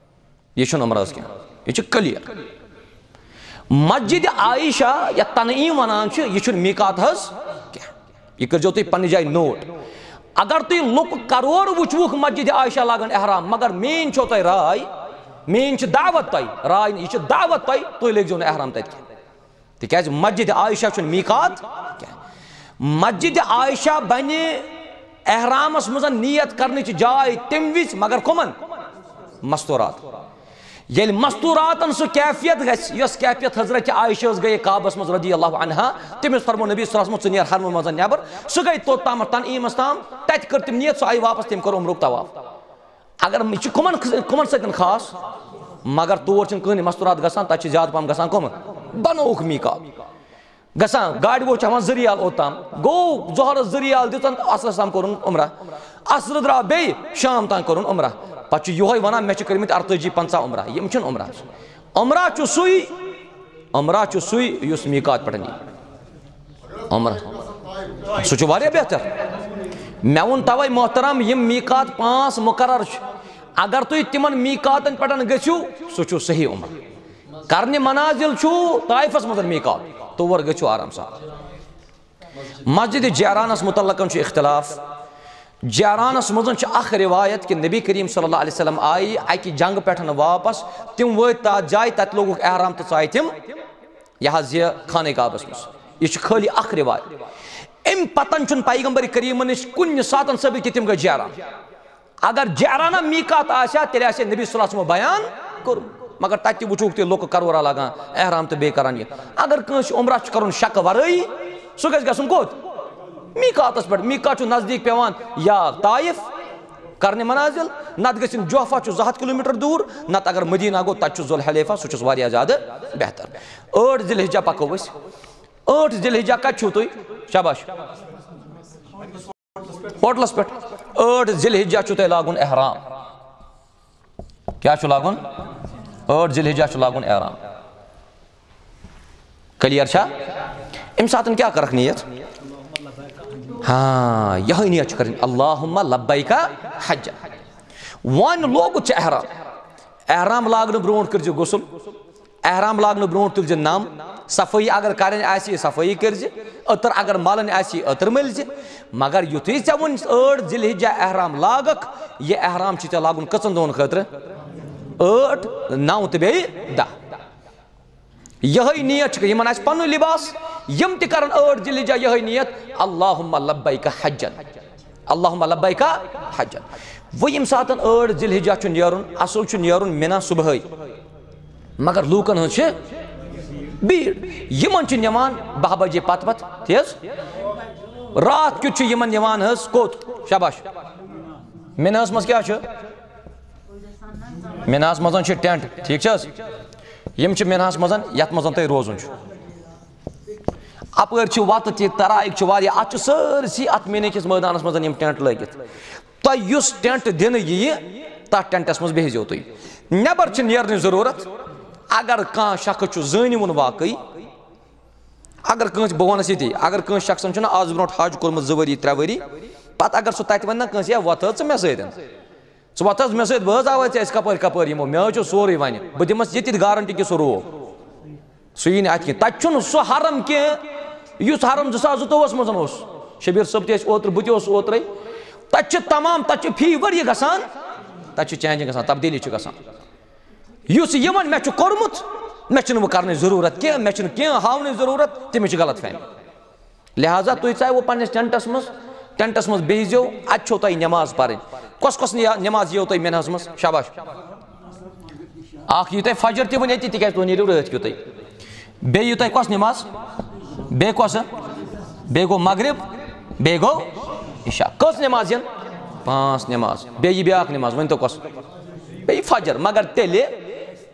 یہِ چھُنہٕ عمرہ حظ کینٛہہ، یہِ چھُ clear۔ مسجد عائشہ یا تنعیم ونان چھِ، یہِ چھُنہٕ میٖقات حظ کینٛہہ۔ یہِ کٔرۍزیو تُہۍ پننہِ جایہِ note۔ اگر تُہۍ لُکھ کرور وٕچھوُکھ مسجد عائشہ لاگان احرام، مگر میٛٲنۍ چھو تۄہہِ راے، میٛٲنۍ چھِ دعوت تۄہہِ، راے نہٕ، یہِ چھِ دعوت تۄہہِ، تُہۍ لٲگزیو نہٕ احرام تتہِ کینٛہہ۔ تِکیٛازِ مسجد عائشہ چھُنہٕ میٖقات کینٛہہ۔ مسجد عائشہ بنہِ احرامس منٛز نیت کرنٕچ جاے تمہِ وِزِ، مگر کٕمن؟ مستورات۔ ییٚلہِ مستوراتن سُہ کیفیت گژھِ، یۄس کیفیت حضرت عائشہ ٲس، گٔیے کعبس منٛز رضی اللہ عنہا۔ تٔمِس فرموو نبی صلی اللہ علیہ وسلم، "ژٕ نیر حرمہٕ منٛز نٮ۪بر۔" سُہ گٔے توٚت تامَتھ تنعیٖمس تام، تتہِ کٔر تٔمۍ نیت، سُہ آیہِ واپس، تٔمۍ کوٚر عمرُک طواف۔ اگر یہِ چھُ کٕمن، کٕمن سۭتۍ خاص؟ مگر تور چھِنہٕ کٕہٕنۍ مستورات گژھان، تتہِ چھِ زیادٕ پہم گژھان کٕم؟ بنووُکھ میٖقات۔ گژھان، گاڑِ وول چھُ ہٮ۪وان زٕ ریال اوٚتام۔ گوٚو ظہرس زٕ ریال دِژن، عصرس تام کوٚرُن عمرہ۔ عصرٕ درٛاو بیٚیہِ، شام تام کوٚرُن عمرہ۔ پتہٕ چھُ یِہوے ونان، "مےٚ چھِ کٔرمٕتۍ ارتٲجی پنٛژاہ عمرہ، یِم چھِنہٕ عمرہ۔" عمرہ چھُ سُے، عمرہ چھُ سُے یُس میٖقات پٮ۪ٹھ یی۔ عمرہ، سُہ چھُ واریاہ بہتر۔ مےٚ ووٚن توے محترم، یِم میٖقات پانٛژھ مُقرر چھِ، اگر تُہۍ تِمن میٖقاتن پٮ۪ٹھ گٔژھِو، سُہ چھُ صحیح عمرہ۔ قرنِ منازل چھُ طائفس منٛز میٖقات، تور گٔژھِو آرام سان۔ مسجد جعرانس متعلق چھُ اختلاف۔ جعرانس منٛز چھِ اکھ روایت کہِ نبی کریم صلی اللہ علیہ وسلم آیہِ اکہِ جنگہٕ پٮ۪ٹھ واپس، تِم وٲتۍ تتھ جایہِ، تتہِ لوگُکھ احرام تہٕ ژایہِ تِم یہِ حظ یہِ خانہ کعبس منٛز۔ یہِ چھُ خٲلی اکھ روایت۔ امہِ پتن چھُنہٕ پیغمبر کریمن نِش کُنہِ ساتن ثٲبت کہِ تِم گٔے جعران۔ اگر جعرانہ میٖقات آسہِ ہا، تیٚلہِ آسہِ ہے نبی صلی اللہ علیہ وسلم بیان کوٚرمُت۔ مگر تتہِ تہِ وٕچھوکھ تُہۍ لُکہٕ کرورا لاگان، احرام تہٕ بیٚیہِ کران یہِ۔ اگر کٲنٛسہِ عمرہ چھُ کرُن شکہٕ ورٲیی، سُہ گژھِ گژھُن کوٚت؟ میٖقاتس پٮ۪ٹھ۔ میٖقات چھُ نزدیٖک پٮ۪وان یا طائف، قرنِ منازل، نتہٕ گژھِ یُن جحفہ، چھُ زٕ ہتھ کلوٗمیٹر دوٗر، نتہٕ اگر مدینہ گوٚو، تتہِ چھُ ذوالحلیفہ، سُہ چھُس واریاہ زیادٕ بہتر۔ ٲٹھ ذی الحجہ پکو أسۍ۔ ٲٹھ ذی الحجہ کتہِ چھِو تُہۍ؟ شاباش۔ ہوٹلس پٮ۪ٹھ۔ ٲٹھ ذی الحجہ چھُ تۄہہِ لاگُن احرام۔ کیٛاہ چھُ لاگُن؟ ٲٹھ ذی الحجہ چھُ لاگُن احرام۔ کلیئر چھا؟ اَمہِ ساتہٕ کیٛاہ کَرَکھ نیت؟ ہاں، یِہوٚے نیت چھِ کَرٕنۍ، اللہم لبیک حجا۔ وۄنۍ لوگُت ژےٚ احرام۔ احرام لاگنہٕ برونٛٹھ کٔرۍزِ غسل۔ احرام لاگنہٕ برونٛٹھ تُلزِ نم، صفٲیی اگر کرٕنۍ آسہِ، صفٲیی کٔرزِ، عطر اگر ملٕنۍ آسہِ، عطر مٔلزِ۔ مگر یُتھُے ژےٚ وۄنۍ ٲٹھ ذی الحجہ احرام لاگکھ، یہِ احرام چھُ ژےٚ لاگُن کٔژن دۄہن خٲطرٕ؟ ٲٹھ، نو تہٕ بیٚیہِ دَہ۔ یِہوٚے نیت چھِ، یِمن آسہِ پنُن لباس، یِم تہِ کرن ٲٹھ ذی الحجہ یِہوٚے نیت، اللہم لبیک حجن۔ اللہم لبیک حجن۔ وۄنۍ ییٚمہِ ساتَن ٲٹھ ذی الحجہ چھُ نیرُن، اَصٕل چھُ نیرُن مِنہ صُبحٲے۔ مگر لوٗکَن ہٕنٛز چھِ بھیٖڑ۔ یِمَن چھِ نِوان باہ بجے پتہٕ پتہٕ، تی حظ؟ راتھ کیُتھ چھُ یِمَن نِوان حظ کوٚت؟ شاباش۔ مِنہَس منٛز کیٛاہ چھُ؟ مِنہَس منٛز چھُ ٹٮ۪نٛٹ، ٹھیٖک چھِ حظ؟ یِم چھِ مِنہَس منٛز، یَتھ منٛز تۄہہِ روزُن چھُ۔ اَپٲرۍ چھِ وَتہٕ تہِ، تَرایِک چھِ واریاہ، اَتھ چھِ سٲرسٕے اَتھ مِنہ کِس مٲدانَس منٛز یِم ٹٮ۪نٛٹ لٲگِتھ۔ تۄہہِ یُس ٹٮ۪نٛٹ دِنہٕ یِیہِ، تَتھ ٹٮ۪نٛٹَس منٛز بیٚہزیو تُہۍ۔ نٮ۪بَر چھِ نیرنٕچ ضروٗرت۔ اگر کانٛہہ شخص چھُ زٲنِوُن واقعٕے، اگر کٲنٛسہِ، بہٕ وَنَس ییٚتی، اگر کٲنٛسہِ شخصَن چھُنہ آز برونٛٹھ حج کوٚرمُت زٕ ؤری، ترٛےٚ ؤری، پَتہٕ اگر سُہ تَتہِ وَنہِ نہ کٲنٛسہِ، "ہے وۄتھ حظ ژٕ مےٚ سۭتۍ، ژٕ وۄتھ حظ مےٚ سۭتۍ، بہٕ حظ آوَے ژےٚ، أسۍ کَپٲرۍ کَپٲرۍ یِمو، مےٚ حظ چھُ سورُے وَنہِ، بہٕ دِمَس ییٚتہِ تہِ گارَنٹی کہِ سُہ روو۔" سُہ یی نہٕ اَتہِ کینٛہہ۔ تَتہِ چھُنہٕ سُہ حرم کینٛہہ، یُس حرم زٕ ساس زٕتووُہَس منٛز اوس۔ شبیٖر صٲب تہِ ٲسۍ اوترٕ، بہٕ تہِ اوسُس اوترَے۔ تَتہِ چھِ تمام، تَتہِ چھِ فی ؤریہِ گژھان، تَتہِ چھِ چینجِنٛگ گژھان، تبدیٖلی چھِ گژھان۔ یُس یِمَن مےٚ چھُ کوٚرمُت، مےٚ چھُنہٕ وۄنۍ کَرنٕچ ضروٗرت کینٛہہ، مےٚ چھُنہٕ کینٛہہ ہاونٕچ ضروٗرت، تٔمِس چھِ غلط فہمی۔ لہذا تُہۍ ژاے وۄنۍ پنٛنِس ٹٮ۪نٛٹَس منٛز، ٹٮ۪نٛٹَس منٛز بیٚہزیو، اَتہِ چھو تۄہہِ نٮ۪ماز پَرٕنۍ۔ کۄس کۄس نیا-، نٮ۪ماز یِیو تۄہہِ مِنہَس منٛز؟ شاباش۔ اَکھ یِیہِ تۄہہِ فجر تہِ وۄنۍ ییٚتی، تِکیٛازِ تُہۍ نیٖرِو رٲتھ کیُتھٕے۔ بیٚیہِ یِیہِ تۄہہِ کۄس نٮ۪ماز؟ بیٚیہِ کۄس؟ بیٚیہِ گوٚو مغرب، بیٚیہِ گوٚو عشاء۔ کٔژ نٮ۪ماز یِن؟ پانٛژھ نٮ۪ماز۔ بیٚیہِ یِیہِ بیٛاکھ نٮ۪ماز، ؤنۍ تو کۄس؟ بیٚیہِ فجر۔ مگر تیٚلہِ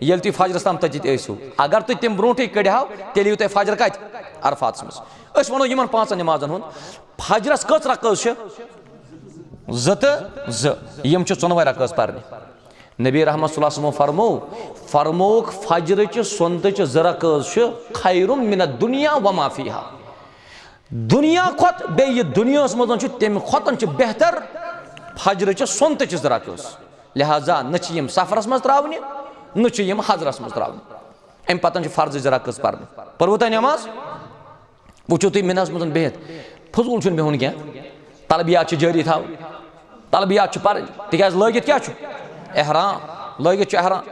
ییٚلہِ تُہۍ فجرس تام تٔتِتھ ٲسِو، اگر تُہۍ تَمہِ برونٛٹھٕے کٔڑِہاو، تیٚلہِ یِیِو تۄہہِ فجر کَتہِ؟ عرفاتس منٛز۔ أسۍ وَنو یِمن پانٛژن نٮ۪مازن ہُنٛد۔ فجرس کٔژ رکٲژ چھِ؟ زٕ تہٕ زٕ۔ یِم چھِ ژۄنوَے رکٲژ پرنہِ۔ نبی رحمت صلی اللہ علیہ وسلمو فرموو، فرمووُکھ، فجرٕچہِ سُنتٕچہِ زٕ رکٲژ چھِ خیر من الدنیا وما فیہا۔ دُنیا کھۄتہٕ بیٚیہِ یہِ دُنیاہَس منٛز چھُ، تَمہِ کھۄتہٕ چھِ بہتر فجرٕچہِ سُنتٕچہِ زٕ رکٲژ۔ لہذا نہ چھِ یِم سفرس منٛز ترٛاونہِ، نہ چھِ یِم حضرس منٛز ترٛاونہِ۔ اَمہِ پتہٕ چھِ فرضٕچ زٕ رکٲژ پرنہِ۔ پٔروٕ تۄہہِ نٮ۪ماز؟ وٕچھِو تُہۍ مِنَس منٛز بِہِتھ، فضوٗل چھُنہٕ بِہُن کینٛہہ۔ تلبیات چھِ جٲری تھاوٕنۍ، تلبیات چھِ پرٕنۍ، تِکیٛازِ لٲگِتھ کیٛاہ چھُ؟ احرام۔ لٲگِتھ چھُ احرام۔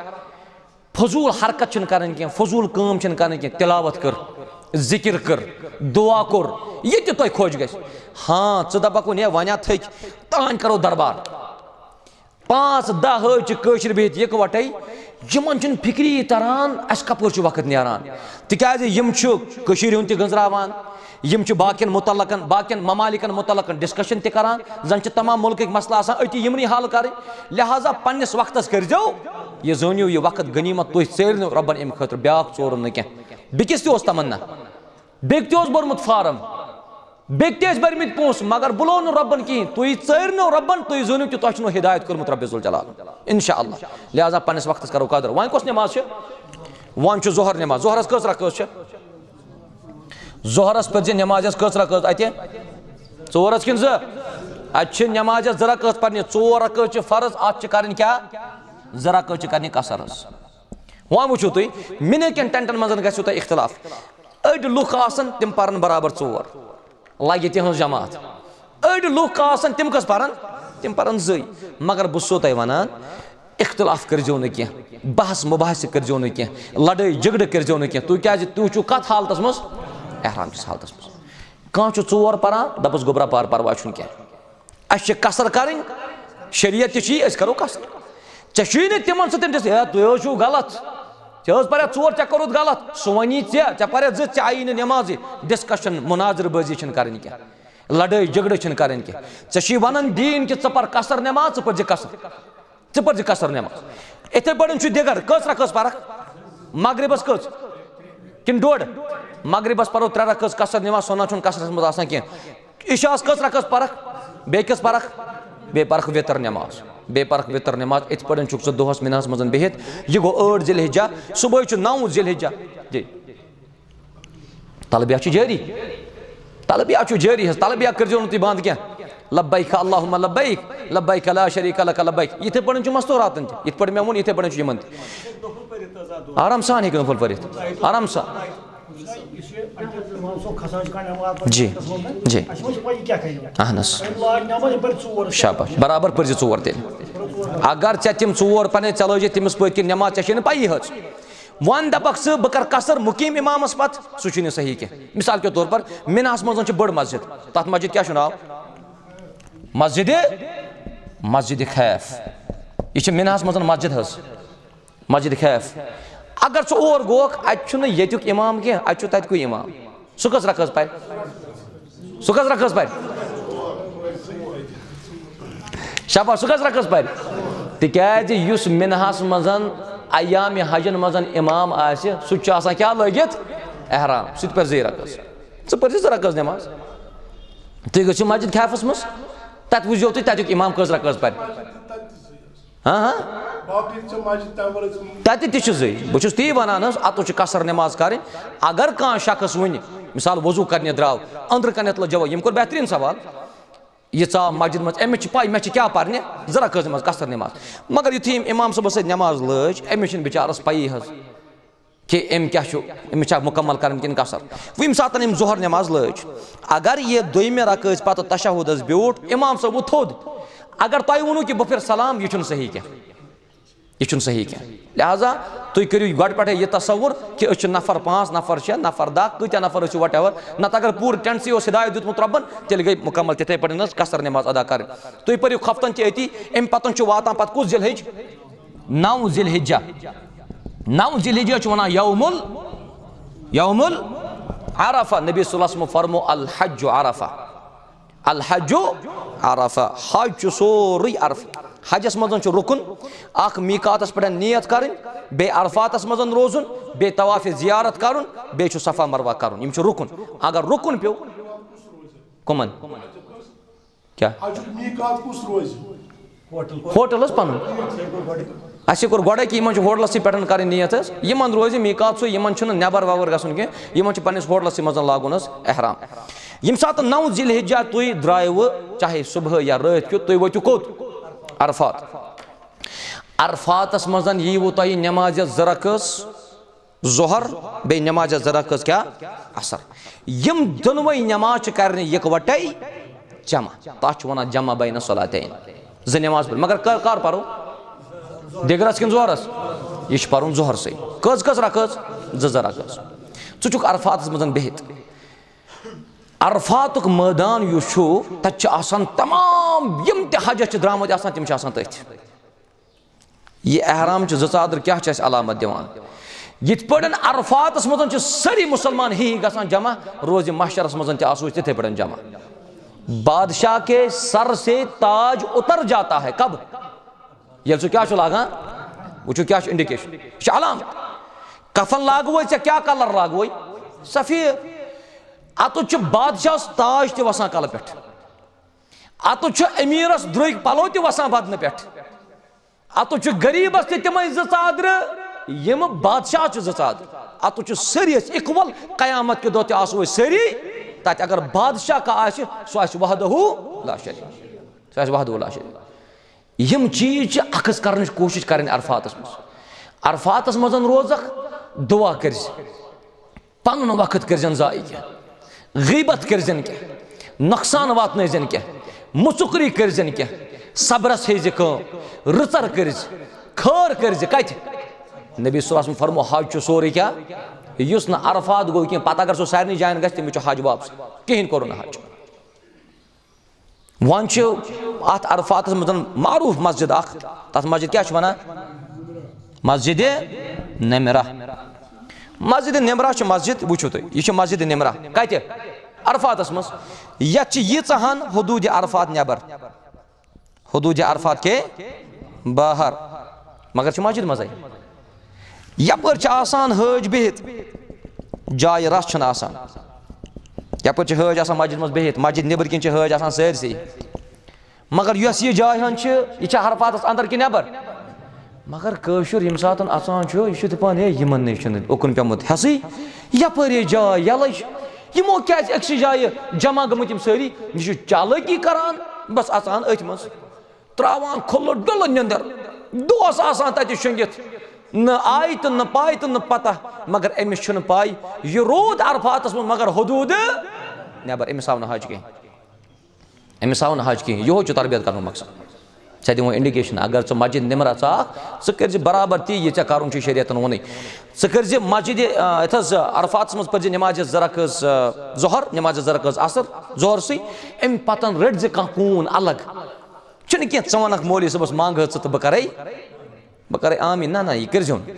فضوٗل حرکت چھِنہٕ کرٕنۍ کینٛہہ، فضوٗل کٲم چھِنہٕ کرٕنۍ کینٛہہ۔ تلاوت کٔر، ذکر کٔر، دعا کوٚر، یہِ تہِ تۄہہِ خۄش گژھِ۔ ہاں، ژٕ دپکھ وۄنۍ، ہے، وۄنۍ ہا تھٔکۍ، تانۍ کرو دربار۔ پانٛژھ دَہ حٲج چھِ کٲشِر بِہِتھ یِکوَٹَے، یِمن چھُنہٕ فِکری تران اَسہِ کَپٲرۍ چھُ وقت نیران، تِکیٛازِ یِم چھِ کٔشیٖرِ ہُنٛد تہِ گٔنٛزراوان، یِم چھِ باقین مُتعلقن، باقین ممالکن مُتعلقن ڈسکشن تہِ کران، زن چھِ تمام مُلکٕکۍ مسلہٕ آسان أتی یِمنٕے حل کرٕنۍ۔ لہذا پننِس وقتس کٔرۍزیو، یہِ زٲنِو یہِ وقت غنیمت، تُہۍ ژٲرِو رۄبن اَمہِ خٲطرٕ، بیٛاکھ ژورُن نہٕ کینٛہہ۔ بیٚکِس تہِ اوس تمنا، بیٚکہِ تہِ اوس بوٚرمُت فارم، بیٚکہِ تہِ ٲسۍ بٔرمٕتۍ پونٛسہٕ، مگر بُلو نہٕ رۄبن کِہیٖنۍ۔ تُہۍ ژٲرِو رۄبن، تُہۍ زٲنِو کہِ تۄہہِ چھُنو ہدایت کوٚرمُت رۄبِ ذوالجلال، انشاءاللہ۔ لہذا پننِس وقتس کرو قدر۔ وۄنۍ کۄس نماز چھِ؟ وۄنۍ چھُ ظہر نماز۔ ظہرس کٔژ رکٲژ چھِ؟ ظہرس پٔرۍ زِ نمازِ ہٕنٛز کٔژ رکٲژ اتہِ؟ ژور حظ کِنہٕ زٕ؟ اتہِ چھِ نمازِ ہٕنٛز زٕ رکٲژ پرنہِ، ژور رکٲژ چھِ فرض، اتھ چھِ کرٕنۍ کیٛاہ؟ زٕ رکٲژ چھِ کرنہِ قصر حظ۔ وۄنۍ وٕچھِو تُہۍ، مِنہِ کٮ۪ن ٹٮ۪نٹن منٛز گژھِوٕ تۄہہِ اختلاف۔ أڑۍ لُکھ آسن، تِم پرن برابر ژور، لگہِ تِہنٛز جماعت۔ أڑۍ لُکھ آسن، تِم کٔژ پرن؟ تِم پرن زٕے۔ مگر بہٕ چھُسو تۄہہِ ونان، اختلاف کٔرۍزیو نہٕ کینٛہہ، بحث مباحثہٕ کٔرۍزیو نہٕ کینٛہہ، لڑٲے جھگڑٕ کٔرۍزیو نہٕ کینٛہہ۔ تُہۍ کیٛازِ، تُہۍ چھِو کتھ حالتس منٛز؟ احرام کِس حالتس منٛز۔ کانٛہہ چھُ ژور پران، دپس گوٚبرا پر، پرواے چھُنہٕ کینٛہہ۔ اَسہِ چھِ قصر کرٕنۍ، شریعت تہِ چھِ یی، أسۍ کرو قصر۔ ژےٚ چھُے نہٕ تِمن سۭتۍ دِس، ہے، تُہۍ حظ چھِو غلط، ژےٚ حظ پرے ژور، ژےٚ کوٚرُتھ غلط، سُہ وَنی ژےٚ، ژےٚ پرے زٕ، ژےٚ آیی نہٕ نٮ۪مازٕے۔ ڈسکشن، مناظرٕ بٲزی چھِنہٕ کرٕنۍ کینٛہہ، لڑٲے جھگڑٕ چھِنہٕ کرٕنۍ کینٛہہ۔ ژےٚ چھُے وَنان دیٖن کہِ ژٕ پر قصر نٮ۪ماز، ژٕ پٔرزِ قصر۔ ژٕ پٔرزِ قصر نٮ۪ماز۔ اِتھَے پٲٹھۍ چھُ دِگر، کٔژ رکٲژ پرکھ؟ مغربس کٔژ؟ کِنہٕ ڈوٚڈ؟ مغربس پرو ترٛےٚ رکٲژ قصر نٮ۪ماز، سۄنہ چھُنہٕ قصرس منٛز آسان کینٛہہ۔ عشاہس کٔژ رکٲژ پرکھ؟ بیٚیہِ کِس پرکھ؟ بیٚیہِ پرکھ وِتر نٮ۪ماز۔ بیٚیہِ پرکھ وِتر نٮ۪ماز۔ اِتھ پٲٹھۍ چھُکھ ژٕ دۄہس مِنہس منٛز بِہِتھ۔ یہِ گوٚو ٲٹھ ذی الحجہ، صُبحٲے چھُ نَو ذی الحجہ۔ جی۔ تلبیہ چھُ جٲری۔ تلبیہ چھُ جٲری حظ۔ تلبیہ کٔرۍزیو نہٕ تُہۍ بنٛد کینٛہہ۔ لبیک اللہم لبیک، لبیک لا شریک لک لبیک۔ یِتھَے پٲٹھۍ چھُ مستوراتن تہِ۔ یِتھ پٲٹھۍ مےٚ ووٚن، یِتھَے پٲٹھۍ چھُ یِمن تہِ۔ آرام سان ہیٚکہِ نفل پٔرِتھ۔ آرام سان۔ جی، جی۔ اہن حظ۔ شاباش۔ برابر پٔرۍ زِ ژور تیٚلہِ۔ اگر ژےٚ تِم ژور پنٕنۍ ژےٚ لٲجِتھ تٔمِس پٔتۍ کِنۍ نٮ۪ماز، ژےٚ چھے نہٕ پَیی حظ۔ وۄنۍ دَپَکھ ژٕ، بہٕ کَرٕ قصر مُقیٖم اِمامَس پَتہٕ، سُہ چھُنہٕ صحیح کینٛہہ۔ مِثال کے طور پر، مِناہَس منٛز چھِ بٔڑ مسجد۔ تَتھ مسجد کیٛاہ چھُ ناو؟ مسجد، مسجد خیف۔ یہِ چھِ مِناہَس منٛز مسجد حظ۔ مسجد خیف۔ اگر ژٕ اور گوکھ، اَتہِ چھُنہٕ ییٚتیُک اِمام کینٛہہ، اَتہِ چھُ تَتہِ کُے اِمام۔ سُہ کٔژ رکٲژ پَرِ؟ سُہ کٔژ رکٲژ پَرِ؟ شاباش، سُہ کٔژ رکٲژ پَرِ؟ تِکیٛازِ یُس مِنہَس منٛز، ایام حجن منٛز اِمام آسہِ، سُہ تہِ چھُ آسان کیٛاہ لٲگِتھ؟ احرام۔ سُہ تہِ پَرِ زٕے رکٲژ۔ ژٕ پٔرۍ زِ زٕ رکٲژ نٮ۪ماز۔ تُہۍ گٔژھِو مسجد خیفَس منٛز، تَتہِ وٕچھزیو تُہۍ تَتیُک اِمام کٔژ رکٲژ پَرِ۔ ہاں، ہاں۔ باقٕے چھِ مسجد تَمہِ ورٲے ژھٕنمٕژ۔ تَتہِ تہِ چھِ زٕے۔ بہٕ چھُس تی وَنان حظ، اَتھ چھِ قصر نٮ۪ماز کَرٕنۍ۔ اگر کانٛہہ شخص وٕنہِ، مِثال، وضوٗ کَرنہِ درٛاو، أنٛدرٕ کَنٮ۪تھ لٔج جواب، ییٚمۍ کوٚر بہتریٖن سوال۔ یہِ ژاو مسجد منٛز، أمِس چھِ پَے مےٚ چھِ کیٛاہ پَرنہِ، زٕ رکٲژ نٮ۪ماز، قصر نٮ۪ماز۔ مگر یُتھُے أمۍ اِمام صٲبَس سۭتۍ نٮ۪ماز لٲج، أمِس چھِنہٕ بِچارَس پَیی حظ کہِ أمۍ کیٛاہ چھُ، أمِس چھا مُکمل کَرٕنۍ کِنہٕ قصر۔ وۄنۍ ییٚمہِ ساتَن أمۍ ظہر نٮ۪ماز لٲج، اگر یہِ دوٚیمہِ رکٲژ پَتہٕ تشہُدَس بیوٗٹھ، اِمام صٲب ووٚتھ تھوٚد، اگر تۄہہِ ووٚنوُ کہِ بہٕ پھِرٕ سلام، یہِ چھُنہٕ صحیح کینٛہہ۔ یہِ چھُنہٕ صحیح کینٛہہ۔ لہذا تُہۍ کٔرِو گۄڈٕ پٮ۪ٹھَے یہِ تصوُر کہِ أسۍ چھِ نفر پانٛژھ، نفر شےٚ، نفر دَہ، کۭتیٛاہ نفر ٲسِو، whatever۔ نَتہٕ اگر پوٗرٕ ٹٮ۪نسٕے اوس ہدایت دیُتمُت رۄبَن، تیٚلہِ گٔے مُکمل تِتھَے پٲٹھۍ حظ قصر نٮ۪ماز ادا کَرٕنۍ۔ تُہۍ پٔرِو خفتَن تہِ أتی، اَمہِ پَتَن چھُ واتان پَتہٕ کُس ذی الحج؟ نَو ذی الحجہ۔ نَو ذی الحجہ چھُ وَنان یوم ال-، یوم العرفہ۔ نبی صلی اللہ علیہ وسلم فرمو، الحج عرفہ۔ الحج عرفہ، حج چھُ سورُے عرفہ۔ حجس منٛز چھُ رُکُن، اکھ میقاتس پٮ۪ٹھ نیت کرٕنۍ، بیٚیہِ عرفاتس منٛز روزُن، بیٚیہِ طواف زیارت کرُن، بیٚیہِ چھُ صفا مروہ کرُن۔ یِم چھِ رُکُن۔ اگر رُکُن پیوٚو، کٕمن؟ کیٛاہ؟ حجُک میقات کُس روزِ؟ ہوٹل حظ پنُن۔ اَسہِ کوٚر گۄڈَے کہِ یِمَن چھُ ہوٹلَسٕے پٮ۪ٹھ کَرٕنۍ نیت حظ۔ یِمَن روزِ میقات سُے، یِمَن چھُنہٕ نٮ۪بَر وٮ۪بَر گژھُن کینٛہہ، یِمَن چھُ پنٛنِس ہوٹلَسٕے منٛز لاگُن حظ احرام۔ ییٚمہِ ساتہٕ نَو ذی الحجہ تُہۍ درٛایوٕ، چاہے صُبحٲے یا رٲتۍ کیُتھ، تُہۍ وٲتِو کوٚت؟ عرفات۔ عرفاتَس منٛز ییٖوٕ تۄہہِ نٮ۪مازِ زٕ رکٲژ، ظہر، بیٚیہِ نٮ۪مازِ زٕ رکٲژ کیٛاہ؟ عصر۔ یِم دۄنوَے نٮ۪ماز چھِ کَرنہِ یِکوَٹَے جمع۔ تَتھ چھِ وَنان جمع بین الصلاتین۔ زٕ نٮ۪ماز پٔرِتھ۔ مگر کر، کر پَرو؟ دِگرَس کِنہٕ ظہرَس؟ یہِ چھُ پَرُن ظہرسٕے۔ کٔژ کٔژ رکٲژ؟ زٕ زٕ رکٲژ۔ ژٕ چھُکھ عرفاتَس منٛز بِہِتھ۔ عرفاتُک مٲدان یُس چھُ، تَتہِ چھِ آسان تمام یِم تہِ حجَس چھِ درٛامٕتۍ آسان، تِم چھِ آسان تٔتھۍ۔ یہِ احرام چہِ زٕ ژادرٕ کیٛاہ چھِ اَسہِ علامت دِوان؟ یِتھ پٲٹھۍ عرفاتس منٛز چھِ سٲری مُسلمان ہی ہی گژھان جمع، روزِ محشرس منٛز تہِ آسو أسۍ تِتھے پٲٹھۍ جمع۔ بادشاہ کے سر سے تاج اتر جاتا ہے۔ کب؟ ییٚلہِ سُہ کیٛاہ چھُ لاگان؟ وٕچھِو کیٛاہ چھُ indication، یہِ چھُ علامت۔ کفن لاگوے ژےٚ، کیٛاہ colour لاگوے؟ سفید۔ اَتُتھ چھُ بادشاہس تاج تہِ وسان کلہٕ پٮ۪ٹھ، اَتُتھ چھُ أمیٖرس درٛوٚگۍ پلو تہِ وسان بدنہٕ پٮ۪ٹھ، اَتُتھ چھُ غریٖبس تہِ تِمے زٕ ژادرٕ، یِم بادشاہ چھِ زٕ ژادرٕ۔ اَتُتھ چھُ سٲری أسۍ equal، قیامت کہِ دۄہ تہِ آسو أسۍ سٲری تتہِ۔ اگر بادشاہ کانٛہہ آسہِ، سُہ آسہِ وحدہ لا شریک، سُہ آسہِ وحدہ لا شریک۔ یِم چیٖز چھِ اخذ کرنٕچ کوٗشِش کرٕنۍ عرفاتس منٛز۔ عرفاتس منٛز روزکھ، دعا کٔرزِ، پنُن وقت کٔرزٮ۪ن ضایع کینٛہہ، غیبت کٔرزٮ۪ن کینٛہہ، نۄقصان واتنٲیزٮ۪ن کینٛہہ، مُژُکری کٔرزٮ۪ن کینٛہہ، صبرس ہیزِ کٲم، رٕژر کٔرزِ، خٲر کٔرزِ۔ کتہِ؟ نبی صلی اللہ علیہ وسلم فرمو، حج چھُ سورُے کیٛاہ؟ یُس نہٕ عرفات گوٚو کینٛہہ، پتہٕ اگر سُہ سارنٕے جاین گژھِ، تٔمِس چھُ حج واپسٕے، کِہیٖنۍ کوٚرُن نہٕ حج۔ وۄنۍ چھِ اتھ عرفاتس منٛز معروٗف مسجد اکھ، تتھ مسجد کیٛاہ چھِ ونان؟ مسجد نمرہ۔ مسجد نمرہ چھِ مسجد، وٕچھِو تُہۍ، یہِ چھِ مسجد نمرہ۔ کتہِ؟ عرفاتس منٛز۔ یتھ چھِ ییٖژاہن حدود عرفات نٮ۪بر، حدود عرفات کے باہر، مگر چھِ مسجد منٛزے۔ یپٲرۍ چھِ آسان حٲج بِہِتھ، جایہِ رژھ چھَنہٕ آسان۔ یپٲرۍ چھِ حٲج آسان مسجد منٛز بِہِتھ، مسجد نیٚبٕرۍ کِنۍ چھِ حٲج آسان سٲرسٕے۔ مگر یۄس یہِ جاے ہن چھِ، یہِ چھِ عرفاتس اندر کِنہٕ نٮ۪بر؟ مگر کٲشُر ییٚمہِ ساتہٕ اژان چھُ، یہِ چھُ دپان، ہے، یِمن نِش چھُنہٕ اُکُن پیومُت حٮ۪سٕے، یپٲرۍ یہِ جاے یلے چھِ۔ یِمو کیازِ أکسٕے جایہِ جمع گٔمٕتۍ یِم سٲری؟ یہِ چھُ چالٲکی کران، بس اژان أتھۍ منٛز۔ تراوان کھُلہٕ ڈُلہٕ نیندر۔ دۄہس آسان تتہِ شۄنگِتھ، نہ آے تہٕ نہ پاے تہٕ نہ پتہ۔ مگر أمِس چھُنہٕ پاے، یہِ روٗد عرفاتس منٛز مگر حدوٗد نٮ۪بر، أمِس آو نہٕ حج کینٛہہ، أمِس آو نہٕ حج کینٛہہ۔ یِہوے چھُ تربیت کرنُک مقصد۔ ژےٚ دِمو indication، اگر ژٕ مسجد نمرہ ژاکھ، ژٕ کٔرزِ برابر تی، یہِ ژےٚ کرُن چھُے شریعتن ووٚنُے۔ ژٕ کٔرزِ مسجد، آ، یتھ حظ، عرفاتس منٛز پٔرزِ نمازِ زٕ رکٲژ، آ، ظہر، نمازِ زٕ رکٲژ عصر، ظہر سٕے۔ امہِ پتن رٔٹزِ کانٛہہ کوٗن الگ۔ چھُنہٕ کینٛہہ، ژٕ وَنکھ مولوی صٲبَس، منٛگ حظ ژٕ تہٕ بہٕ کَرَے، بہٕ کَرَے آمیٖن۔ نہ، نہ، یہِ کٔرۍزیو نہٕ۔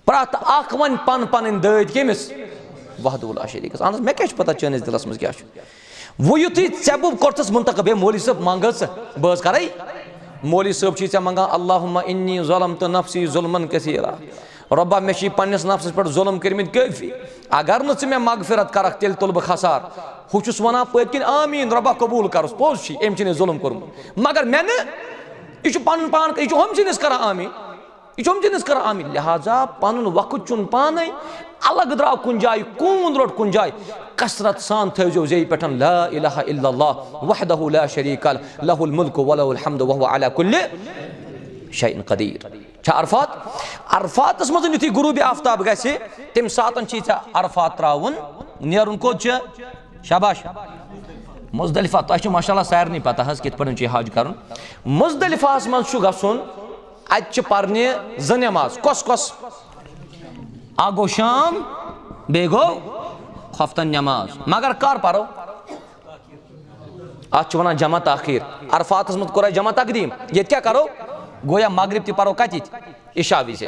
پرٛٮ۪تھ اکھ وَنہِ پَن پَنٕنۍ دٲدۍ کٔمِس؟ وحدہ لا شریٖکَس۔ اَہن حظ، مےٚ کیٛاہ چھُ پَتہ چٲنِس دِلَس منٛز کیٛاہ چھُ؟ وۄنۍ یُتھُے ژےٚ بہٕ کوٚرتھَس مُنتخب، ہے مولوی صٲب، منٛگ حظ ژٕ، بہٕ حظ کَرَے۔ مولوی صٲب چھُے ژےٚ منٛگان، اللہم انی ظلمت نفسی ظلما کثیرا۔ رۄبا، مےٚ چھِ پننِس نفسس پٮ۪ٹھ ظُلم کٔرمٕتۍ کٲفی۔ اگر نہٕ ژٕ مےٚ مغفرت کرکھ، تیٚلہِ تُلہٕ بہٕ خسار۔ ہُہ چھُس ونان پٔتۍ کِنۍ آمیٖن، رۄبا قبوٗل کرُس، پوٚز چھُ، أمۍ چھُنہٕ ظُلم کوٚرمُت۔ مگر مےٚ نہٕ، یہِ چھُ پنُن پان، یہِ چھُ ہُم سٕنٛدِس کران آمیٖن، یہِ چھُ ہُم سٕنٛدِس کران آمیٖن۔ لہذا پنُن وقت چُن پانے، الگ درٛاو کُنہِ جایہِ، کوٗن روٚٹ کُنہِ جایہِ، کثرت سان تھٲوزیو زیٚیہِ پٮ۪ٹھ لا الہ الا اللہ وحدہ لا شریک لہ، لہ الملک ولہ الحمد وہو علی کل شیء قدیر۔ چھا عرفات؟ عرفاتس منٛز یُتھُے غروب آفتاب گژھِ، تمہِ ساتن چھِ ژےٚ عرفات ترٛاوُن، نیرُن کوٚت چھُ؟ شاباش۔ مزدلفہ۔ تۄہہِ چھِ ماشاء اللہ سارنٕے پتہ حظ کِتھ پٲٹھۍ چھُ یہِ حج کرُن۔ مزدلفہس منٛز چھُ گژھُن، اتہِ چھِ پرنہِ زٕ نماز۔ کۄس کۄس؟ اکھ گوٚو شام، بیٚیہِ گوٚو خۄفتن نماز۔ مگر کر پرو؟ اتھ چھِ ونان جمع تاخیر۔ عرفاتس منٛز کوٚر اسہِ جمع تقدیم۔ ییٚتہِ کیٛاہ کرو؟ گویا مغرب تہِ پرو کتہِ؟ عشاء وِزِ۔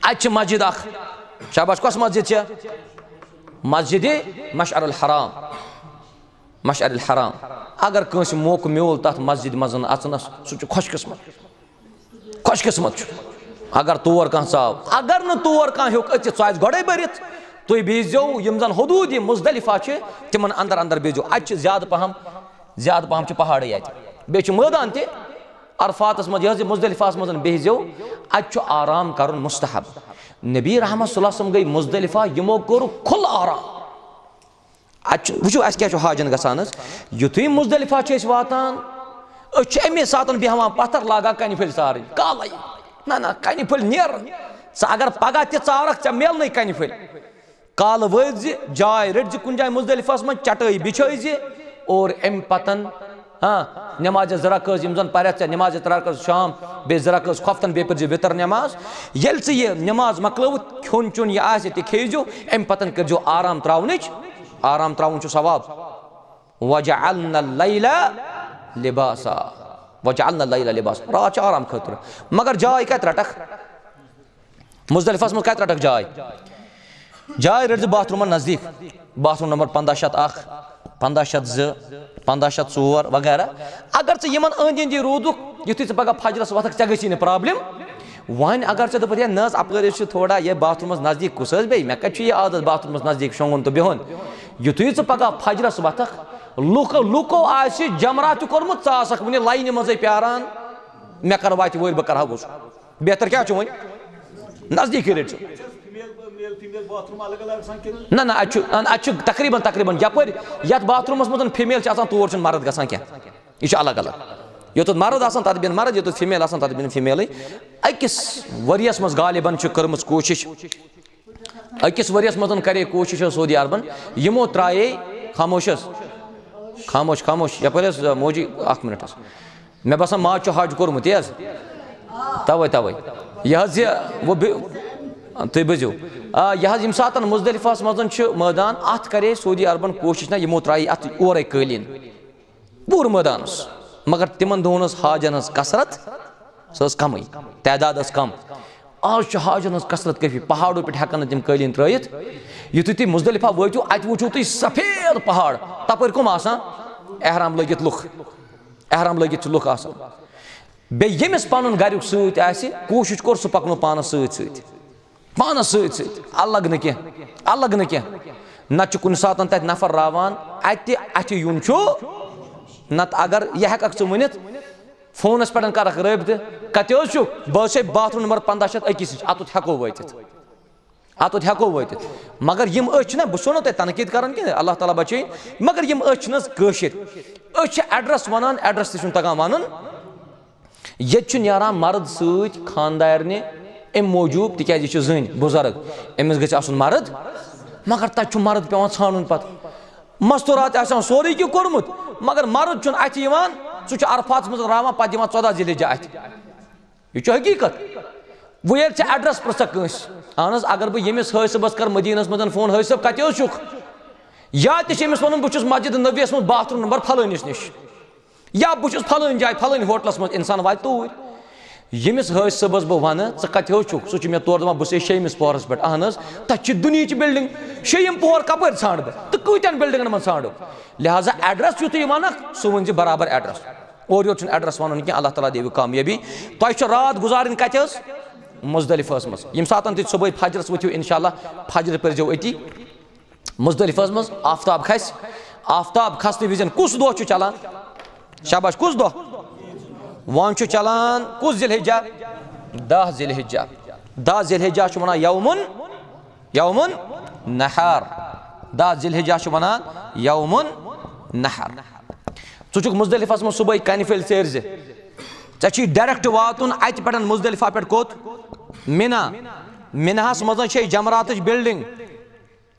اتہِ چھِ مسجد اکھ۔ شاباش، کۄس مسجد چھےٚ؟ مسجد مشعر الحرام۔ مشعر الحرام۔ اگر کٲنٛسہِ موقعہٕ میوٗل تتھ مسجد منٛز اژنس، سُہ چھُ خۄش قسمت۔ خۄش قسمت چھُ، اگر تور کانٛہہ ژاو۔ اگر نہٕ تور کانٛہہ ہیوٚک أژِتھ، سُہ آسہِ گۄڈَے بٔرِتھ۔ تُہۍ بیٖزیو یِم زَن حدوٗدِ مُزدَلِفہ چھِ، تِمَن اَندَر اَندَر بیٖزیو۔ اَتہِ چھِ زیادٕ پَہَم، زیادٕ پَہَم چھِ پہاڑٕے اَتہِ، بیٚیہِ چھِ مٲدان تہِ۔ عرفاتَس منٛز، یہِ حظ یہِ مُزدَلِفَہَس منٛز بیٖزیو، اَتہِ چھُ آرام کَرُن مُستحب۔ نبی رحمت صلی اللہ علیہ وسلم گٔے مُزدَلِفہ، یِمو کوٚر کھُلہٕ آرام۔ اَتہِ چھُ، وٕچھِو، اَسہِ کیٛاہ چھُ حاجَن گژھان حظ؟ یُتھُے مُزدَلِفہ چھِ أسۍ واتان، أسۍ چھِ اَمے ساتَن بیٚہوان پَتھَر، لاگان کَنہِ پھٔلۍ سارٕنۍ۔ کالَے۔ نہ، نہ، کَنہِ پھٔلۍ نیرَن۔ ژٕ اگر پَگاہ تہِ ژارَکھ، ژےٚ میلنَے کَنہِ پھٔلۍ۔ کالہٕ وٲتۍ زِ، جاے رٔٹۍ زِ کُنہِ جایہِ مُزدَلِفَس منٛز، چٹٲے بِچھٲے زِ، اور اَمہِ پَتَن، ہاں، نٮ۪مازِ زٕ رکٲژ یِم زَن پَرٮ۪تھ ژےٚ، نٮ۪مازِ ترٛےٚ رکٲژ شام، بیٚیہِ زٕ رکٲژ خۄفتَن، بیٚیہِ پٔرۍ زِ وِتر نٮ۪ماز۔ ییٚلہِ ژٕ یہِ نٮ۪ماز مۄکلٲوٕتھ، کھیوٚن چیوٚن یہِ آسہِ تہِ کھیٚیزیو، اَمہِ پَتَن کٔرۍزیو آرام ترٛاونٕچ۔ آرام ترٛاوُن چھُ ثواب۔ وَجَعَلْنَا اللَّيْلَ لِبَاسًا۔ وجعلنا اللیل لباسا، راتھ چھِ آرام خٲطرٕ۔ مگر جاے کَتہِ رَٹَکھ؟ مزدلفس منٛز کَتہِ رَٹَکھ جاے؟ جاے رٔٹۍ زِ باتھ روٗمَن نزدیٖک، باتھ روٗم نمبر پنٛداہ شیٚتھ اکھ، پنٛداہ شیٚتھ زٕ، پنٛداہ شیٚتھ ژور وغیرہ۔ اگر ژٕ یِمن أنٛدۍ أنٛدی روٗدُکھ، یُتھُے ژٕ پگاہ فجرس وۄتھکھ، ژےٚ گژھی نہٕ پرابلم۔ وۄنۍ اگر ژےٚ دوٚپُتھ، "ہے نہ حظ، اپٲرۍ حظ چھُ تھوڑا یہِ باتھ روٗمس نزدیٖک، کُس حظ بیٚیہِ، مےٚ کتہِ چھُ یہِ عادت باتھ روٗمس نزدیٖک شۄنٛگُن تہٕ بِہُن؟" یُتھُے ژٕ پگاہ فجرس وۄتھکھ، لُکو، لُکو آسہِ جمرہ تہِ کوٚرمُت، ژٕ آسکھ وُنہِ لاینہِ منٛزٕے پیاران، مےٚ کر واتہِ وٲرۍ، بہٕ کرٕ ہا وضوٗ۔ بہتر کیٛاہ چھُ وۄنۍ؟ نزدیٖکٕے رٔٹۍ زِ۔ Female، male، female bathroom الگ الگ آسان کِنہٕ؟ نہ، نہ، اَتہِ چھُ، اَتہِ چھُ تقریٖباً، تقریٖباً یَپٲرۍ یَتھ باتھ روٗمَس منٛز female چھِ آسان، تور چھُنہٕ مرد گژھان کینٛہہ۔ یہِ چھُ الگ الگ۔ یوٚتَتھ مرد آسان، تَتھ بیٚہن مرد، یوٚتَتھ female آسان، تَتھ بیٚہن female۔ أکِس ؤریَس منٛز غالباً چھِ کٔرمٕژ کوٗشِش، أکِس ؤریَس منٛز کَرے کوٗشِش حظ سعودی عربَن، یِمو ترٛایے، خاموش حظ، خاموش، خاموش، یَپٲرۍ حظ، موجی، اَکھ مِنَٹ حظ۔ مےٚ باسان، ما چھُ حج کوٚرمُت، تی حظ؟ توے، توے۔ یہِ حظ یہِ، وۄنۍ بہِ-، تُہۍ بٔزِو۔ آ، یہِ حظ، ییٚمہِ ساتَن مُزدَلِفَس منٛز چھُ مٲدان، اَتھ کَرے سعودی عربَن کوٗشِش، نہ، یِمو ترٛایہِ اَتھ اورَے قٲلیٖن پوٗرٕ مٲدانَس۔ مگر تِمَن دۄہَن ٲس حاجَن ہٕنٛز کثرت، سۄ ٲس کَمٕے، تعداد ٲس کَم۔ آز چھُ حاجَن ہٕنٛز کثرت کٲفی، پہاڑو پٮ۪ٹھ ہٮ۪کَن نہٕ تِم قٲلیٖن ترٛٲیِتھ۔ یُتھُے تُہۍ مُزدَلِفہ وٲتِو، اَتہِ وٕچھِو تُہۍ سفید پہاڑ، تَپٲرۍ کَم آسان؟ احرام لٲگِتھ لُکھ۔ احرام لٲگِتھ چھِ لُکھ آسان۔ بیٚیہِ ییٚمِس پَنُن گَریُک سۭتۍ آسہِ، کوٗشِش کوٚر سُہ پَکنو پانَس سۭتۍ سۭتۍ۔ پانَس سۭتۍ سۭتۍ۔ الگ نہٕ کینٛہہ۔ الگ نہٕ کینٛہہ۔ نَتہٕ چھُ کُنہِ ساتَن تَتہِ نفر راوان، اَتہِ اَتھِ یُن چھُ۔ نَتہٕ اگر یہِ ہٮ۪کَکھ ژٕ ؤنِتھ، فونَس پٮ۪ٹھ کَرَکھ رٲبطہٕ، "کَتہِ حظ چھُکھ؟" بہٕ حظ چھُسَے باتھ روٗم نمبر پنٛداہ شیٚتھ أکِس نِش، اَتُتھ ہٮ۪کو وٲتِتھ۔ اَتُتھ ہٮ۪کو وٲتِتھ۔ مگر یِم أسۍ چھِنہ، بہٕ چھُسو نہٕ تۄہہِ تنقیٖد کران کینٛہہ، اللہ تعالیٰ بچٲیِن۔ مگر یِم أسۍ چھِنہٕ حظ کٲشِرۍ۔ أسۍ چھِ ایڈریس وَنان، ایڈریس تہِ چھُنہٕ تَگان وَنُن۔ ییٚتہِ چھُ نیران مرد سۭتۍ خاندارنہِ اَمہِ موٗجوٗب، تِکیٛازِ یہِ چھِ زٔنۍ بُزرگ، أمِس گژھِ آسُن مرد۔ مگر تَتہِ چھُ مرد پٮ۪وان ژھانڈُن پَتہٕ۔ مستوٗرات آسان سورُے کینٛہہ کوٚرمُت، مگر مرد چھُنہٕ اَتھِ یِوان۔ سُہ چھُ عرفاتَس منٛز راوان، پَتہٕ یِوان ژۄداہ ذی الحجہ اَتھِ۔ یہِ چھُ حقیٖقت۔ وۄنۍ ییٚلہِ ژےٚ ایڈریس پرٛژھکھ کٲنٛسہِ، اہن حظ، اگر بہٕ ییٚمِس حٲج صٲبَس کَرٕ مدیٖنَس منٛز فون، "حٲج صٲب، کَتہِ حظ چھُکھ؟" یا تہِ چھِ أمِس وَنُن، "بہٕ چھُس مسجد نبویَس منٛز باتھ روٗم نمبر فلٲنِس نِش، یا بہٕ چھُس فلٲنۍ جایہِ فلٲنۍ ہوٹلَس منٛز"، اِنسان واتہِ توٗرۍ۔ ییٚمِس حٲج صٲبَس بہٕ وَنہٕ، "ژٕ کَتہِ حظ چھُکھ؟" سُہ چھُ مےٚ تورٕ دَپان، "بہٕ چھُسے شیٚیِمِس پوہرَس پٮ۪ٹھ"۔ اہن حظ، تَتہِ چھِ دُنہِچ بِلڈِنٛگ، شیٚیِم پوہر کَپٲرۍ ژھانٛڈٕ بہٕ تہٕ کۭتیٛاہَن بِلڈِنٛگَن منٛز ژھانٛڈٕ؟ لہذا ایڈریس یُتھُے وَنَکھ، سُہ ؤنۍ زِ برابر ایڈریس۔ اورٕ یورٕ چھُنہٕ ایڈریس وَنُن کینٛہہ، اللہ تعالیٰ دِیِو کامیٲبی۔ تۄہہِ چھُ راتھ گُزارٕنۍ کَتہِ حظ؟ مُزدَلِفَس منٛز۔ ییٚمہِ ساتَن تُہۍ صُبحٲے فجرَس ؤتھِو، اِنشاءاللہ فجرِ پٔرۍزیو أتی مُزدَلِفَس منٛز۔ آفتاب کھَسہِ، آفتاب کھَسنہٕ وِزِ کُس دۄہ چھُ چَلان؟ شاباش، کُس دۄہ؟ وۄنۍ چھُ چَلان کُس ذی الحجہ؟ دَہ ذی الحجہ۔ دَہ ذی الحجہ چھُ وَنان یومُن یوم النحر۔ دَہ ذی الحجہ چھُ وَنان یوم النحر۔ ژٕ چھُکھ مُزدَلِفَس منٛز صُبحٲے کَنہِ پھٔلۍ ژیٖرۍ زِ۔ ژےٚ چھُے ڈائریکٹ واتُن اَتہِ پٮ۪ٹھ مُزدَلِفہ پٮ۪ٹھ کوٚت؟ مِنا۔ مِناہَس منٛز چھے جمراتٕچ بِلڈِنٛگ۔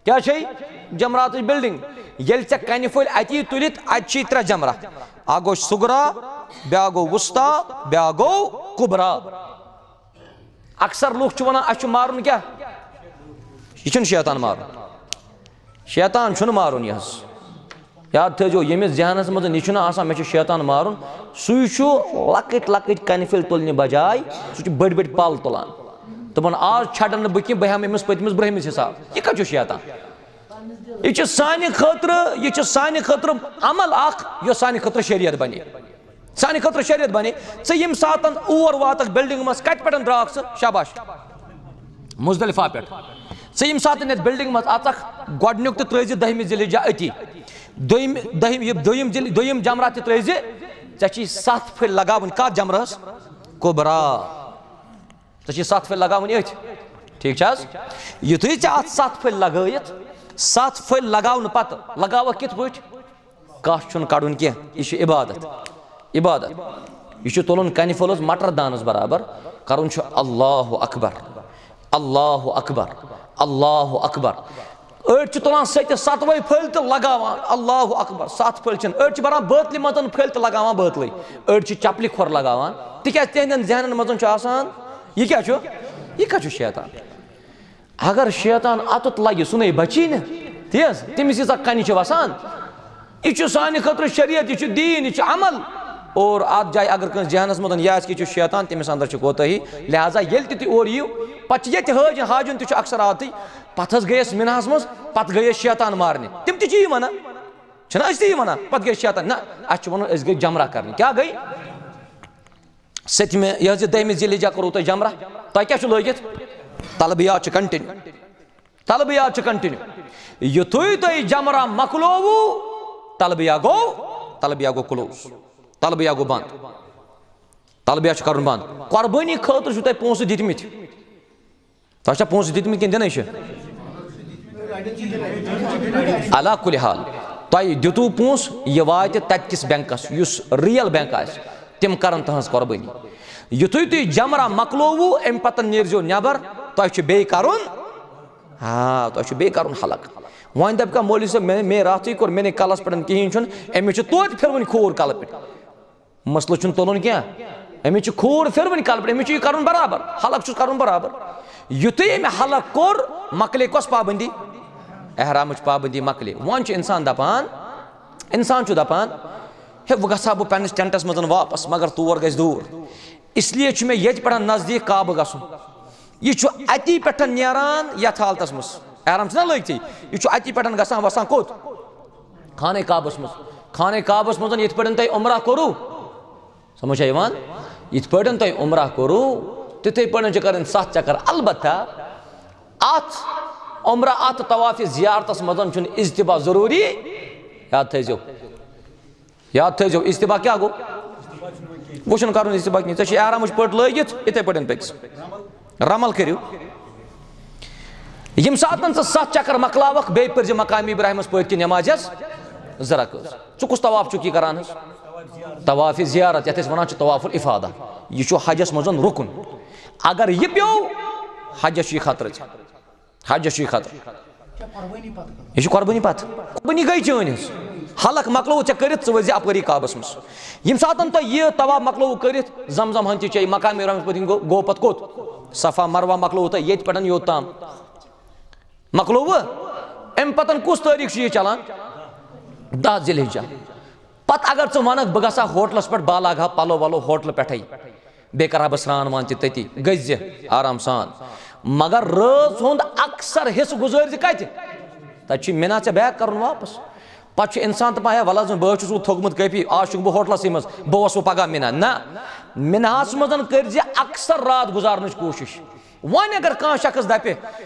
کیٛاہ چھے؟ جمراتٕچ بِلڈِنٛگ۔ ییٚلہِ ژےٚ کَنہِ پھٔلۍ اَتی تُلِتھ، اَتہِ چھِ ترٛےٚ جمرہ۔ اَکھ گوٚو صغرا، بیٛاکھ گوٚو وسطی، بیٛاکھ گوٚو کبریٰ۔ اکثر لوٗکھ چھِ وَنان، اَسہِ چھُ مارُن کیٛاہ؟ یہِ چھُنہٕ شیطان مارُن۔ شیطان چھُنہٕ مارُن یہِ حظ۔ یاد تھٲیزیو، ییٚمِس ذہنَس منٛز یہِ چھُنہٕ آسان، مےٚ چھُ شیطان مارُن، سُے چھُ لۄکٕٹۍ لۄکٕٹۍ کَنہِ پھٔلۍ تُلنہِ بجاے، سُہ چھُ بٔڑۍ بٔڑۍ پَل تُلان۔ دَپان، "آز چھَڑَن نہٕ بہٕ کینٛہہ، بہٕ ہٮ۪مہٕ أمِس پٔتمِس برٛہمِس حساب۔" یہِ کَتہِ چھُ شیطان؟ یہِ چھُ سانہِ خٲطرٕ، یہِ چھُ سانہِ خٲطرٕ عمل اَکھ، یُس سانہِ خٲطرٕ شریعت بَنے۔ سانہِ خٲطرٕ شریعت بَنے۔ ژٕ ییٚمہِ ساتَن اور واتَکھ بِلڈِنٛگ منٛز، کَتہِ پٮ۪ٹھ درٛاکھ ژٕ؟ شاباش۔ مُزدَلِفہ پٮ۪ٹھ۔ ژٕ ییٚمہِ ساتَن یَتھ بِلڈِنٛگ منٛز اَژَکھ، گۄڈٕنیُک تہِ ترٛٲیزِ دٔہمہِ ذی الحجہ أتی۔ دوٚیِم، دٔہِم، یہِ دوٚیِم ذی، دوٚیِم جمرہ تہِ ترٛٲیزِ۔ ژےٚ چھی سَتھ پھٔلۍ لگاوٕنۍ کَتھ جمرہَس؟ کبریٰ۔ ژےٚ چھی سَتھ پھٔلۍ لگاوٕنۍ أتھۍ۔ ٹھیٖک چھا حظ؟ یُتھُے ژےٚ اَتھ سَتھ پھٔلۍ لگٲیِتھ، سَتھ پھٔلۍ لگاونہٕ پَتہٕ لگاوَکھ کِتھ پٲٹھۍ؟ کَس چھُنہٕ کَڑُن کینٛہہ، یہِ چھُ عبادت۔ عبادت۔ یہِ چھُ تُلُن کَنہِ پھوٚل حظ مَٹر دانَس برابر، کَرُن چھُ اللہ اکبر، اللہ اکبر، اللہ اکبر۔ أڑۍ چھِ تُلان سٔتہِ سَتوَے پھٔلۍ تہٕ لگاوان اللہ اکبر، سَتھ پھٔلۍ چھِنہٕ۔ أڑۍ چھِ بَران بٲتلہِ منٛز پھٔلۍ تہٕ لگاوان بٲتلٕے۔ أڑۍ چھِ چپلہِ کھۄر لگاوان، تِکیٛازِ تِہنٛدٮ۪ن ذہنَن منٛز چھُ آسان، یہِ کیٛاہ چھُ؟ یہِ کَتہِ چھُ شیطان؟ اگر شیطان اَتُتھ لگہِ، سُہ نے بچی نہٕ۔ تی حظ، تٔمِس ییٖژاہ کَنہِ چھِ وَسان۔ یہِ چھُ سانہِ خٲطرٕ شریعت، یہِ چھُ دیٖن، یہِ چھُ عمل۔ اور اتھ جایہِ اگر کٲنٛسہِ ذہنس منٛز یہِ آسہِ کہِ یہِ چھُ شیطان، تٔمِس اندر چھُ کوتٲہی۔ لہذا ییٚلہِ تہِ تُہۍ اورٕ یِیِو، پتہٕ چھِ ییٚتہِ حٲجِن، حاجُن تہِ چھُ اکثر آتٕے، پتہٕ حظ گٔیَس مِنہَس منٛز، پتہٕ گٔیَس شیطان مارنہِ۔ تِم تہِ چھِ یی ونان، چھِنہ أسۍ تہِ یی ونان، پتہٕ گٔیَس شیطان۔ نہ، اَسہِ چھُ ونُن أسۍ گٔے جمرہ کرنہِ۔ کیٛاہ گٔے؟ ستمہِ، یہِ حظ یہِ دٔہمہِ ذی الحجہ کوٚروٕ تۄہہِ جمرہ، تۄہہِ کیٛاہ چھُ لٲگِتھ؟ تلبیات چھِ continue۔ تلبیات چھِ continue۔ یُتھُے تۄہہِ جمرہ مۄکلووُ، تلبیہ گوٚو، تلبیہ گوٚو close، تلبیہ گوٚو بنٛد، تلبیہ چھُ کرُن بنٛد۔ قۄربٲنی خٲطرٕ چھُو تۄہہِ پونٛسہٕ دِتمٕتۍ، تۄہہِ چھا پونٛسہٕ دِتمٕتۍ کِنہٕ دِنَے چھِ؟ علا کُلِ حال، تۄہہِ دیُتوُ پونٛسہٕ، یہِ واتہِ تَتہِ کِس بینکَس، یُس real بینک آسہِ، تِم کرن تُہنٛز قۄربٲنی۔ یُتھُے تُہۍ جمرہ مۄکلووُ، اَمہِ پتہٕ نیٖرزیو نٮ۪بر، تۄہہِ چھُ بیٚیہِ کرُن، آ، تۄہہِ چھُ بیٚیہِ کرُن حلق۔ وۄنۍ دَپہِ کانٛہہ، "مولوی صٲب، مےٚ، مےٚ راتھٕے کوٚر، مےٚ نے کلس پٮ۪ٹھ کِہیٖنۍ چھُنہٕ، أمِس چھُ توتہِ پھِروٕنۍ کھوٗر کلہٕ پٮ۪ٹھ۔" مسلہٕ چھُنہٕ تُلُن کینٛہہ، أمِس چھُ کھوٗر پھِروٕنۍ کلہٕ پٮ۪ٹھ، أمِس چھُ یہِ کرُن برابر، حلق چھُس کرُن برابر۔ یُتھُے أمۍ حلق کوٚر، مۄکلے کۄس پابندی؟ احرامٕچ پابندی مۄکلے۔ وۄنۍ چھُ انسان دپان، انسان چھُ دپان، "ہے، وۄنۍ گژھٕ ہا بہٕ پننِس ٹینٹس منٛز واپس، مگر تور گژھِ دوٗر۔ اس لیے چھُ مےٚ ییٚتہِ پٮ۪ٹھ نزدیٖک کعبہٕ گژھُن۔" یہِ چھُ اَتی پٮ۪ٹھ نیران یَتھ حالتَس منٛز، احرام چھُنہ لٲگتھٕے، یہِ چھُ اَتی پٮ۪ٹھ گژھان وَسان کوٚت؟ خانہ کعبَس منٛز۔ خانہ کعبَس منٛز یِتھ پٲٹھۍ تۄہہِ عمرہ کوٚروٕ، سمجھ چھا یِوان؟ یِتھ پٲٹھۍ تۄہہِ عمرہ کوٚروٕ، تِتھَے پٲٹھۍ چھِ کَرٕنۍ سَتھ چکر۔ البتہ اَتھ عمرہ، اَتھ طواف زیارتَس منٛز چھُنہٕ اجتباع ضروٗری، یاد تھٲیزیو۔ یاد تھٲیزیو، اجتباع کیٛاہ گوٚو؟ وۄنۍ چھُنہٕ کَرُن اجتباع کِہیٖنۍ۔ ژےٚ چھُے احرامٕچ پٔٹ لٲگِتھ، یِتھَے پٲٹھۍ پٔکۍ ژٕ۔ رمل کٔرِو۔ ییٚمہِ ساتَن ژٕ سَتھ چکر مۄکلاوَکھ، بیٚیہِ پٔرۍ زِ مقام ابراہیمَس پٔتۍ کِنۍ نٮ۪مازِ حظ زٕ رکٲژ۔ ژٕ کُس طواف چھُکھ یہِ کران حظ؟ طواف زیارت، یَتھ أسۍ وَنان چھِ طواف الافاضہ۔ یہِ چھُ حجَس منٛز رُکُن۔ اگر یہِ پیوٚو، حجَس چھُ یہِ خطرٕ۔ حجَس چھُ یہِ خطرٕ۔ یہِ چھُ قۄربٲنی پتہٕ۔ قۄربٲنی گٔے چٲنۍ ہٕنٛز۔ حلق مۄکلووُتھ ژےٚ کٔرِتھ، ژٕ ؤتھۍ زِ اپٲری کعبَس منٛز۔ ییٚمہِ ساتَن تۄہہِ یہِ طواف مۄکلووُ کٔرِتھ، زمزم ہَن تہِ چیٚیہِ، مقام ابراہیمَس پٔتۍ کِنۍ گوٚو، گوٚو پتہٕ کوٚت؟ صفا مروہ مۄکلووُ تۄہہِ ییٚتہِ پٮ۪ٹھ یوٚت تام۔ مۄکلووُ؟ اَمہِ پتَن کُس تٲریٖخ چھُ یہِ چلان؟ دَہ ذی الحجہ۔ پتہٕ اگر ژٕ وَنَکھ، "بہٕ گژھٕ ہا ہوٹلَس پٮ۪ٹھ، بہٕ لاگہٕ ہا پَلو وَلو ہوٹلہٕ پٮ۪ٹھَے، بیٚیہِ کَرٕ ہا بہٕ سرٛان وان تہِ تٔتی"، گٔژھۍ زِ آرام سان۔ مگر رٲژ ہُنٛد اکثر حصہٕ گُزٲرۍ زِ کَتہِ؟ تَتہِ چھُے مِنا ژےٚ back کَرُن واپَس۔ پَتہٕ چھُ اِنسان دَپان، "ہے وَلہٕ حظ وۄنۍ، بہٕ حظ چھُس وۄنۍ تھوٚکمُت کٲفی، آز چھُکھ بہٕ ہوٹلَسٕے منٛز، بہٕ وَسہٕ وۄنۍ پَگاہ مِنا۔" نہ، مِناہَس منٛز کٔرۍ زِ اکثر راتھ گُزارنٕچ کوٗشِش۔ وۄنۍ اگر کانٛہہ شخص دَپہِ،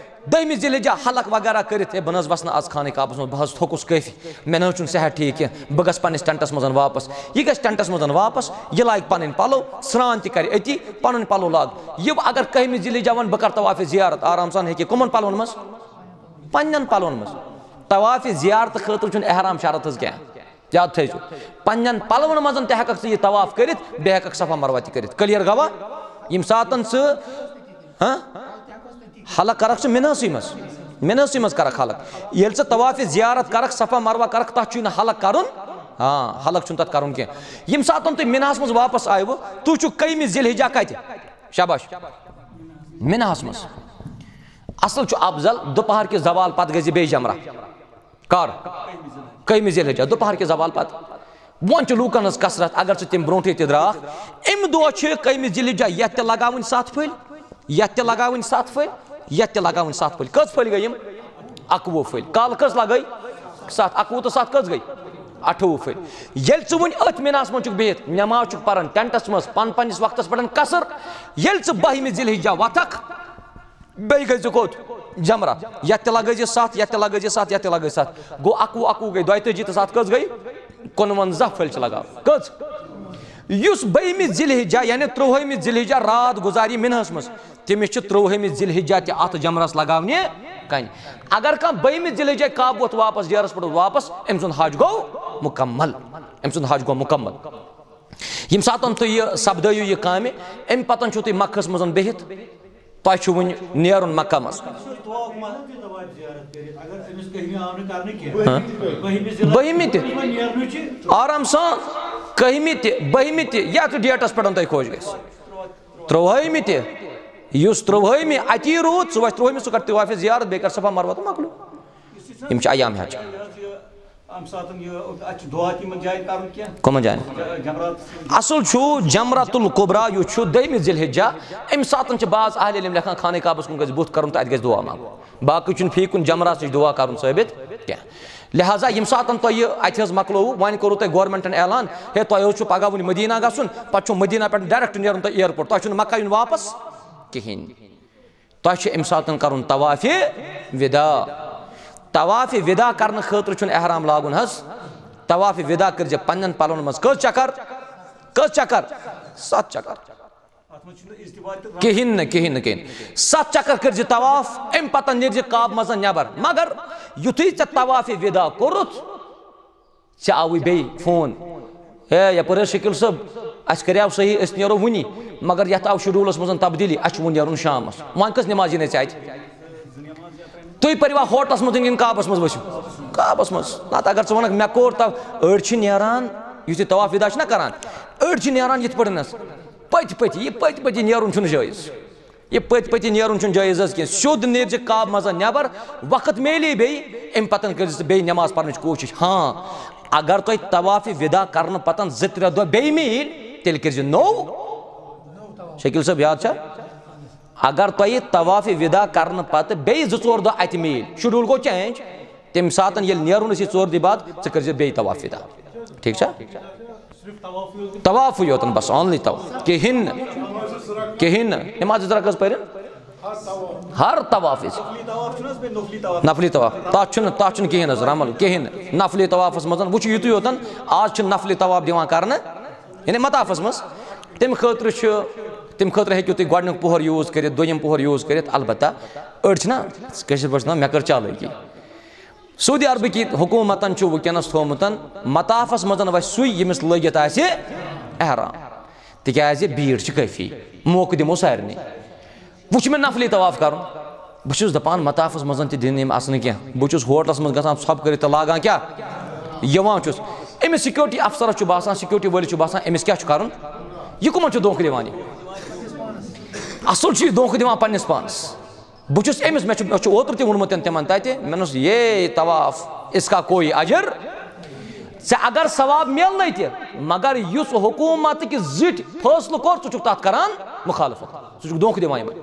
دٔہمہِ ذی الحجہ حلق وغیرہ کٔرِتھ، "ہے، بہٕ نہ حظ وَسہٕ نہٕ آز خانہ کعبَس منٛز، بہٕ حظ تھوٚکُس کٲفی، مےٚ نہ حظ چھُنہٕ صحت ٹھیٖک کینٛہہ، بہٕ گژھٕ پنٛنِس ٹٮ۪نٹَس منٛز واپَس"، یہِ گژھِ ٹٮ۪نٹَس منٛز واپَس، یہِ لاگہِ پَنٕنۍ پَلو، سرٛان تہِ کَرِ أتی، پَنٕنۍ پَلو لاگ۔ یہِ اگر کٔہمہِ ذی الحجہ وَنہِ، "بہٕ کَرٕ طواف زیارت"، آرام سان ہیٚکہِ یہِ کٕمَن پَلوَن منٛز؟ پنٛنٮ۪ن پَلوَن منٛز۔ طواف زیارت خٲطرٕ چھُنہٕ احرام شرط حظ کینٛہہ۔ یاد تھٲیزیو، پنٛنٮ۪ن پَلوَن منٛز تہِ ہٮ۪کَکھ ژٕ یہِ طواف کٔرِتھ، بیٚیہِ ہٮ۪کَکھ صفا مروہ تہِ کٔرِتھ۔ Clear گوا؟ ییٚمہِ ساتَن ژٕ، ہاں، حلق کَرَکھ ژٕ مِنہَسٕے منٛز، مِنہَسٕے منٛز کَرَکھ حلق۔ ییٚلہِ ژٕ طواف زیارت کَرَکھ، صفا مروہ کَرَکھ، تَتھ چھُے نہٕ حلق کَرُن۔ ہاں، حلق چھُنہٕ تَتھ کَرُن کینٛہہ۔ ییٚمہِ ساتَن تُہۍ مِنہَس منٛز واپَس آیوٕ، تُہۍ چھُو کٔمہِ ذی الحجہ کَتہِ؟ شاباش، مِنہَس منٛز۔ اَصٕل چھُ افضل، دُپہر کہِ زوال پَتہٕ گٔژھۍ زِ بیٚیہِ جمرہ۔ کر؟ کٔہمہِ ذی الحجہ، دُپہر کہِ زوال پتہٕ۔ وۄنۍ چھِ لوٗکن ہٕنٛز کثرت، اگر ژٕ تَمہِ برونٛٹھٕے تہِ درٛاکھ، اَمہِ دۄہ چھِ کٔہمہِ ذی الحجہ یَتھ تہِ لگاوٕنۍ ستھ پھٔلۍ، یَتھ تہِ لگاوٕنۍ ستھ پھٔلۍ، یَتھ تہِ لگاوٕنۍ ستھ پھٔلۍ۔ کٔژ پھٔلۍ گٔے یِم؟ اَکوُہ پھٔلۍ۔ کالہٕ کٔژ لگٲے؟ ستھ۔ اَکوُہ تہٕ ستھ کٔژ گٔے؟ اَٹھووُہ پھٔلۍ۔ ییٚلہِ ژٕ وُنہِ أتھۍ مِناہَس منٛز چھُکھ بِہِتھ، نٮ۪ماز چھُکھ پران ٹٮ۪نٹَس منٛز، پن-، پننِس وقتَس پٮ۪ٹھ قصر، ییٚلہِ ژٕ بٔہمہِ ذی الحجہ وۄتھکھ، بیٚیہِ گٔژھۍ زِ کوٚت؟ جمرہ۔ یَتھ تہِ لگٲے زِ ستھ، یَتھ تہِ لگٲے زِ ستھ، یَتھ تہِ لگٲے ستھ۔ گوٚو اَکوُہ، اَکوُہ گٔے دۄیتٲجی تہٕ ستھ کٔژ گٔے؟ کُنوَنزاہ پھٔلۍ چھِ لگاوٕنۍ۔ کٔژ؟ یُس بٔہمہِ ذی الحجہ، یعنی تُرٛوہٲیمہِ ذی الحجہ رات گُزارِ یہِ مِنہَس منٛز، تٔمِس چھِ تُرٛوہٲیمہِ ذی الحجہ تہِ اَتھ جمرَس لگاونہِ کَنہِ۔ اگر کانٛہہ بٔہمہِ ذی الحجہ کعبہٕ ووت واپس، ڈیرَس پٮ۪ٹھ ووت واپس، أمۍ سُنٛد حج گوٚو مُکمل۔ أمۍ سُنٛد حج گوٚو مُکمل۔ ییٚمہِ ساتَن تُہۍ یہِ سپدٲیِو یہِ کامہِ، اَمہِ پَتَن چھُو تُہۍ مَکھَس منٛز بِہِتھ، تۄہہِ چھُو وٕنہِ نیرُن مَکہ منٛز۔ ہاں؟ بٔہمہِ تہِ۔ آرام سان۔ کٔہمہِ تہِ، بٔہمہِ تہِ، یَتھ ڈیٹَس پٮ۪ٹھ تۄہہِ خۄش گژھِ۔ تُرٛوہٲیمہِ تہِ۔ یُس تُرٛوہٲیمہِ اَتی روٗد، سُہ وَسہِ تُرٛوہٲیمہِ، سُہ کَرِ طواف زیارت، بیٚیہِ کَرِ صفا مروہ تہٕ مۄکلیو۔ یِم چھِ ایام حج۔ اَمہِ ساتہٕ یہِ، اَتہِ چھُ دُعا تہِ یِمَن جایَن کَرُن کینٛہہ؟ کَمَن جایَن؟ ج-، جمرات۔ اصل چھُ جمرۃ الکبریٰ یُس چھُ دٔیمہِ ذی الحجہ، اَمہِ ساتہٕ چھِ بعض اہل علم لیکھان خانہ کعبَس کُن گژھِ بُتھ کَرُن تہٕ اَتہِ گژھِ دُعا منٛگُن۔ باقٕے چھُنہٕ فی کُنہِ جمرات نِش دُعا کَرُن ثٲبِت کینٛہہ۔ لہذا ییٚمہِ ساتہٕ تۄہہِ یہِ اَتہِ حظ مۄکلووُ، وۄنۍ کوٚروُ تۄہہِ گورنمنٹَن اعلان، ہے تۄہہِ حظ چھُ پگاہ وُنہِ مدینہ گژھُن، پَتہٕ چھُ مدینہ پٮ۪ٹھ direct نیرُن تۄہہِ airport، تۄہہِ چھُنہٕ مکہ یُن واپس کِہیٖنۍ۔ تۄہہِ چھُ اَمہِ ساتہٕ کَرُن طواف وداع۔ طواف وداع کرنہٕ خٲطرٕ چھُنہٕ احرام لاگُن حظ۔ طواف وداع کٔرزِ پننٮ۪ن پلون منٛز کٔژ چکر؟ کٔژ چکر؟ ستھ چکر۔ اَتھ منٛز چھُنہٕ اجتماع تہِ۔ کِہیٖنۍ نہٕ، کِہیٖنۍ نہٕ، کِہیٖنۍ۔ ستھ چکر کٔرزِ طواف، اَمہِ پتہٕ نیرزِ کعبہٕ منٛز نٮ۪بر۔ مگر یُتھُے ژےٚ طواف وداع کوٚرُتھ، ژےٚ آوُے بیٚیہِ فون، ہے یپٲرۍ حظ شکیل صٲب، اَسہِ کریاو صحیح، أسۍ نیرو وُنی، مگر یتھ آو شیڈولس منٛز تبدیلی، اَسہِ چھُ وُنہِ نیرُن شامس۔ وۄنۍ کٔژ نٮ۪ماز یِنَے ژےٚ اَتہِ؟ تُہۍ پٔرِوا ہوٹلس منٛز کِنہٕ کعبس منٛز ؤسِو؟ کعبس منٛز۔ نتہٕ اگر ژٕ ونکھ مےٚ کوٚر تو، أڑۍ چھِ نیران، یُتھُے طواف وداع چھِنہ کران، أڑۍ چھِ نیران یِتھ پٲٹھۍ حظ، پٔتۍ پٔتۍ، یہِ پٔتۍ پٔتۍ نیرُن چھُنہٕ جٲیز۔ یہِ پٔتۍ پٔتۍ نیرُن چھُنہٕ جٲیز حظ کینٛہہ۔ سیوٚد نیرزِ کعبہٕ منٛز نٮ۪بر، وقت میلی بیٚیہِ، اَمہِ پتہٕ کٔرزِ ژٕ بیٚیہِ نٮ۪ماز پرنٕچ کوٗشِش۔ ہاں، اگر تۄہہِ طواف ودا کرنہٕ پتہٕ زٕ ترٛےٚ دۄہ بیٚیہِ میٖلۍ، تیٚلہِ کٔرزِ نوٚو۔ شکیل صٲب، یاد چھا؟ اگر تۄہہِ طواف ودا کرنہٕ پتہٕ بیٚیہِ زٕ ژور دۄہ اتہِ میٖلۍ، شیڈول گوٚو چینج، تمہِ ساتہٕ ییٚلہِ نیرُن أسۍ یہِ ژور دۄہہِ بعد، ژٕ کٔرزِ بیٚیہِ طواف ودا۔ ٹھیٖک چھا؟ طوافٕے یوتن بس، only طواف، کِہیٖنۍ نہٕ، کِہیٖنۍ نہٕ۔ نماز زٕ رکعت پٔرِن؟ ہر طواف وِزِ۔ نفلی طواف چھُنہٕ حظ بیٚیہِ نفلی طواف؟ نفلی طواف، تَتھ چھُنہٕ، تَتھ چھُنہٕ کِہیٖنۍ حظ رمل، کِہیٖنۍ نہٕ۔ نفلی طوافس منٛز وٕچھِو یِتُے یوتن، آز چھِ نفلی طواف دِوان کرنہٕ، یعنی مطافس منٛز۔ تَمہِ خٲطرٕ چھُ، تَمہِ خٲطرٕ ہیٚکِو تُہۍ گۄڈٕنیُک پوہر use کٔرِتھ، دوٚیِم پوہر use کٔرِتھ۔ البتہ أڑۍ چھِنہ کٲشِر پٲٹھۍ چھِ وَنان، مےٚ کٔر چالٲکی۔ سعودی عربٕکۍ حکوٗمتن چھُ وٕنکیٚنس تھوٚومُت مطافس منٛز وَسہِ سُے ییٚمِس لٲگِتھ آسہِ احرام، تِکیازِ بیٖڑ چھِ کٲفی، موقعہٕ دِمو سارنٕے۔ وۄنۍ چھُ مےٚ نفلی طواف کرُن، بہٕ چھُس دپان مطافس منٛز تہِ دِن یِم اَژنہٕ کینٛہہ، بہٕ چھُس ہوٹلس منٛز گژھان ژھۄپہٕ کٔرِتھ تہٕ لاگان کیٛاہ؟ یِوان چھُس۔ أمِس سیکیورٹی افسرس چھُ باسان، سیکیورٹی وٲلِس چھُ باسان أمِس کیٛاہ چھُ کرُن، یہِ کٕمن چھُ دھوکہٕ دِوان؟ یہِ اصل چھُ یہِ دھوکہٕ دِوان پننِس پانس۔ بہٕ چھُس أمِس، مےٚ چھُ، مےٚ چھُ اوترٕ تہِ ووٚنمُت تِمن تَتہِ، مےٚ دوٚپُس، "یہ طواف، اس کا کوئی اجر، ژےٚ اگر ثواب میلنَے تہِ، مگر یُس حکوٗمتٕکۍ زِٹھۍ فٲصلہٕ کوٚر، ژٕ چھُکھ تَتھ کران مُخالفت، ژٕ چھُکھ دھوکہٕ دِوان یِمن۔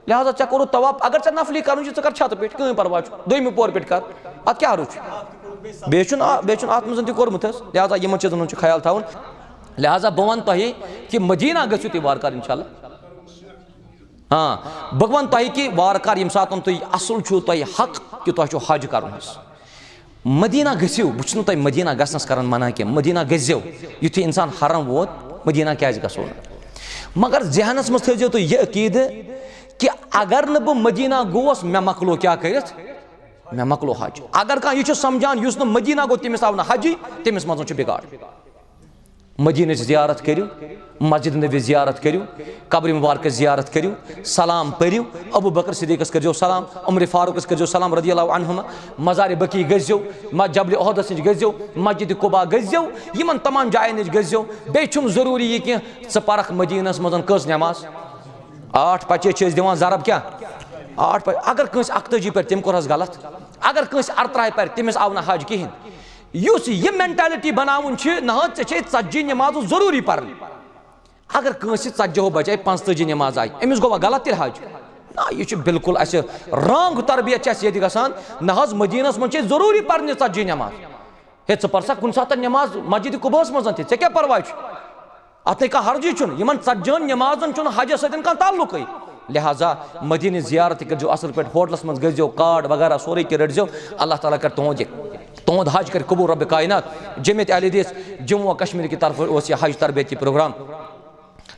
لہذا ژےٚ کوٚرُتھ طواف، اگر ژےٚ نفلی کرُن چھُ، ژٕ کر چھتہٕ پٮ۪ٹھ، کٕہٕنۍ پرواے چھُ، دوٚیمہِ پورٕ پٮ۪ٹھ کر، اَتھ کیٛاہ حرج چھُ؟" بیٚیہِ چھُنہٕ آ-، بیٚیہِ چھُنہٕ اَتھ منٛز تہِ کوٚرمُت حظ، لہذا یِمن چیٖزن ہُنٛد چھُ خیال تھاوُن۔ لہذا بہٕ وَنہٕ تۄہہِ کہِ مدینہ گٔژھِو تُہۍ وارٕ کارٕ، انشاءاللہ۔ آ، بہٕ وَنہٕ تۄہہِ کہِ وارٕ کار ییٚمہِ ساتہٕ تُہۍ اَصٕل چھُو تۄہہِ حق کہِ تۄہہِ چھُو حج کَرُن حظ۔ مدینہ گٔژھِو، بہٕ چھُس نہٕ تۄہہِ مدینہ گژھنَس کران منع کینٛہہ، مدینہ گٔژھۍزیو۔ یُتھُے اِنسان حرم ووت، مدینہ کیٛازِ گژھو نہٕ؟ مگر ذہنَس منٛز تھٲیزیو تُہۍ یہِ عقیٖدٕ کہِ اگر نہٕ بہٕ مدینہ گوس، مےٚ مۄکلو کیٛاہ کٔرِتھ؟ مےٚ مۄکلو حج۔ اگر کانٛہہ یہِ چھُ سمجھان، یُس نہٕ مدینہ گوٚو، تٔمِس آو نہٕ حجٕے، تٔمِس منٛز چھُ بِگاڑ۔ مدینٕچ زیارت کٔرِو، مسجد نبی زیارت کٔرِو، قبر مبارکس زیارت کٔرِو، سلام پٔرِو، ابو بکر صدیقس کٔرزیو سلام، عمر فاروقس کٔرزیو سلام رضی اللہ عنہما، مزار بقیع گٔژھزیو، ما-، جبل احدس نِش گٔژھزیو، مسجد قباء گٔژھزیو، یِمن تمام جاین نِش گٔژھزیو۔ بیٚیہِ چھُم ضروٗری یہِ کینٛہہ، ژٕ پرکھ مدینس منٛز کٔژ نٮ۪ماز؟ آٹھ پچے چھِ أسۍ دِوان ضرب کیٛاہ؟ آٹھ پچے۔ اگر کٲنٛسہِ اکتٲجی پرِ، تٔمۍ کوٚر حظ غلط؟ اگر کٲنٛسہِ ارترٛہہِ پرِ، تٔمِس آو نہٕ حج کِہیٖنۍ۔ یُس یہِ مینٹیلٹی بناوُن چھِ، نہ حظ، ژےٚ چھے ژتجی نٮ۪مازٕ ضروٗری پرنہِ۔ اگر کٲنٛسہِ ژتجی ہو بچے پانٛژتٲجی نٮ۪ماز آیہِ، أمِس گوٚوا غلط تیٚلہِ حج؟ نہ، یہِ چھُ بالکل اَسہِ رانگ تربیت چھِ اَسہِ ییٚتہِ گژھان۔ نہ حظ، مدینس منٛز چھے ضروٗری پرنہِ ژتجی نٮ۪ماز۔ ہے، ژٕ پر سا کُنہِ ساتہٕ نٮ۪ماز مسجد قباہس منٛز تہِ، ژےٚ کیٛاہ پرواے چھُ؟ اتھ نے کانٛہہ حرجی چھُنہٕ، یِمن ژتجی ہن نٮ۪مازن چھُنہٕ حجس سۭتۍ کانٛہہ تعلقٕے۔ لہذا مدینٕچ زیارت تہِ کٔرزیو اصل پٲٹھۍ، ہوٹلس منٛز گٔژھزیو، کارڈ وغیرہ سورُے کینٛہہ رٔٹزیو، اللہ تعالیٰ کرِ تُہُنٛد یہِ، تُہُنٛد حج کرِ قبول رب کائنات۔ جمعیت اہل حدیث جموں و کشمیر کی طرفہٕ اوس یہِ حج تربیتی پروگرام۔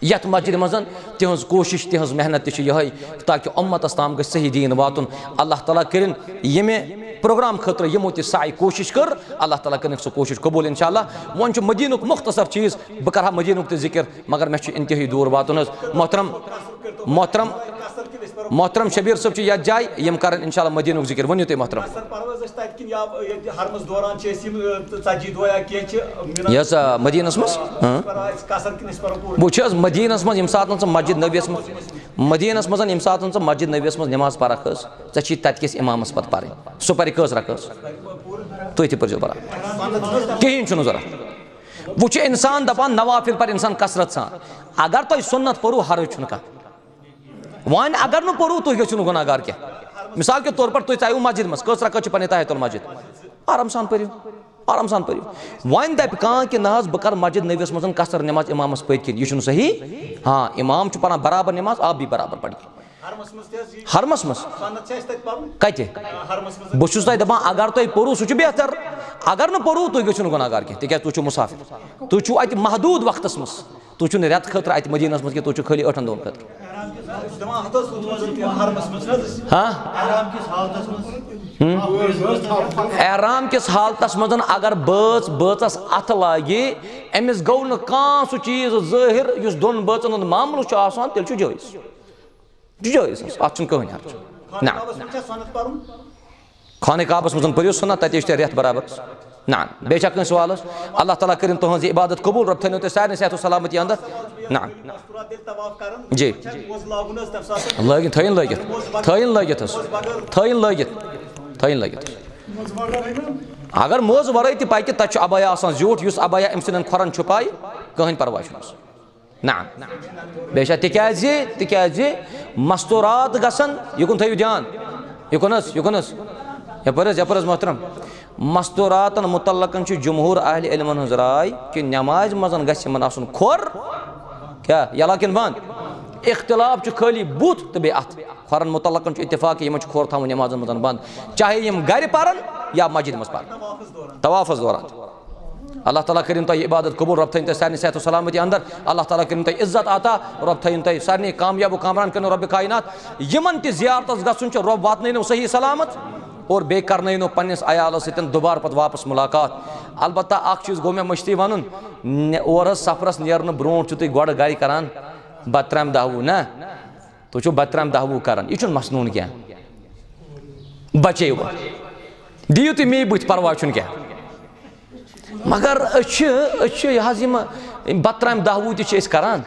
یتھ مسجد منٛز تِہنٛز کوٗشش، تِہنٛز محنت تہِ چھِ یِہے، تاکہِ اُمتس تام گژھِ صحیح دیٖن واتُن۔ اللہ تعالیٰ کٔرِن ییٚمہِ پروگرام خٲطرٕ یِمو تہِ سعی کوٗشش کٔر، اللہ تعالیٰ کٔرِنکھ سۄ کوٗشش قبول انشاءاللہ۔ وۄنۍ چھُ مدینُک مختصر چیٖز، بہٕ کرٕ ہا مدینُک تہِ ذکر، مگر مےٚ چھُ انتہٲئی دوٗر واتُن حظ۔ محترم، محترم، محترم شبیر صٲب چھُ یتھ جایہِ، یِم کرن انشاءاللہ مدینُک ذکر۔ ؤنِو تُہۍ محترم۔ قصر پرو حظ أسۍ تتہِ کِنۍ یا ییٚتہِ حرمس دوران چھِ أسۍ یِم، ٲں، ژتجی دۄہ یا کینٛہہ چھِ، مِنت-، یَس، آ، مدیٖنَس منٛز؟ آ، ہاں۔ أسۍ پرو اَتہِ قصر کِنہٕ أسۍ پرو پوٗرٕ؟ وٕچھ حظ، مدیٖنَس منٛز ییٚمہِ ساتہٕ ژٕ مسجد نبیَس منٛز، مدیٖنَس منٛز ییٚمہِ ساتہٕ ژٕ مسجد نبیَس منٛز نٮ۪ماز پرکھ حظ، ژےٚ چھی تَتہِ کِس اِمامَس پَتہٕ پَرٕنۍ۔ سُہ پَرِ کٔژ رکٲژ؟ تُہۍ تہِ پٔرۍزیو برابر۔ کِہیٖنۍ چھُنہٕ ضوٚرَتھ۔ وۄنۍ چھُ اِنسان دَپان نوافل پَرِ اِنسان کثرت سان۔ اگر تۄہہِ سُنت پوٚروٕ، حرج چھُنہٕ کانٛہہ۔ وۄنۍ اگر نہٕ پوٚروٕ، تُہۍ گٔژھِو نہٕ گُناہ گار کینٛہہ۔ مثال کے طور پر تُہۍ ژایِو مسجد منٛز، کٔژ رکعت چھِ پَرٕنۍ تحیت المسجد؟ آرام سان پٔرِو، آرام سان پٔرِو۔ وۄنۍ دَپہِ کانٛہہ کہِ نہ حظ، بہٕ کَرٕ مسجد نبیَس منٛز قصر نماز اِمامَس پٔتۍ کِنۍ، یہِ چھُنہٕ صحیح۔ ہاں، اِمام چھُ پَران برابر نماز، آپ بھی برابر پڑھیے۔ حرمس منٛز۔ کَتہِ؟ بہٕ چھُس تۄہہِ دَپان، اگر تۄہہِ پوٚروٕ، سُہ چھُ بہتر۔ اگر نہٕ پوٚروٕ، تُہۍ گٔژھِو نہٕ گُناہ گار کینٛہہ، تِکیٛازِ تُہۍ چھِو مُسافِر۔ تُہۍ چھِو اَتہِ محدوٗد وقتَس منٛز۔ تُہۍ چھِو نہٕ رٮ۪تہٕ خٲطرٕ اَتہِ مدیٖنَس منٛز کینٛہہ، تُہۍ چھِو خٲلی ٲٹھَن دۄہَن خٲطرٕ۔ ہاں؟ احرام کِس حالتَس منٛز اگر بٲژ بٲژَس اَتھٕ لاگہِ، أمِس گوٚو نہٕ کانٛہہ سُہ چیٖز ظٲہِر یُس دۄن بٲژَن ہُنٛد معاملہٕ چھُ آسان، تیٚلہِ چھُ جٲیِز۔ یہِ چھُ جٲیِز حظ، اَتھ چھُنہٕ کٕہٕنۍ حرج۔ نہ۔ خانہ کعبَس منٛز پٔرِو سُنت، تَتہِ چھِ تۄہہِ رٮ۪تھ برابر۔ نہ۔ بیٚیہِ چھا کٲنٛسہِ سوال حظ؟ اللہ تعالیٰ کٔرِن تُہٕنٛز یہِ عبادت قبوٗل، رۄب تھٲینو تۄہہِ سارنٕے صحت و سلامتی اَندَر۔ نہ۔ جی۔ لٲگِن، تھٲیِن لٲگِتھ۔ تھٲیِن لٲگِتھ حظ۔ تھٲیِن لٲگِتھ۔ تھٲیِن لٲگِتھ۔ اگر موزٕ وَرٲے تہِ پَکہِ، تَتہِ چھُ عبایا آسان زیوٗٹھ، یُس عبایا أمۍ سٕنٛدٮ۪ن کھۄرَن چھُپایہِ، کٕہٕنۍ پَرواے چھُنہٕ حظ۔ نعم۔ بیٚیہِ چھا؟ تِکیٛازِ، تِکیٛازِ مستوٗرات گژھن، یہِ کُن تھٲیِو دیان، یہِ کُن حظ، یہِ کُن حظ، یَپٲرۍ حظ، یَپٲرۍ حظ محترم۔ مستوٗراتن مُتعلقن چھُ جمہوٗر اہلِ علمن ہٕنٛز راے کہِ نٮ۪مازِ منٛز گژھِ یِمن آسُن کھۄر کیٛاہ یَلہٕ کِنہٕ بنٛد؟ اختلاف چھُ خٲلی بُتھ تہٕ بیٚیہِ اَتھٕ۔ کھۄرن مُتعلقن چھُ اتفاق کہِ یِمن چھُ کھۄر تھاوُن نٮ۪مازن منٛز بنٛد، چاہے یِم گرِ پرن یا مسجدِ منٛز پرن۔ طوافس دوران۔ اللہ تعالیٰ کٔرِن تۄہہِ یہِ عبادت قبول، رۄب تھٲیِن تۄہہِ سارنٕے صحت و سلامتی اندر، اللہ تعالیٰ کٔرِن تۄہہِ عزت عطا، رۄب تھٲیِن تۄہہِ سارنٕے کامیاب و کامران کٔرِن رۄبِ کائنات۔ یِمن تہِ زیارتس گژھُن چھُ، رۄب واتنٲینو صحیح سلامت اور بیٚیہِ کرنٲینو پننِس عیالس سۭتۍ دُبارٕ پتہٕ واپس مُلاقات۔ البتہ اکھ چیٖز گوٚو مےٚ مٔشتٕے ونُن، نہ، اور حظ سفرس نیرنہٕ برونٹھ چھِو تُہۍ گۄڈٕ گرِ کران بتہٕ ترامہِ دہہ وُہ، نہ؟ تُہۍ چھِو بتہٕ ترامہِ دہہ وُہ کران، یہِ چھُنہٕ مسنوٗن کینٛہہ۔ بچے وۄنۍ۔ دِیِو تُہۍ مے بٕتھِ، پرواے چھُنہٕ کینٛہہ۔ مگر أسۍ چھِ، أسۍ چھِ یہِ حظ یِم بتہٕ ترامہِ دہہ وُہ تہِ چھِ أسۍ کران۔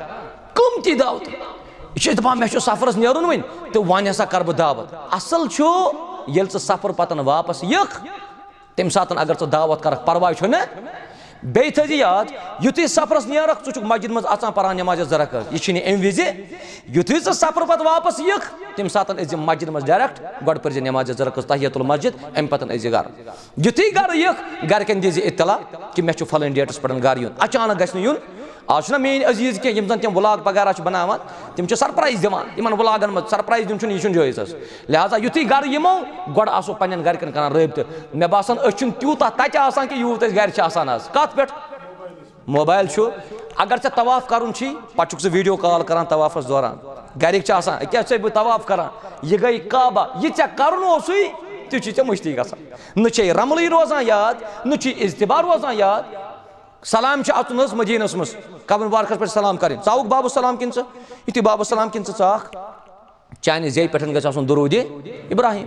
قۭمتی دعوت۔ یہِ چھِ أسۍ دَپان، مےٚ چھُ سفرس نیرُن وۄنۍ، تہٕ وۄنۍ ہسا کرٕ بہٕ دعوت۔ اصل چھُ، ییٚلہِ ژٕ سفر پتن واپس یِکھ، تَمہِ ساتَن اگر ژٕ دعوت کَرَکھ، پَرواے چھُنہٕ۔ بیٚیہِ تھٲیزِ یاد، یُتھُے سفرَس نیرَکھ، ژٕ چھُکھ مسجد منٛز اَژان، پَران نٮ۪مازِ زٕ رکعت۔ یہِ چھِنہٕ اَمہِ وِزِ۔ یُتھُے ژٕ سفرٕ پَتہٕ واپَس یِکھ، تَمہِ ساتَن ٲسۍزِ مسجد منٛز direct، گۄڈٕ پٔرۍزِ نٮ۪مازِ زٕ رکعت تحیت المسجد، اَمہِ پَتَن ٲسۍزِ گرٕ۔ یُتھُے گرٕ یِکھ، گرِکٮ۪ن دیٖزِ اطلاع کہِ مےٚ چھُ فلٲنۍ dateس پٮ۪ٹھ گرٕ یُن، اچانک گژھِ نہٕ یُن۔ آز چھُنہ میٲنۍ عزیٖز کینٛہہ، یِم زَن تِم vlog وغیرہ چھِ بناوان، تِم چھِ surprise دِوان۔ یِمن vlogن منٛز surprise دیُن چھُنہٕ، یہِ چھُنہٕ جٲیِز حظ۔ لہذا یُتھُے گرٕ یِمو، گۄڈٕ آسو پننٮ۪ن گرِکٮ۪ن کران رٲبطہٕ۔ مےٚ باسان، أسۍ چھِنہٕ تیوٗتاہ تَتہِ آسان کہِ یوٗت أسۍ گرِ چھِ آسان آز۔ کَتھ پٮ۪ٹھ؟ موبایل چھُ۔ اگر ژےٚ طواف کرُن چھی، پتہٕ چھُکھ ژٕ video call کران طوافس دوران۔ گرِکۍ چھِ آسان، "أکیٛاہ چھُسے بہٕ طواف کران؟ یہِ گٔے کعبہ، یہِ ژےٚ کرُن اوسُے، تہِ چھُے ژےٚ مٔشتٕے گژھان۔" نہ چھے رملٕے روزان یاد، نہ چھُے اجتبا روزان یاد۔ سلام چھُ اَژُن حظ مدیٖنَس منٛز، قبر مبارکَس پٮ۪ٹھ سلام کَرٕنۍ۔ ژٕ آوُکھ بابُ سلام کِنہٕ ژٕ؟ یُتھُے بابُ سلام کِنہٕ ژٕ ژاکھ، چانہِ زیٚیہِ پٮ۪ٹھ گژھِ آسُن درودِ ابراہیم۔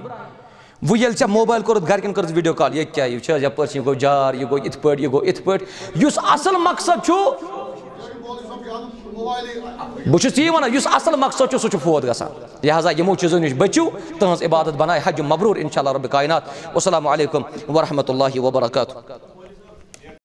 وۄنۍ ییٚلہِ ژےٚ موبایل کوٚرُتھ گرِکٮ۪ن کٔرٕتھ video call، ییٚتہِ کیٛاہ، یہِ چھِ حظ یَپٲرۍ چھِ، یہِ گوٚو جار، یہِ گوٚو یِتھ پٲٹھۍ، یہِ گوٚو یِتھ پٲٹھۍ۔ یُس اصل مقصد چھُ، بہٕ چھُس تی وَنان، یُس اصل مقصد چھُ، سُہ چھُ فوت گژھان۔ لہذا یِمو چیٖزو نِش بٔچِو، تٕہٕنٛز عبادت بنایہِ حج مبروٗر انشاءاللہ رب کائنات۔ والسلام علیکم ورحمۃ اللہ وبرکاتہ۔